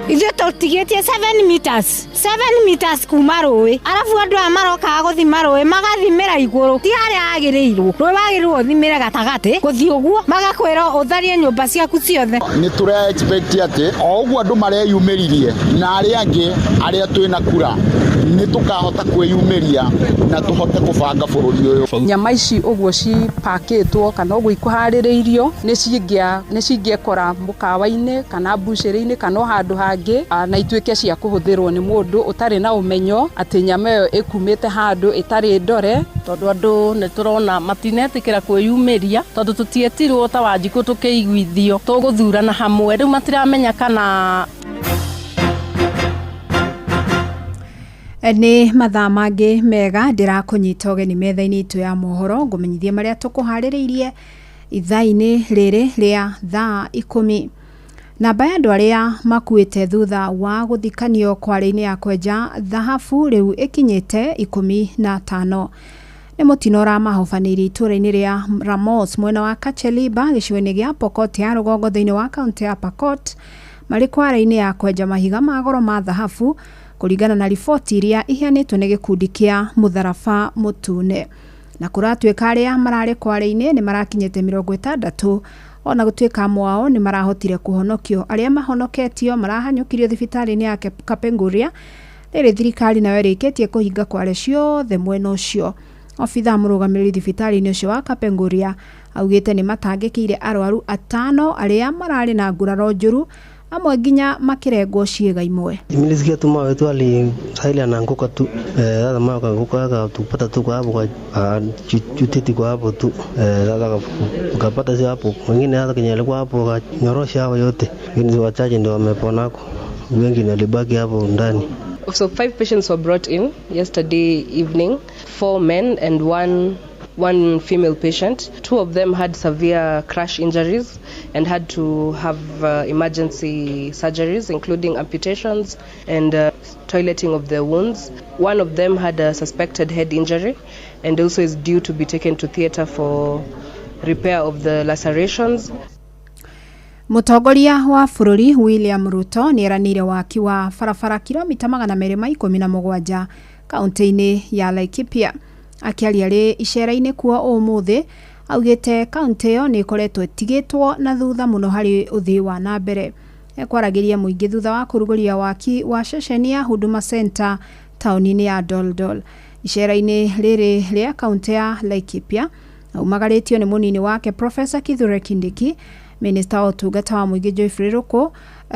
Ithuĩ Tũtigĩtie 7 meters, 7 meters kuma rũĩ, arabu andũ aya marokaga gũthima rũĩ magathimĩra igũrũ, ti harĩa hagĩrĩirwo. Rũĩ wagĩrĩirwo ũthimĩre gatagatĩ gũthiĩ ũguo, magakwĩra ũtharie nyũmba ciaku ciothe. Nĩ tũra expect atĩ o ũguo andũ mareyumĩririe na arĩa angĩ arĩa twĩna kura nĩ tũkahota kwĩyumĩria na tũhote kũbanga bũrũri ũyũ. Nyama ici ũguo cipakĩtwo kana ũguo ikũharĩrĩirio nĩ cingĩekora mũkawa-inĩ kana mbucĩrĩ-inĩ kana o handũ hangĩ, na ituĩke cia kũhũthĩrwo nĩ mũndũ ũtarĩ na ũmenyo atĩ nyama ĩyo ĩkumĩte handũ ĩtarĩ ndore. Tondũ andũ nĩ tũrona matinetĩkĩra kwĩyumĩria tondũ tũtietirwo ta Wanjikũ tũkĩiguithio tũgũthurana hamwe, rĩu matiramenya kana. Nĩ mathaa mangĩ mega ndĩrakũnyita ũgeni metha-inĩ itũ ya mohoro, ngũmenyithie marĩa tũkũharĩrĩirie ithaa-inĩ rĩrĩ rĩa thaa 10. Namba ya andũ arĩa makuĩte thutha wa gũthikanio kware-inĩ ya kwenja thahabu rĩu ĩkinyĩte 15. Nĩ mũtino ũramahobanĩirie itũũra-inĩ rĩa Ramos mwena wa Kacheliba gĩcigo-inĩ gĩa Pokot ya rũgongo thĩinĩ wa kaunti ya Pokot, marĩ kware-inĩ ya kwenja mahiga ma goro ma thahabu kũringana na riboti iria iheanĩtwo nĩ gĩkundi kĩa Mũtharaba Mũtune. Na kũratuĩka arĩa mararĩ kware-inĩ nĩ marakinyĩte 60, ona gũtuĩka amwe ao nĩ marahotire kũhonokio. Arĩa mahonoketio marahanyũkirio thibitarĩ-inĩ ya Kapenguria. Rĩrĩ thirikari nayo ĩrĩkĩtie kũhinga kware ciothe mwena ũcio. Obithaa mũrũgamĩrĩri thibitarĩ-inĩ ũcio wa Kapenguria augĩte nĩ matangĩkĩire arwaru 5 arĩa mararĩ na nguraro njũru, amwe nginya makĩrengwo ciĩga imwe. Nilisikia tu mawe tu sahili anaanguka tu. Sasa mawe akaanguka akatupata tu kwa hapo kwa jutiti kwa hapo tu. Sasa ukapata si hapo. Wengine hata kenye alikuwa hapo akanyorosha hapo yote. Wengine wachache ndio wameponako. Wengi walibaki hapo ndani. So 5 patients were brought in yesterday evening, 4 men and one female patient. 2 of them had severe crash injuries and had to have emergency surgeries, including amputations and toileting of the wounds. 1 of them had a suspected head injury and also is due to be taken to theater for repair of the lacerations. Mũtongoria wa bũrũri William Ruto nĩeranĩire waki wa barabara kilomita 217 kaunti-inĩ ya Laikipia. Akĩaria rĩ icera-inĩ kuo ũmũthĩ, augĩte kaunti ĩyo nĩ ĩkoretwo ĩtigĩtwo na thutha mũno harĩ ũthii wa na mbere. Ekwaragĩria mũingĩ thutha wa kũrugũria waki wa ceceni ya Huduma Center taũni-inĩ ya Doldol. Icera-inĩ rĩrĩ rĩa kaunti ya Laikipia aumagarĩtio nĩ mũnini wake Professor Kithure Kindiki, Minista wa ũtungata wa mũingĩ Geoffrey Ruku,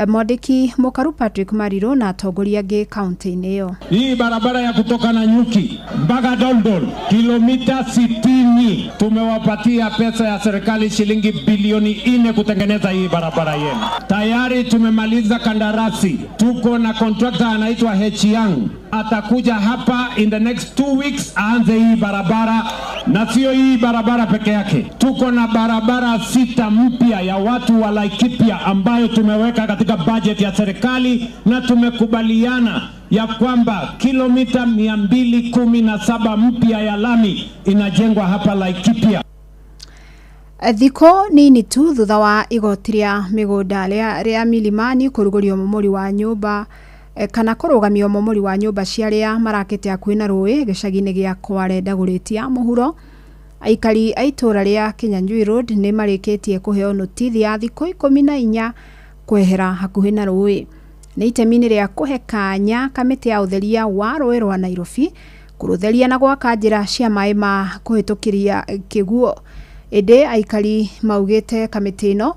mwandĩki mũkaru Patrick Mariru na atongoria angĩ kaunti-inĩ ĩyo. Hii barabara ya kutoka Nanyuki mpaka Doldol kilomita 60, tumewapatia pesa ya serikali shilingi bilioni 4 kutengeneza hii barabara yenu. Tayari tumemaliza kandarasi, tuko na contractor anaitwa H Young, atakuja hapa in the next 2 weeks aanze hii barabara. Na sio hii barabara peke yake, tuko na barabara 6 mpya ya watu wa Laikipia ambayo tumeweka katika budget ya serikali, na tumekubaliana ya kwamba kilomita 217 mpya ya lami inajengwa hapa Laikipia. Thikũ nini tu thutha wa igoti rĩa mĩgũnda rĩa Milimani kũrugũria ũmomori wa nyũmba kana kũrũgamia ũmomori wa nyũmba cia arĩa marakĩte hakuhĩ na rũĩ gĩcagi-inĩ gĩa Kware Ndagũrĩti ya mũhuro, aikari a itũũra rĩa Kinyanjui Road nĩ marĩkĩtie kũheo notithi ya thikũ 14 kwehera hakuhĩ na rũĩ. Nĩ itemi-inĩ rĩa kũhe kanya kamĩtĩ ya ũtheria wa rũĩ rwa Nairobi kũrũtheria na gwaka njĩra cia maĩ ma kũhĩtũkĩria kĩguo. Ĩndĩ aikari maugĩte kamĩtĩ ĩno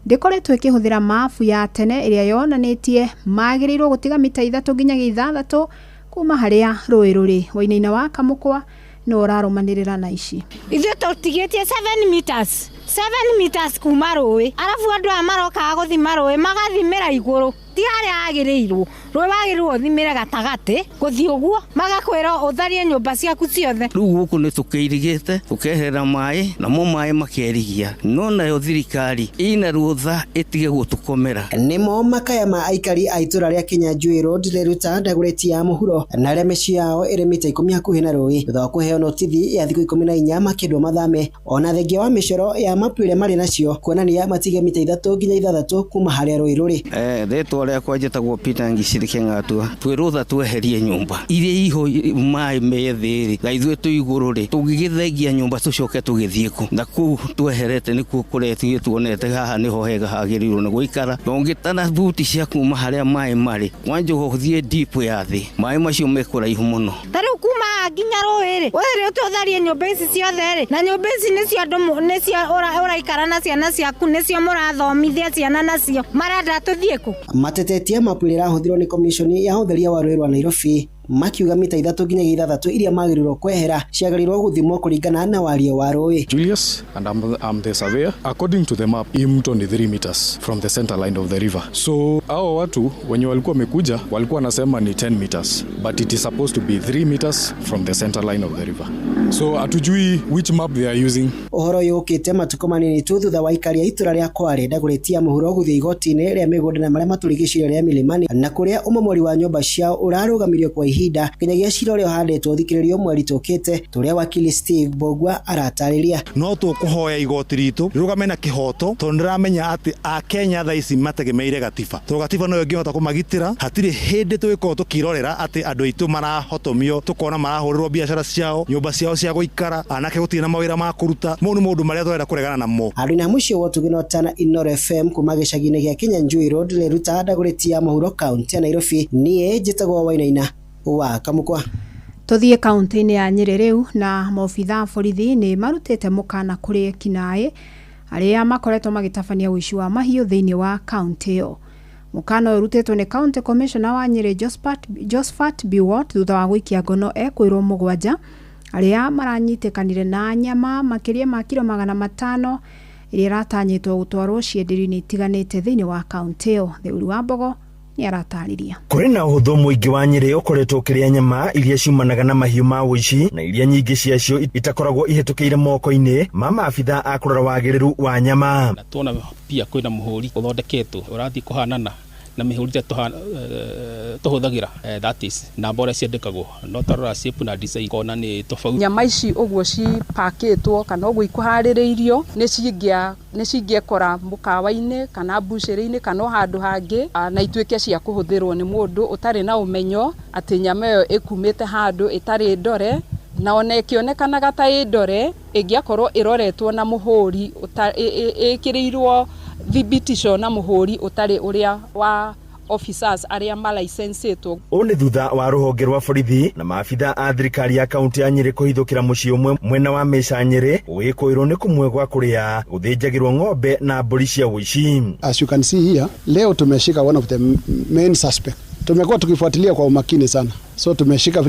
ndĩkoretwo ĩkĩhũthĩra mabu ya tene ĩrĩa yonanĩtie magĩrĩirwo gũtiga mita 3 nginyagia 6 kuma harĩa rũĩ rũrĩ. Wainaina wa Kamũkwa nĩwe ũrarũmanĩrĩra na ici. Ithuĩ tũtigĩtie 7 meters, 7 meters kuma rũĩ, arabu andũ aya marokaga gũthima rũĩ magathimĩra igũrũ, ti harĩa hagĩrĩirwo. Rũĩ wagĩrĩirwo ũthimĩre gatagatĩ gũthiĩ ũguo, magakwĩra ũtharie nyũmba ciaku ciothe. Rĩu gũkũ nĩ tũkĩirigĩte tũkeherera maĩ, namo maĩ makerigia, no nayo thirikari ĩna rũtha ĩtige gũtũkomera. Nĩmo makaya ma aikari a itũra rĩa Kinyanjui Road rĩruta Ndagũrĩti ya mũhuro na arĩa mĩciĩ yao ĩrĩ mita 10 hakuhĩ na rũĩ thutha wa kũheo notithi ya thikũ 14 makĩndwo mathame. Ona thengia wa mĩcoro ya kũrũmĩrĩra mapu ĩrĩa marĩ nacio kuonania matige mita 3 nginya 6 kuma harĩa rũĩ rũrĩ. Rĩtwa rĩakwa njĩtagwo Peter Ngicirike Ng'atua. Twĩ rũtha tweherie nyũmba iria iho maĩ me thĩ rĩ, na ithuĩ twĩ igũrũ rĩ, tũngĩgĩthengia nyũmba tũcoke tũgĩthiĩ kũ? Na kũu tweherete nĩkuo kũrĩa ithuĩ tuonete haha nĩho hega hagĩrĩirwo nĩ gũikara. Na ũngĩtara buti cia kuma harĩa maĩ marĩ, kwanja ũthiĩ deep ya thĩ, maĩ macio me kũraihu mũno. Ta rĩu kuma haha nginya rũĩ rĩ, ũyũ tũtharie nyũmba ici ciothe rĩ, na nyũmba ici nĩcio andũ nĩcio ũraikara na ciana ciaku, nĩcio mũrathomithia ciana nacio, marenda tũthiĩ kũ? Matetetie mapu ĩrĩa ĩrahũthĩrwo nĩ komishoni ya ũtheria wa rũĩ rwa Nairobi makiuga mita 3 nginya 6 iria magĩrĩirwo kwehera ciagĩrĩirwo gũthimwo kũringana na warie wa rũĩ. Julius and I'm the surveyor. According to the map, hii mto ni 3 meters from the center line of the river. So hao watu wenye walikuwa wamekuja walikuwa wanasema ni 10 meters, but it is supposed to be 3 meters from the center line of the river. So hatujui which map they are using. Ũhoro ũyũ ũkĩte matukũ manini tu thutha wa aikari a itũra rĩa Kware Dagoretti mũhuro gũthiĩ igoti-inĩ rĩa mĩgũnda na marĩa matũrigicĩirie rĩa Milimani na kũrĩa ũmomori wa nyũmba ciao ũrarũgamirio kwa ihinda nginyagia cira ũrĩa ũhandĩtwo ũthikĩrĩrio mweri tũkĩte tũrĩa wakili Steve Mbogua aratarĩria. No tũkũhoya igoti ritũ rĩrũgame na kĩhoto tondũ nĩramenya atĩ Akenya thaa ici mategemeire gatiba, tondũ gatiba noyo ĩngĩhota kũmagitĩra. Hatirĩ hĩndĩ tũgĩkorwo tũkĩrorera atĩ andũ aitũ marahotomio, tũkona marahũrĩrwo biacara ciao, nyũmba ciao cia gũikara, anake gũtirĩ na mawĩra ma kũruta. Mau nĩ maũndũ marĩa tũrenda kũregana namo. Andũ na mũciĩ wa Ũtugi na Ũtana, Inooro FM kuma gĩcagi-inĩ gĩa Kinyanjui Road, Riruta Dagoretti ya mũhuro kaunti ya Nairobi. Niĩ njĩtagwo Wainaina wa Kamukwa. Tuthiĩ kaunti-inĩ ya Nyĩrĩ rĩu na maobitha a borithi nĩ marutĩte mũkana kũrĩ ekinaĩ arĩa makoretwo magĩtabania ũici wa mahiũ thĩinĩ wa kaunti ĩyo. Mũkana ũyũ ũrutĩtwo nĩ County Commissioner wa Nyĩrĩ Josphat Biwott thutha wa gũikia ngono ekwĩrwo 7 arĩa maranyitĩkanire na nyama makĩria ma kiro 500 ĩrĩa ĩratanyĩtwo gũtwarwo cienderio-inĩ itiganĩte thĩinĩ wa kaunti ĩyo. Theuri wa Mbogo nĩ aratarĩria. Kũrĩ na ũhũthũ mũingĩ wa Nyĩrĩ ũkoretwo ũkĩrĩa nyama iria ciumanaga na mahiũ ma ũici na iria nyingĩ ciacio itakoragwo ihĩtũkĩire moko-inĩ ma maabitha a kũrora wagĩrĩru wa nyama. Na tuona pia kwĩna mũhũri ũthondeketwo ũrathiĩ kũhanana na mĩhũri ĩrĩa tũhũthagĩra, that is namba ũrĩa ciandĩkagwo, no tarora shape na design kona nĩ tofauti. Nyama ici ũguo cipakĩtwo kana ũguo ikũharĩrĩirio nĩ cingĩekora mũkawa-inĩ kana mbucĩrĩ-inĩ kana o handũ hangĩ, na ituĩke cia kũhũthĩrwo nĩ mũndũ ũtarĩ na ũmenyo atĩ nyama ĩyo ĩkumĩte handũ ĩtarĩ ndore, na ona ĩkĩonekanaga ta ĩ ndore ĩngĩakorwo ĩroretwo na mũhũri ĩkĩrĩirwo thibitisho na mũhũri ũtarĩ ũrĩa wa officers arĩa malicensĩtwo. Ũũ nĩ thutha wa rũhonge rwa borithi na maabitha a thirikari ya kaunti ya Nyĩrĩ kũhithũkĩra mũciĩ ũmwe mwena wa Mĩca Nyĩrĩ wĩkũĩrwo nĩ kũmwe gwa kũrĩa gũthĩnjagĩrwo ng'ombe na mbũri cia ũici. As you can see here, leo tumeshika one of the main suspect. Tumekuwa tukifuatilia kwa umakini sana. So tumeshika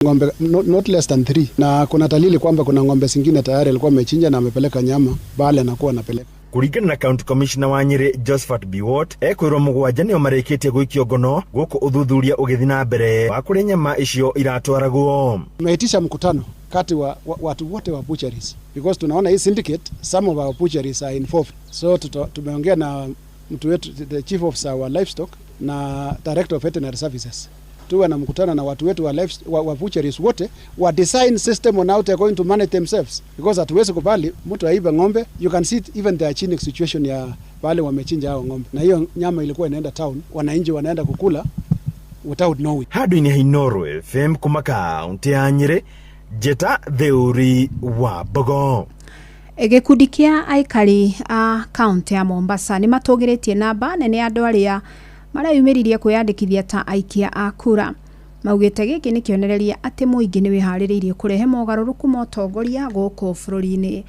ng'ombe not less than 3, na kuna dalili kwamba kuna ng'ombe zingine tayari alikuwa amechinja na amepeleka nyama bali anakuwa anapeleka. Kũringana na County Commissioner wa Nyĩrĩ Josphat Biwott, ekwĩrwo 7 nĩo marĩkĩtie gũikio ngono gũkũ ũthuthuria ũgĩthiĩ na mbere wa kũrĩa nyama icio iratwaragwo. Tumeitisha mkutano kati wa watu wote wa butcheries because tunaona hii syndicate, some of our butcheries are involved. So tumeongea na mtu wetu the chief officer wa livestock na director of veterinary services. Tuwe na mkutano na watu wetu wa butcheries wote wa design system on how they are going to manage themselves, because hatuwezi kubali mtu aibe ng'ombe. You can see even the hygienic situation ya wale wamechinja hao ng'ombe, na hiyo nyama ilikuwa inaenda town, wananchi wanaenda kukula without knowing. Handũ-inĩ ha Inooro FM kuma kaunti ya Nyĩrĩ, Njĩta Theuri wa Mbogo. Gĩkundi kĩa aikari a kaunti ya Mombasa nĩ matũgĩrĩtie namba nene ya andũ arĩa mareyumĩririe kwĩyandĩkithia ta aikia a kura. Maugĩte gĩkĩ nĩ kĩonereria atĩ mũingĩ nĩ wĩharĩrĩirie kũrehe mogarũrũku ma ũtongoria gũkũ bũrũri-inĩ.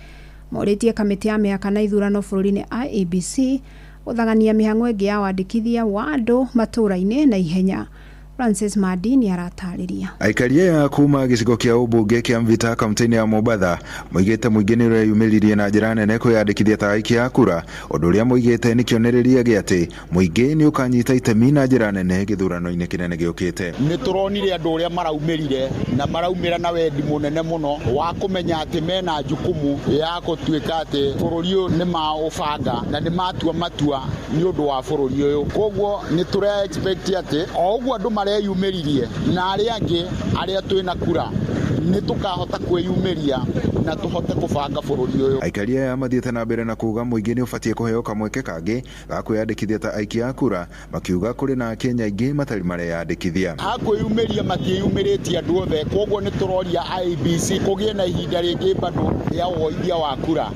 Morĩtie kamĩtĩ ya mĩhaka na ithurano bũrũri-inĩ IEBC gũthagania mĩhang'o ĩngĩ ya wandĩkithia wa andũ matũũra-inĩ na ihenya. Francis Madi nĩ aratarĩria. Aikari aya kuma gĩcigo kĩa ũmbunge kĩa Mvita kaunti-inĩ ya Mombatha moigĩte mũingĩ nĩ ũreyumĩririe na njĩra nene kwĩyandĩkithia ta aikia a kura, ũndũ ũrĩa moigĩte nĩ kĩonereria gĩa atĩ mũingĩ nĩ ũkanyita itemi na njĩra nene gĩthurano-inĩ kĩnene gĩũkĩte. Nĩ tũronire andũ ũrĩa maraumĩrire na maraumĩra na wendi mũnene mũno wa kũmenya atĩ mena jukumu ya gũtuĩka atĩ bũrũri ũyũ nĩ maũbanga na nĩ matua matua nĩ ũndũ wa bũrũri ũyũ. Koguo nĩ tũre expect atĩ o ũguo andũ mareyumĩririe na arĩa angĩ arĩa twĩna kura Nĩ tũkahota kwĩyumĩria na tũhote kũbanga bũrũri ũyũ. Aikari aya mathiĩte na mbere na kuga mũingĩ nĩ ũbatiĩ kũheo kamweke kangĩ ga kwĩyandĩkithia ta aikia a kura, makiuga kũrĩ na Akenya aingĩ matarĩ mareyandĩkithia. Ha kwĩyumĩria matiĩyumĩrĩtie andũ othe, koguo nĩ tũroria IEBC kũgĩe na ihinda rĩngĩ bado rĩa woithia wa kura,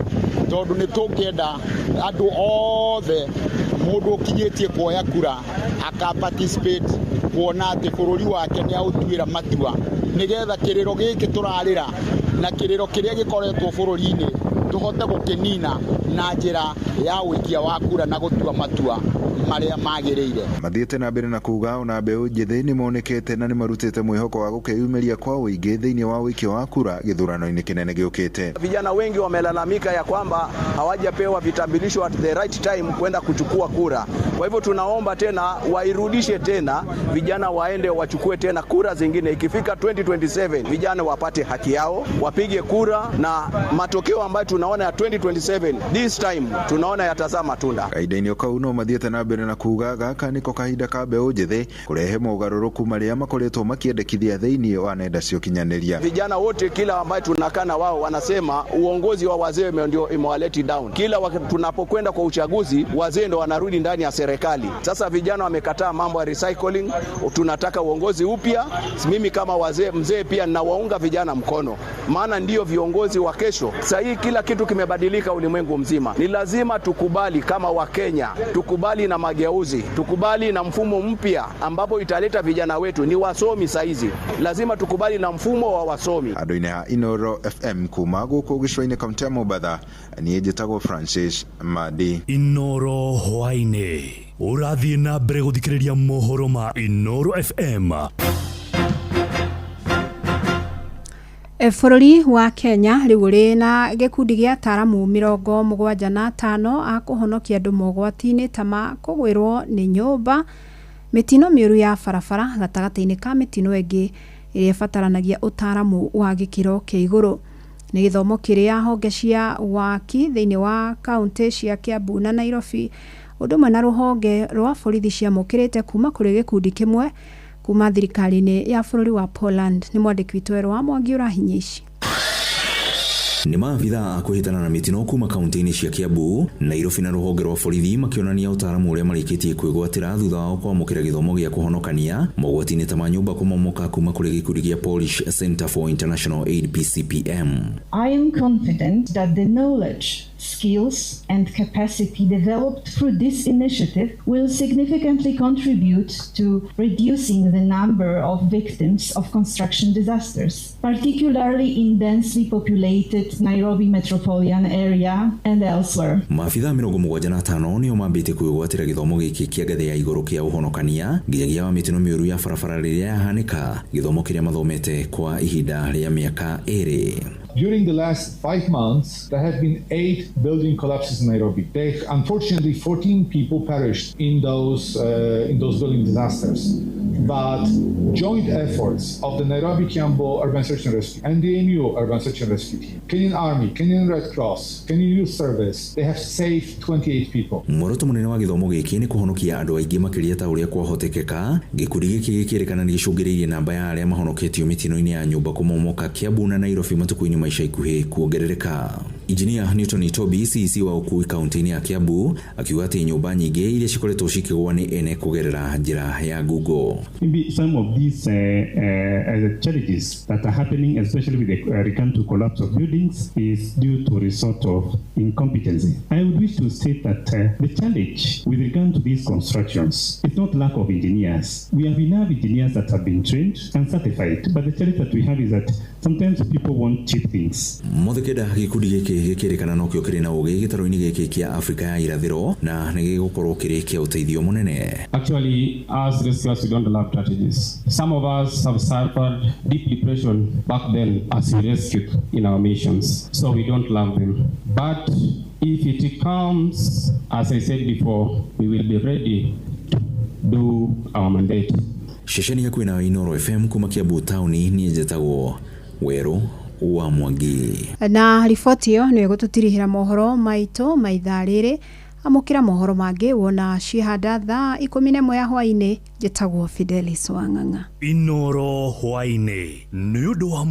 tondũ nĩ tũngĩenda andũ othe mũndũ ũkinyĩtie kuoya kura aka participate kuona atĩ bũrũri wake nĩ aũtuĩra matua, nĩgetha kĩrĩro gĩkĩ tũrarĩra na kĩrĩro kĩrĩa gĩkoretwo bũrũri-inĩ tũhote gũkĩnina na njĩra ya ũikia wa kura na gũtua matua marĩa magĩrĩire. Mathiĩte na mbere na kuga ona mbeũ njĩthĩ nĩ monekete na nĩ marutĩte mwĩhoko wa gũkĩyumĩria kwa ũingĩ thĩinĩ wa ũikia wa kura gĩthurano-inĩ kĩnene gĩũkĩte. Vijana wengi wamelalamika ya kwamba hawajapewa vitambulisho at the right time kwenda kuchukua kura. Kwa hivyo tunaomba tena wairudishe tena, vijana waende wachukue tena kura zingine. Ikifika 2027 vijana wapate haki yao, wapige kura, na matokeo ambayo tunaona ya 2027 this time tunaona yatazaa matunda. Kahinda-inĩ o kau no mathiĩte na mbere na kuga gaka niko kahinda ka mbeũ njĩthĩ kũrehe mogarũrũku marĩa makoretwo makĩendekithia thĩinĩ wa nenda cia ũkinyanĩria. Vijana wote kila ambaye tunakaa na wao wanasema uongozi wa wazee ndio imewaleti down. Kila tunapokwenda kwa uchaguzi wazee ndio wanarudi ndani ya serikali. Sasa vijana wamekataa mambo ya recycling, tunataka uongozi upya. Mimi kama wazee mzee pia ninawaunga vijana mkono, maana ndio viongozi wa kesho. Sasa hii kila kitu kimebadilika ulimwengu mzima. Ni lazima tukubali kama Wakenya, tukubali na mageuzi, tukubali na mfumo mpya ambapo italeta vijana wetu ni wasomi saizi. Lazima tukubali na mfumo wa wasomi. Andũ-inĩ a Inoro FM kuma gũkũ gĩcũa-inĩ kaunti ya Mombatha, niĩ njĩtagwo Francis Madi. Inoro hwaĩ-inĩ ũrathiĩ na mbere gũthikĩrĩria mohoro ma Inoro FM. Bũrũri wa Kenya rĩu ũrĩ na gĩkundi gĩa ataaramu 75 a kũhonokia andũ mogwati-inĩ ta ma kũgwĩrwo nĩ nyũmba, mĩtino mĩũru ya barabara gatagatĩ-inĩ ka mĩtino ĩngĩ ĩrĩa ĩbataranagia ũtaaramu wa gĩkĩro kĩa igũrũ. Nĩ gĩthomo kĩrĩa honge cia waki thĩinĩ wa kaunti cia Kiambu na Nairobi ũndũ ũmwe na rũhonge rwa borithi ciamũkĩrĩte kuma kũrĩ gĩkundi kĩmwe kuma thirikari-inĩ ya bũrũri wa Poland. Nĩ mwandĩki witũ Werũ wa Mwangi ũrahinya ici. Nĩ maabithaa a kwĩhĩtana na mĩtino kuma kaunti-inĩ cia Kiambu, Nairobi na rũhonge rwa borithi makĩonania ũtaaramu ũrĩa marĩkĩtie kwĩgwatĩra thutha wao kwamũkĩra gĩthomo gĩa kũhonokania mogwati-inĩ ta ma nyũmba kũmomoka kuma kũrĩ gĩkundi gĩa Polish Center for International Aid PCPM. I am confident that the knowledge, skills and capacity developed through this initiative will significantly contribute to reducing the number of victims of construction disasters, particularly in densely populated Nairobi metropolitan area and elsewhere. Maabithaa 75 nĩo mambĩte kwĩgwatĩra gĩthomo gĩkĩ kĩa ngathĩ ya igũrũ kĩa ũhonokania nginyagia wa mĩtino mĩũru ya barabara rĩrĩa yahanĩka, gĩthomo kĩrĩa mathomete kwa ihinda rĩa mĩaka 2. During the last 5 months, there have been 8 building collapses in Nairobi. Unfortunately, 14 people perished in those building disasters. But joint efforts of the Nairobi Kiambu Urban Search and Rescue, NDMU Urban Search and Rescue Team, Kenyan Army, Kenyan Red Cross, Kenyan Youth Service, they have saved 28 people. Muoroto mũnene wa gĩthomo gĩkĩ nĩ kũhonokia andũ aingĩ makĩria ta ũrĩa kwahotekeka. Gĩkundi gĩkĩ gĩkĩrĩkana nĩ gĩcũngĩrĩirie namba ya arĩa mahonoketio mĩtino-inĩ ya nyũmba kũmomoka Kiambu na Nairobi matukũ-inĩ ma ica ikuhĩ kuongerereka. Injinia Newton Itobi, CEC wa ũkui kaunti-inĩ ya Kiambu, akiuga atĩ nyũmba nyingĩ iria cikoretwo cikĩgwa nĩ ene kũgerera njĩra ya Google. Maybe some of these challenges that are happening, especially with the return to collapse of buildings, is due to resort of incompetency. I would wish to state that the challenge with regard to these constructions is not lack of engineers. We have enough engineers that have been trained and certified, but the challenge that we have is that sometimes people want cheap things. Mothekeda gĩkundi gĩkĩ gĩkĩrĩkana nokĩo kĩrĩ na ũgĩ gĩtarũ-inĩ gĩkĩ kĩa Afrika ya irathĩro na nĩ gĩgũkorwo kĩrĩ kĩa ũteithio mũnene. Actually, as rescuers, we don't love tragedies. Some of us have suffered deep depression back then as we rescued in our missions, so we don't love them. But if it comes, as I said before, we will be ready to do our mandate. Ceceni hakuhĩ na Inoro FM kuma Kiambu taũni, niĩ njĩtagwo Werũ wa Mwangi. Na riboti ĩyo nĩyo ĩgũtũtirihĩra mohoro maitũ ma ithaa rĩrĩ. Amũkĩra mohoro mangĩ wona cihanda thaa 11 ya hwaĩ-inĩ. Njĩtagwo Fidelis Wang'ang'a. Inoro hwaĩ-inĩ nĩ ũndũ wa